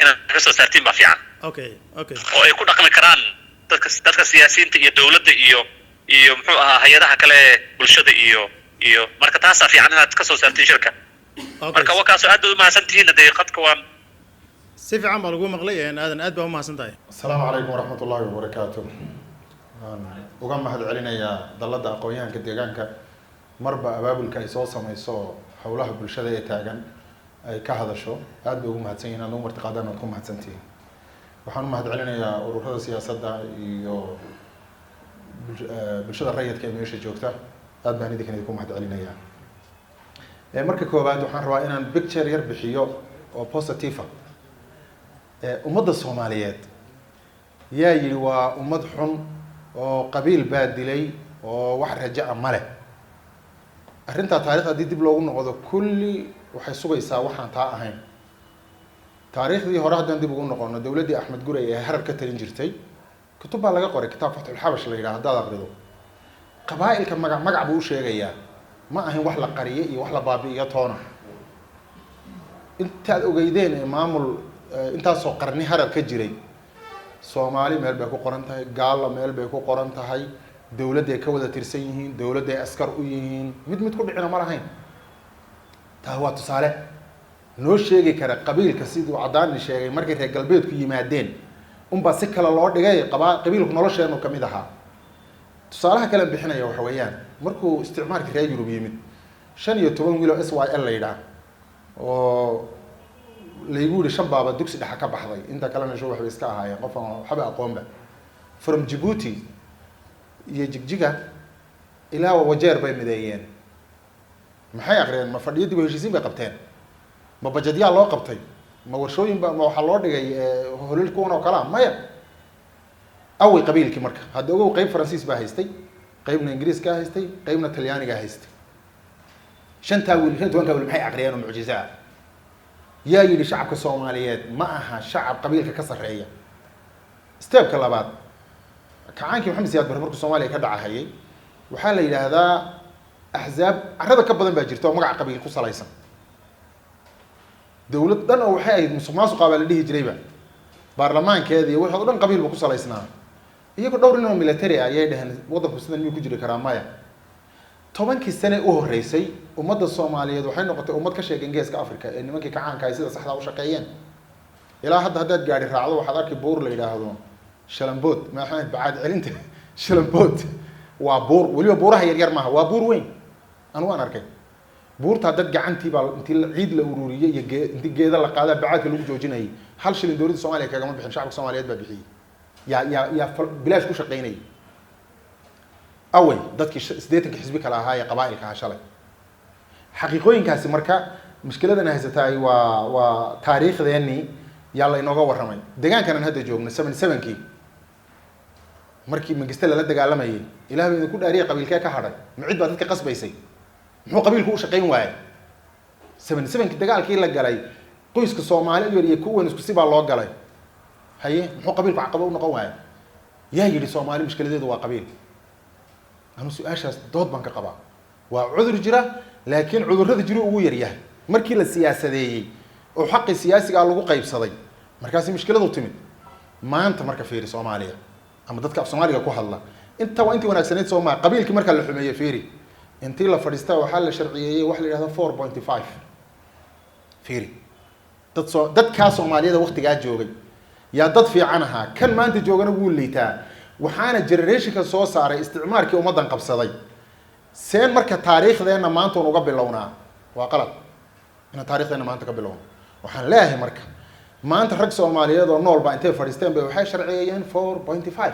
inaad kasoo saartiin baa fiican okay oo ay ku dhaqmi karaan dadka siyaasiyiinta iyo dowladda iyo muxuu ahaa hay-adaha kale ee bulshada iyo marka taasaa fiican inaad kasoo saartiin shirka. Marka wakaasoo aad baad umahadsan tihiin. Dee qadka waan Si fiican baa lagu maqlay Aadan, aad baa umahadsan tahay. Asalaamu calaykum waraxmat ullaahi wabarakaatu. Waan uga mahad celinayaa dalladda aqoon-yahanka deegaanka marba abaabulka ay soo sameyso oo howlaha bulshada ee taagan ay ka hadasho. Aad bay ugu mahadsan yihiin, aad ugu martiqaadaan, waad ku mahadsantihiin. Waxaan u mahad celinayaa ururada siyaasadda iyo bulshada rayidka ee meesha joogta. Aad baan idinkan idinku mahad celinayaa. Marka koowaad waxaan rabaa inaan picture yar bixiyo oo positive ah. Ummadda Soomaaliyeed yaa yidhi waa ummad xun oo qabiil baa dilay oo wax rajo ah ma leh? Arrintaa taarikhda haddii dib loogu noqdo kulli waxay sugaysaa waxaan taa ahayn. Taariikhdii hore haddaan dib ugu noqono, dowladdii Axmed Guray ee Harar ka talin jirtay, kutub baa laga qoray, kitaab Fatxulxabash la yidhaha haddaad aqrido, qabaa'ilka magac magac buu u sheegayaa. Ma ahayn wax la qariye iyo wax la baabi'iyo toona. Intaad ogeydeen ee maamul intaasoo qarni Harar ka jiray, Soomaali meel bay ku qoran tahay, Gaalla meel bay ku qoran tahay, dowladday ka wada tirsan yihiin, dowladday askar u yihiin, mid mid ku dhicina ma lahayn. Taa waa tusaale noo sheegi kara qabiilka siduu Caddaani sheegay markay reer galbeedku yimaadeen unbaa si kale loo dhigay. Qaba qabiilku nolosheenu ka mid ahaa. Tusaalaha kale aan bixinaya waxa weeyaan markuu isticmaalka reer Yurub yimid, 15 wiil oo SYL la yidhaah oo laygu yidhi shan baaba dugsi dhexa ka baxday, inta kalena sho waxbay iska ahaayeen qof aan waxba aqoonba, from Djibouti iyo Jigjiga ilaa Wajeer bay mideeyeen. Maxay aqriyeen? Ma fadhiyo dib u heshiisiin bay qabteen? Ma bajadyaa loo qabtay? Ma warshooyin ba? Ma waxaa loo dhigay holol kuwan oo kale ah? Maya. Away qabiilkii? Marka hadda ogow, qeyb Faransiis baa haystay, qeybna Ingiriiskaa haystay, qeybna Talyaanigaa haystay. Shantaa wiil, 15-kaa wiil maxay aqriyeen oo mucjizo ah? Yaa yidhi shacabka Soomaaliyeed ma aha shacab qabiilka ka sarreeya? Stepka labaad, kacaankii Maxamed Siyaad Barre markuu Soomaaliya ka dhacahayay, waxaa la yidhaahdaa axzaab carrada ka badan baa jirta oo magaca qabiil ku salaysan. Dowlad dhan oo waxay ahayd musuq maasuqa baa la dhihi jirayba, baarlamaankeeda iyo wixii o dhan qabiil ba ku salaysnaa. Iyagoo dhowr nin oo military ah ayay dhaheen waddanku sidan miyuu ku jiri karaa? Maya. 10-kii sane u horreysay ummadda Soomaaliyeed waxay noqotay ummad ka sheegen Geeska Africa ee nimankii kacaanka ay sida saxdaa u shaqeeyeen. Ilaa hadda haddaad gaari raacdo waxaad arki buur la yidhaahdo Shalambood, maxaa bacaad celinta Shalambood waa buur, weliba buuraha yaryar maaha, waa buur weyn. Anu waan arkay buurtaa, dad gacantii baa intii ciid la ururiyey iyo intii geeda la qaadaa bacaadka lagu joojinayay. Hal shilin dowladda Soomaaliya kagama bixin, shacabka Soomaaliyeed baa bixiyey, yaa bilaash ku shaqaynayay. Away dadkii 80-ka xisbi kale ahaa ee qabaa'ilka ahaa shalay? Xaqiiqooyinkaasi marka mushkiladan haysataay waa taariikhdeenii yaa la inooga warramay. Deegaankanan hadda joogno 77-kii markii Mangiste lala dagaalamayay, Ilaah baa idinku dhaariyay, qabiilkee ka hadhay? Ma cid baa dadka qasbaysay? Muxuu qabiilku u shaqayn waayay 77-kii dagaalkii la galay? Qoyska Soomaali yar iyo kuwan isku si baa loo galay. Haye, muxuu qabiilku caqabo u noqon waayay? Yaa yidhi Soomaali mushkiladeedu waa qabiil? Anu su-aashaas dood baan ka qabaa. Waa cudur jira, laakiin cudurrada jiru ugu yaryahay. Markii la siyaasadeeyey oo xaqii siyaasigaa lagu qaybsaday, markaasi mushkiladu timid. Maanta marka fiiri Soomaaliya ama dadka af Soomaaliga ku hadla, inta waa intii wanaagsanayd soo maa? Qabiilkii marka la xumeeyey, fiiri, intii la fadhiistaa waxaa la sharciyeeyey waxa la yidhahdo 4.5. Fiiri, dad soo dadkaa Soomaaliyada waqtigaa joogay yaa dad fiican ahaa, kan maanta joogana wuu liitaa. Waxaana generationka soo saaray isticmaarkii ummaddan qabsaday. Seen marka taariikhdeenna maanta un uga bilownaa? Waa qalad inaan taariikhdeenna maanta ka bilowno. Waxaan leeyahay marka maanta rag Soomaaliyeed oo nool baa intay fadhiisteen bay waxay sharciyeeyeen 4.5.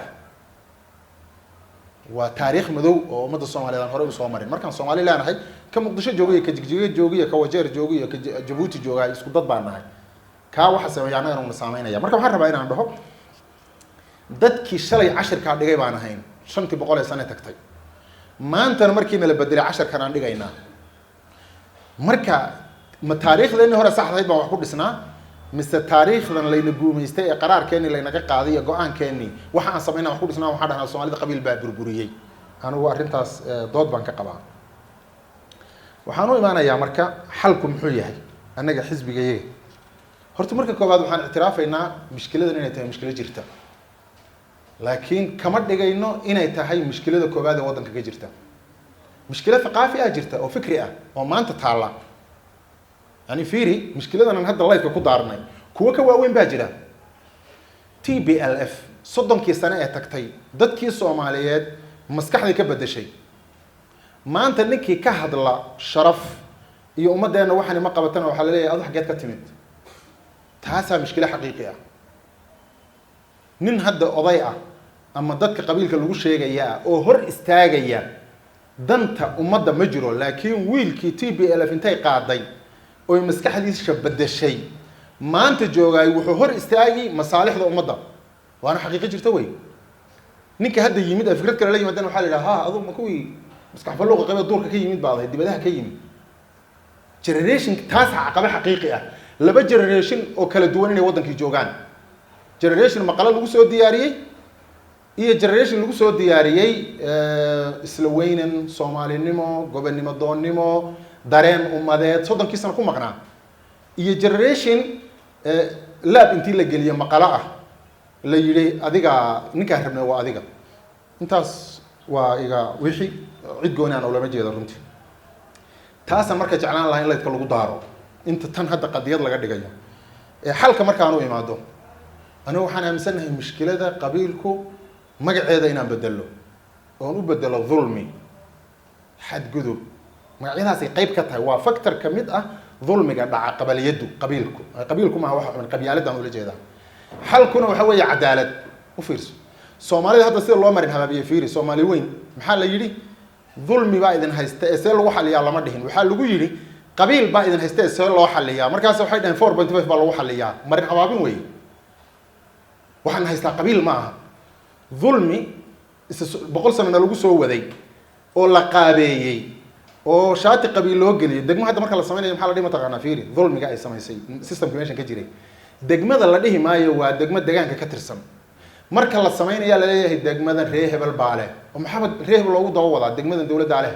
Waa taariikh madow oo ummadda Soomaaliyeed aan horey usoo marin. Markaan Soomaali leenahay, ka Muqdisho jooga iyo ka Jigjiga jooga iyo ka Wajeer jooga iyo ka Jabuuti jooga isku dad baan nahay. Kaa waxa sameeya annagana una saameynaya. Marka waxaan rabaa inaan dhaho dadkii shalay cashirkaa dhigay baan ahayn 500 ee sane tagtay. Maantana markiina la bedelay casharkan aan dhigaynaa. Marka ma taariikhdeenii hore saxdahayd baan wax ku dhisnaa, mise taariikhdan layna guumaystay ee qaraarkeennii laynaga qaaday iyo go-aankeennii waxa aan samaynaa wax ku dhisnaa? Waxaan dhahnaa Soomaalida qabiil baa burburiyey. Anigu arrintaas dood baan ka qabaa. Waxaan u imaanayaa marka xalku muxuu yahay. Annaga xisbigayaga horta marka koowaad waxaan ictiraafaynaa mushkiladan inay tahay mushkilo jirta, laakiin kama dhigayno inay tahay mushkilada koowaad ee waddanka ka jirta. Mushkilo thaqaafi ah jirta oo fikri ah oo maanta taalla. Yani fiiri, mushkiladan aan hadda lightka ku daarnay kuwo ka waaweyn baa jira. TPLF 30-kii sane ee tagtay dadkii Soomaaliyeed maskaxday ka bedeshay. Maanta ninkii ka hadla sharaf iyo ummaddeena waxani ma qabatana, waxaa laleeyahay adu xaggeed ka timid? Taasaa mushkilo xaqiiqi ah. Nin hadda oday ah ama dadka qabiilka lagu sheegaya ah oo hor istaagaya danta ummadda ma jiro, laakiin wiilkii TPLF intay qaaday oy maskaxdiisa bedeshay maanta joogaay wuxuu hor istaagi masaalixda ummadda, waana xaqiiqo jirta wey. Ninka hadda yimid ee fikrad kale la yimaadana waxaa la yidhaha, ha aduu ma kuwii maskax falluuqa qabee duurka ka yimid baad ahayd, dibadaha ka yimid. Generation taas caqaba xaqiiqi ah, laba generation oo kala duwan inay waddankii joogaan: generation maqalo lagu soo diyaariyey iyo generation lagu soo diyaariyey isla weynan, Soomaalinimo, gobonnimo doonnimo, dareen ummadeed 30-kii sano ku maqnaa, iyo generation laab intii la geliyo maqalo ah la yidhi adiga ninkaan rabnay waa adiga. Intaas waa iga wixii cid gooni aan ulama jeedo runtii. Taasaan marka jeclaan lahaa in lightka lagu daaro inta tan hadda qadiyad laga dhigayo. Xalka markaan u imaado, anigu waxaan aaminsanahay mushkilada qabiilku magaceeda inaan bedelo oon u bedelo dulmi, xadgudub. Magacyadaasay qayb ka tahay, waa factor ka mid ah dulmiga dhaca qabaliyadu. Qabiilku, qabiilku maaha waxa xun, qabyaaladaan ula jeedaa. Xalkuna waxa weeye cadaalad. U fiirso Soomaalida hadda sida loo marin habaabiye. Fiiri Soomaali weyn, maxaa la yidhi? Dulmi baa idin haysta ee see lagu xaliyaa lama dhihin. Waxaa lagu yidhi qabiil baa idin haysta ee see loo xaliyaa. Markaas waxay dhaheen 4.5 baa lagu xaliyaa. Marin habaabin weeye. Waxaan haystaa qabiil ma aha, dulmi 100 sanona lagu soo waday oo la qaabeeyey oo shaati qabiil loo geliyay. Degmo hadda marka la samaynayo maxaa la dhihi mataqaanaa? Fiiri dulmiga ay samaysay systemka meeshan ka jiray. Degmada la dhihi maayo waa degmo degaanka ka tirsan. Marka la samaynayaa laleeyahay degmadan ree hebel baa leh. Oo maxaaba ree hebel loogu daba wadaa? Degmadan dowladdaa leh,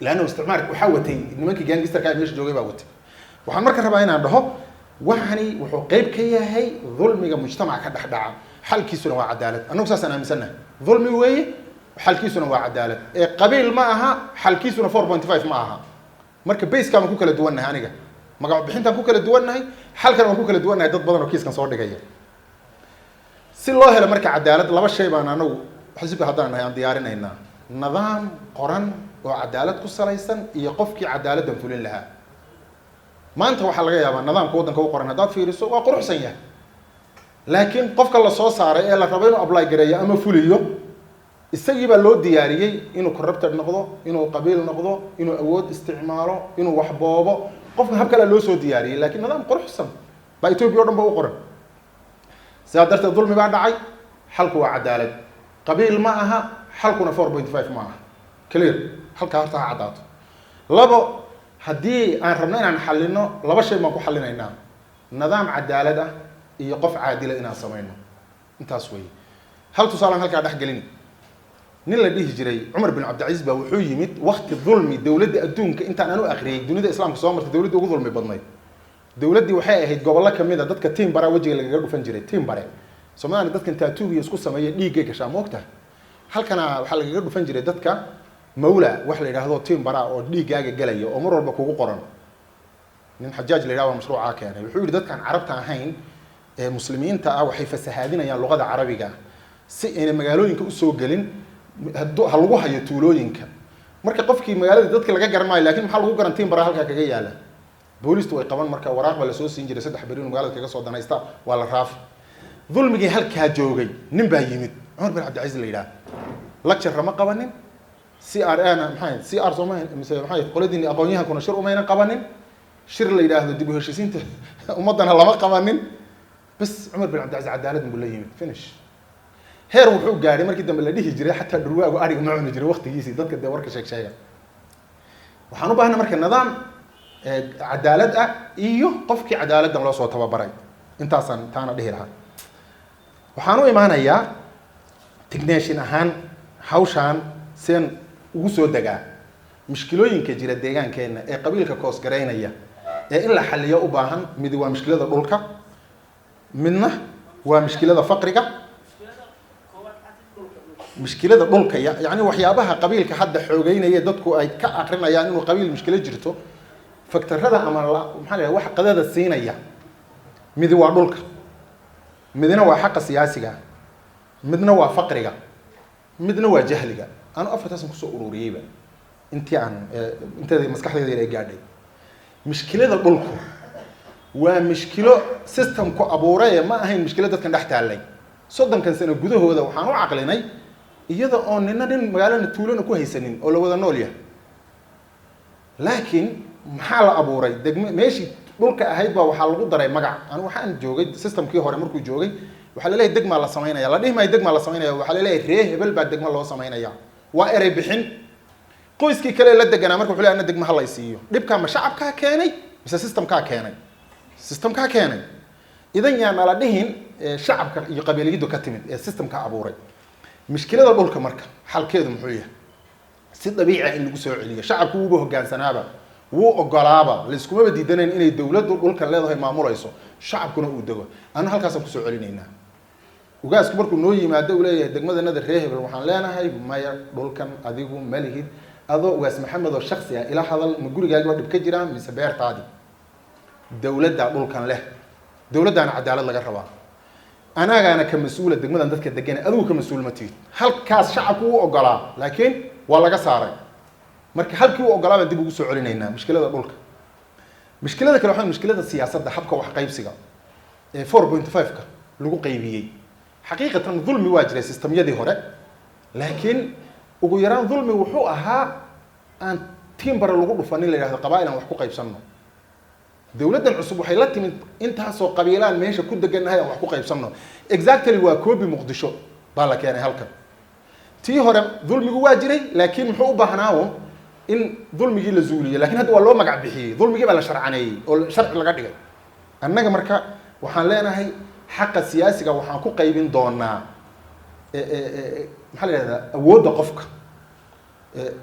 laanna isticmaarka waxaa watay nimankii gangsterka ee meesha joogay baa watay. Waxaan marka rabaa inaan dhaho waxani wuxuu qayb ka yahay dulmiga mujtamaca ka dhex dhaca, xalkiisuna waa cadaalad. Annagu saasaan aaminsannahay. Dulmi weeye, xalkiisuna waa cadaalad ee qabiil ma aha, xalkiisuna 4.5 ma aha. Marka basekaan waan ku kala duwannahay, aniga magac bixintaan ku kala duwannahay, xalkan waan ku kala duwannahay dad badan oo kiiskan soo dhigaya. Si loo helo marka cadaalad, laba shay baan anagu Xisbi haddaan nahay aan diyaarinaynaa nidaam qoran oo cadaalad ku salaysan iyo qofkii cadaaladdan fulin lahaa. Maanta waxaa laga yaabaa nidaamka waddanka u qoran haddaad fiiriso waa quruxsan yahay, laakiin qofka la soo saaray ee la rabo inuu apply gareeyo ama fuliyo, isagii baa loo diyaariyey inuu corrupted noqdo, inuu qabiil noqdo, inuu awood isticmaalo, inuu wax boobo. Qofka hab kalea loo soo diyaariyey, laakiin nidaam quruxsan baa Ethiopia o dhan ba u qoran. Sidaa darteed dulmi baa dhacay. Xalku waa cadaalad, qabiil ma aha. Xalkuna 4.5 ma aha. Clear? Halkaa horta ha caddaato. Labo, haddii aan rabno inaan xallino, laba shay baan ku xallinaynaa: nidaam cadaalad ah iyo qof caadila inaan samayno. Intaas weeye. Hal tusaalaan halkaa dhex gelin. Nin la dhihi jiray Cumar bin Cabdilcaziz baa wuxuu yimid wakti dulmi dowladda adduunka intaan anu akhriyey dunida Islaamka soo martay dowladda ugu dulmi badnayd. Dowladdii waxay ahayd gobollo kamid a dadka tiim baraa wejiga lagaga dhufan jiray. Tiim bare Soomaaliya dadkan tattoo-giya isku sameeya dhiiggay gashaa, moogtaha? Halkana waxaa lagaga dhufan jiray dadka mawla wax la yidhaahdo, tiim baraa oo dhiiggaaga gelaya oo mar walba kugu qoran. Nin Xajaaj la yidhahdo waa mashruucaa keenay. Wuxuu yidhi dadkaan Carabta ahayn ee Muslimiinta ah waxay fasahaadinayaan luqada Carabiga, si ayna magaalooyinka usoo gelin ha lagu hayo tuulooyinka. Marka qofkii magaalada dadka laga garan maayo, lakin maxaa lagu garan? Tiim baraa halkaa kaga yaala, booliistu way qaban. Marka waraaq baa lasoo siin jiray 3 beri inuu magaalada kaga soo danaysta, waa la raafi. Dulmigii halkaa joogay nin baa yimid, Cumar bin Cabdilcaziz la yidhaah. Lecture ma qabanin, CR na maxay CR sooma mise maxay qoladiini aqoon-yahankuna shir umaynan qabanin, shir la yidhaahdo dib u heshiisiinta ummaddana lama qabanin. Bas, Cumar bin Cabdilcaziz cadaalad buu la yimid, finish. Heer wuxuu gaadhay markii dambe la dhihi jiray xataa dhurwaagu ariga ma cuni jiray waqtigiisii. Dadka dee warka sheeg sheega. Waxaan u baahnay marka nidaam cadaalad ah iyo qofkii cadaaladdan loo soo tababaray. Intaasaan taana dhihi lahaa. Waxaan u imaanayaa technician ahaan hawshaan seen ugu soo degaa. Mushkilooyinka jira deegaankeenna ee qabiilka koosgaraynaya ee in la xaliyo u baahan, midi waa mushkilada dhulka, midna waa mushkilada faqriga. Mushkilada dhulka, yacni waxyaabaha qabiilka hadda xoogeynaya, dadku ay ka akrinayaan inuu qabiil mushkilo jirto, factor-ada ama maxaa la yidhaha, waxa qadada siinaya, midi waa dhulka, midna waa xaqa siyaasiga, midna waa faqriga, midna waa jahliga. Anu afartaasan kusoo ururiyeyba intii aan inteeda maskaxdayda yar ay gaadhay. Mushkilada dhulku waa mushkilo systemku abuuraye, ma ahayn mushkilo dadkan dhex taallay. 30-kan sano gudahooda waxaan u caqlinay iyada oo nina nin magaalana tuulona ku haysanin oo la wada nool yahay. Laakiin maxaa la abuuray? Degme meeshii dhulka ahayd baa waxaa lagu daray magac. Anu waxaan joogay systemkii hore markuu joogay, waxaa laleeyahay degmaa la samaynaya. La dhihi maayo degmaa la samaynaya, waxaa laleeyahay ree hebel baa degma loo samaynaya. Waa erey bixin. Qoyskii kale la deganaa marka wuxuu leeyahay ana degma ha lay siiyo. Dhibkaa ma shacabkaa keenay mise systemkaa keenay? Systemkaa keenay. Idan yaa nala dhihin shacabka iyo qabiiliyadu ka timid ee systemka abuuray. Mushkilada dhulka marka xalkeedu muxuu yahay? Si dabiici ah in lagu soo celiyo. Shacabku wuuba hogaansanaaba, wuu ogolaaba, layskumaba diidanayn inay dowladdu dhulkan leedahay, maamulayso, shacabkuna uu dego. Anu halkaasaan kusoo celinaynaa. Ugaasku markuu noo yimaado uu leeyahay degmadanada ree hebel, waxaan leenahay maya, dhulkan adigu ma lihid. Adoo Ugaas Maxamed oo shaksi ah ila hadal, ma gurigaagi waa dhib ka jiraa mise beertaadii? Dowladdaa dhulkan leh, dowladdaana cadaalad laga rabaa, anagaana ka mas-uula degmadan dadka degana, adigu ka mas-uul ma tihid. Halkaas shacabku u ogolaa, laakiin waa laga saaray. Marka halkii u ogolaa baan dib ugu soo celinaynaa mushkilada dhulka. Mushkilada kale waxaa mushkilada siyaasadda, habka wax qaybsiga ee 4.5-ka lagu qaybiyey. Xaqiiqatan dulmi waa jiray sistemyadii hore, laakiin ugu yaraan dulmi wuxuu ahaa aan tiimbare lagu dhufanin, la yidhahdo qabaa'il aan wax ku qaybsanno. Dowladdan cusub waxay la timid intaasoo qabiilaan meesha ku degannahay aan wax ku qaybsanno. Exactly waa copy Muqdisho baa la keenay halkan. Tii hore dulmigu waa jiray, laakiin muxuu u baahnaawo in dulmigii la zuuliyo. Lakin hadda waa loo magac bixiyey, dulmigii baa la sharcaneeyey oo sharci laga dhigay. Annaga marka waxaan leenahay xaqa siyaasiga waxaan ku qaybin doonaa maxaa la yidhahdaa, awoodda qofka,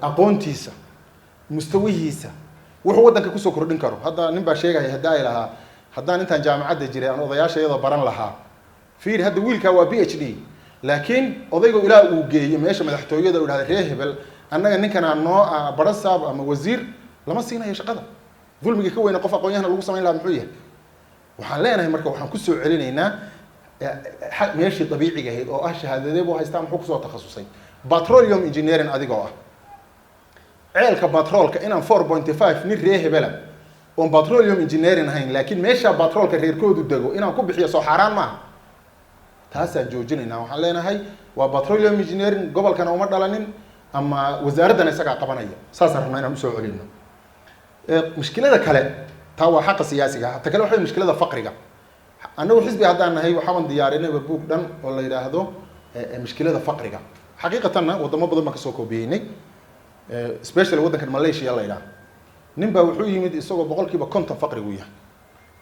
aqoontiisa, mustawihiisa, wuxuu waddanka kusoo kordhin karo. Hadda nin baa sheegaya hadda ay lahaa haddaan intaan jaamacadda jiray aan odayaasha iyadoo baran lahaa. Fiiri, hadda wiilkaa waa PhD, laakiin odaygu ilaa uu geeyo meesha madaxtooyada uu dhahda ree hebel annaga ninkanaa noo ah barasaab ama wasiir, lama siinayo shaqada. Dulmigii ka weyna qof aqoon-yahana lagu samayn lahaa muxuu yahay? Waxaan leenahay marka waxaan kusoo celinaynaa Meeshii dabiiciga ahayd oo ah shahaadadee buu haystaa, muxuu kusoo takhasusay? Petroleum engineering adigoo ah, ceelka batroolka inaan 4.5 nin ree hebela oon petroleum engineering ahayn, laakiin meesha batroolka reerkoodu dego inaan ku bixiyo, soo xaaraan maaha? Taasaan joojinaynaa. Waxaan leenahay waa petroleum engineering, gobolkana uma dhalanin ama wasaaraddana isagaa qabanaya. Saasaan rabnaa inaan usoo celino. Mushkilada kale, taa waa xaqa siyaasiga. Ta kale waxa wey mushkilada faqriga. Annagu xisbi haddaan nahay, waxaaban diyaarinayba buug dhan oo la yidhaahdo mushkilada faqriga. Xaqiiqatanna wadamo badan baan kasoo koobiyeynay, especially waddankan Malaysia la yidhaahdo. Nin baa wuxuu yimid isagoo 50% faqrigu yahay,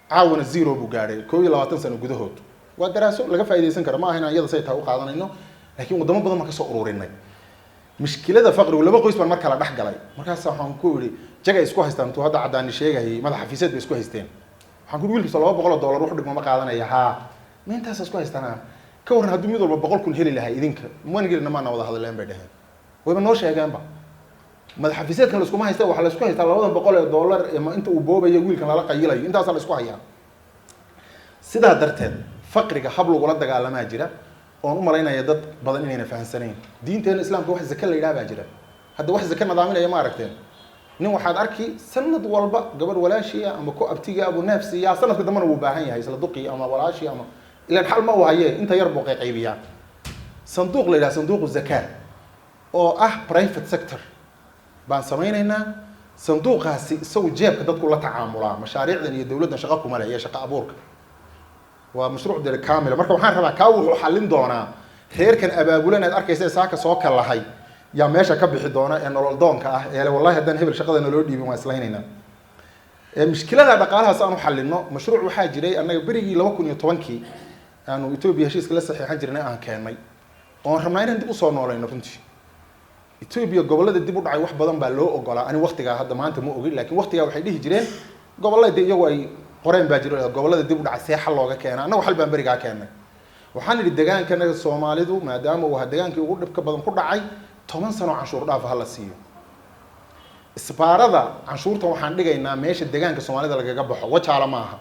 caawana zero buu gaadhay 21 sano gudahood. Waa daraaso laga faa'iidaysan karo. Ma aha inaan iyada say tahay u qaadanayno, laakiin wadamo badan baan kasoo ururinay. Mushkilada faqrigu, laba qoys baan mar kala dhex galay. Markaas waxaan ku idhi, jagay isku haystaan, intuu hadda caddaani sheegayay, madax xafiiseed bay isku haysteen. Waxaan ku idhi, wiilkiisa $200 wax dhigma ma qaadanaya? Haa, ma intaas isku haystanaa? Ka warran hadduu mid walba 100,000 heli lahaa idinka mangelina maana wada hadleen, bay dheheen. Wayba noo sheegeenba, madax xafiiseedkan laiskuma haysta, waxaa la isku haystaa $200 ama inta uu boobayo wiilkan lala qayilayo, intaasaa la isku hayaa. Sidaa darteed faqriga hab lagula dagaalamaa jira oon u malaynaya dad badan inayna fahamsanayn. Diinteena Islaamka wax zake la yidhaha baa jira. Hadda wax zake nadaaminaya ma aragteen? Nin waxaad arki sanad walba gabadh walaashiya ama ku abtiga buu neef siiyaa, sanadka dambena wuu baahan yahay, isla duqii ama walaashii ama ilaan xal ma uu haye, inta yar buu qayqaybiyaa. Sanduuq la yidhaha sanduuqu zakaat oo ah private sector baan samaynaynaa. Sanduuqaasi isagu jeebka dadku la tacaamulaa, mashaariicdan iyo dowladdan shaqo kuma leh iyo shaqo abuurka. Waa mashruuc dere kamila. Marka waxaan rabaa, kaa wuxuu xallin doonaa reerkan abaabulan aad arkaysa saaka soo kalahay yaa meesha ka bixi doona ee nolol doonka ah ee wallahi haddaan hebel shaqada naloo dhiibin waan islaynaynaa. Mushkilada dhaqaalahaas aan u xallino, mashruuc waxaa jiray annaga berigii 2010-kii aanu Etoobiya heshiiska la saxiixan jirnay aan keennay oon rabnaa inaan dib usoo noolayno. Runtii Etoobiya gobollada dib u dhacay wax badan baa loo ogolaa. Ani waqtigaa, hadda maanta ma ogin, laakiin waqtigaa waxay dhihi jireen gobollada de iyagu ay qoreen baa jiro, gobollada dib u dhacay see xal looga keena. Annagu xal baan berigaa keennay. Waxaan idhi degaankanaga Soomaalidu, maadaama uu ahaa degaankii ugu dhibka badan ku dhacay, 10 sano canshuur dhaaf ha la siiyo. Isbaarada canshuurta waxaan dhigaynaa meesha degaanka Soomaalida lagaga baxo, Wajaala ma aha.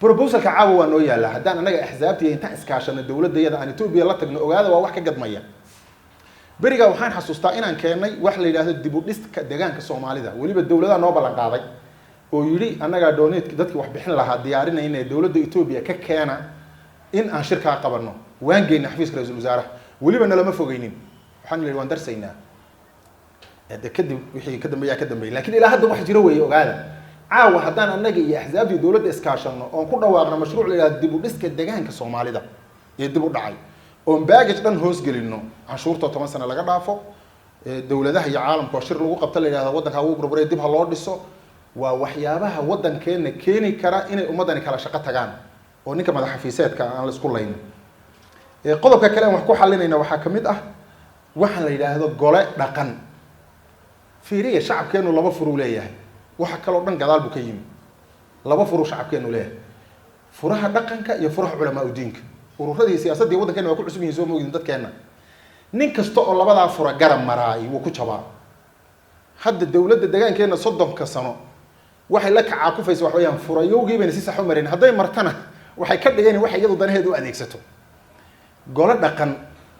Proposalka caawa waa noo yaallaa. Haddaan annaga axsaabtiya intaan iskaashano dowladda iyada aan Etoobiya la tagno, ogaada waa wax ka gadmaya. Berigaa waxaan xasuustaa inaan keennay wax la yidhaahdo dib u dhiska degaanka Soomaalida. Weliba dowladaha noo ballan qaaday oo yidhi annagaa donate dadkii wax bixin lahaa diyaarinayna, dowladda Etoobiya ka keena in aan shirkaa qabanno. Waan geynay xafiiska ra-iisul wasaaraha, weliba nalama fogeynin. Waxaan nidhi waan darsaynaa de, kadib wixii ka dambeeyaa ka dambeeyay, laakiin ilaa hadda wax jiro weeye. Ogaada, caawa haddaan annaga iyo axsaabtii dowladda iskaashanno oon ku dhawaaqno mashruuc la yidhahdo dib u dhiska degaanka Soomaalida ee dib u dhacay, oon baggage dhan hoos gelino, canshuurta 10 sano laga dhaafo, dowladaha iyo caalamka oo shir lagu qabta la yidhahdo waddanka wuu burburay, dib ha loo dhiso, waa waxyaabaha waddankeena keeni kara inay ummaddani kala shaqo tagaan oo ninka madax xafiiseedka aan la isku laynin. Qodobka kale aan wax ku xalinayna waxaa ka mid ah waxaan la yidhaahdo gole dhaqan. Fiiriya, shacabkeenu laba furuu leeyahay, waxa kaloo dhan gadaal buu ka yimi. Laba furuu shacabkeenu leeyahay: furaha dhaqanka iyo furaha culamaa udiinka. Ururadii siyaasaddii waddankeena waa ku cusub yihiin, soo moogdin dadkeenna. Nin kasta oo labadaa fura garab maraay wuu ku jabaa. Hadda dowladda degaankeena 30-ka sano waxay la kacaakufaysa wax weeyaan furayowgii bayna si sax u marin. Hadday martana waxay ka dhigeen waxay iyadu danaheed u adeegsato. Golo dhaqan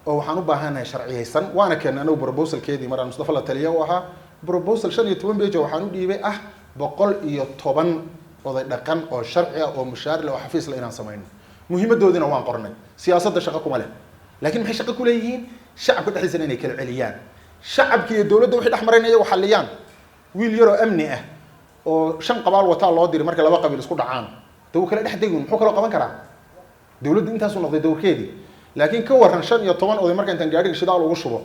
oo waxaan u baahanahay sharciyeysan, waana keenay anagu proposalkeedii maraan Mustafa la taliya u ahaa. Proposal 15 page waxaan u dhiibay ah 110 oday dhaqan oo sharci ah oo mushaar leh oo xafiis leh inaan samayno. Muhiimadoodina waan qornay. Siyaasadda shaqo kuma leh, laakiin maxay shaqo ku leeyihiin? Shacabka dhexdiisana inay kala celiyaan, shacabka iyo dowladda wixii dhex marayn iyagu xalliyaan. Wiil yaroo amni ah oo shan qabaal wataa loo diri marka laba qabiil isku dhacaan, de wuu kala dhex degin, muxuu kaloo qaban karaa? Dowladdu intaasuu noqday dowrkeedii. Laakiin ka warran 15 oday marka intaan gaadhiga shidaal ugu shubo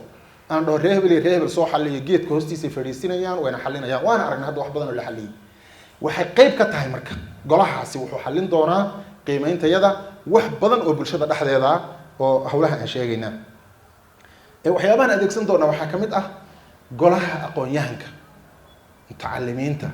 aan dhaho ree hebel iyo ree hebel soo xalliyo, geedka hoostiisay fadhiisinayaan wayna xallinayaan. Waana aragnay hadda wax badan oo la xalliyey. Waxay qayb ka tahay marka golahaasi wuxuu xallin doonaa qiimeyntayada wax badan oo bulshada dhexdeeda oo howlaha aan sheegaynaa. Waxyaabahan adeegsan doonaa waxaa ka mid ah golaha aqoon-yahanka, mutacalimiinta.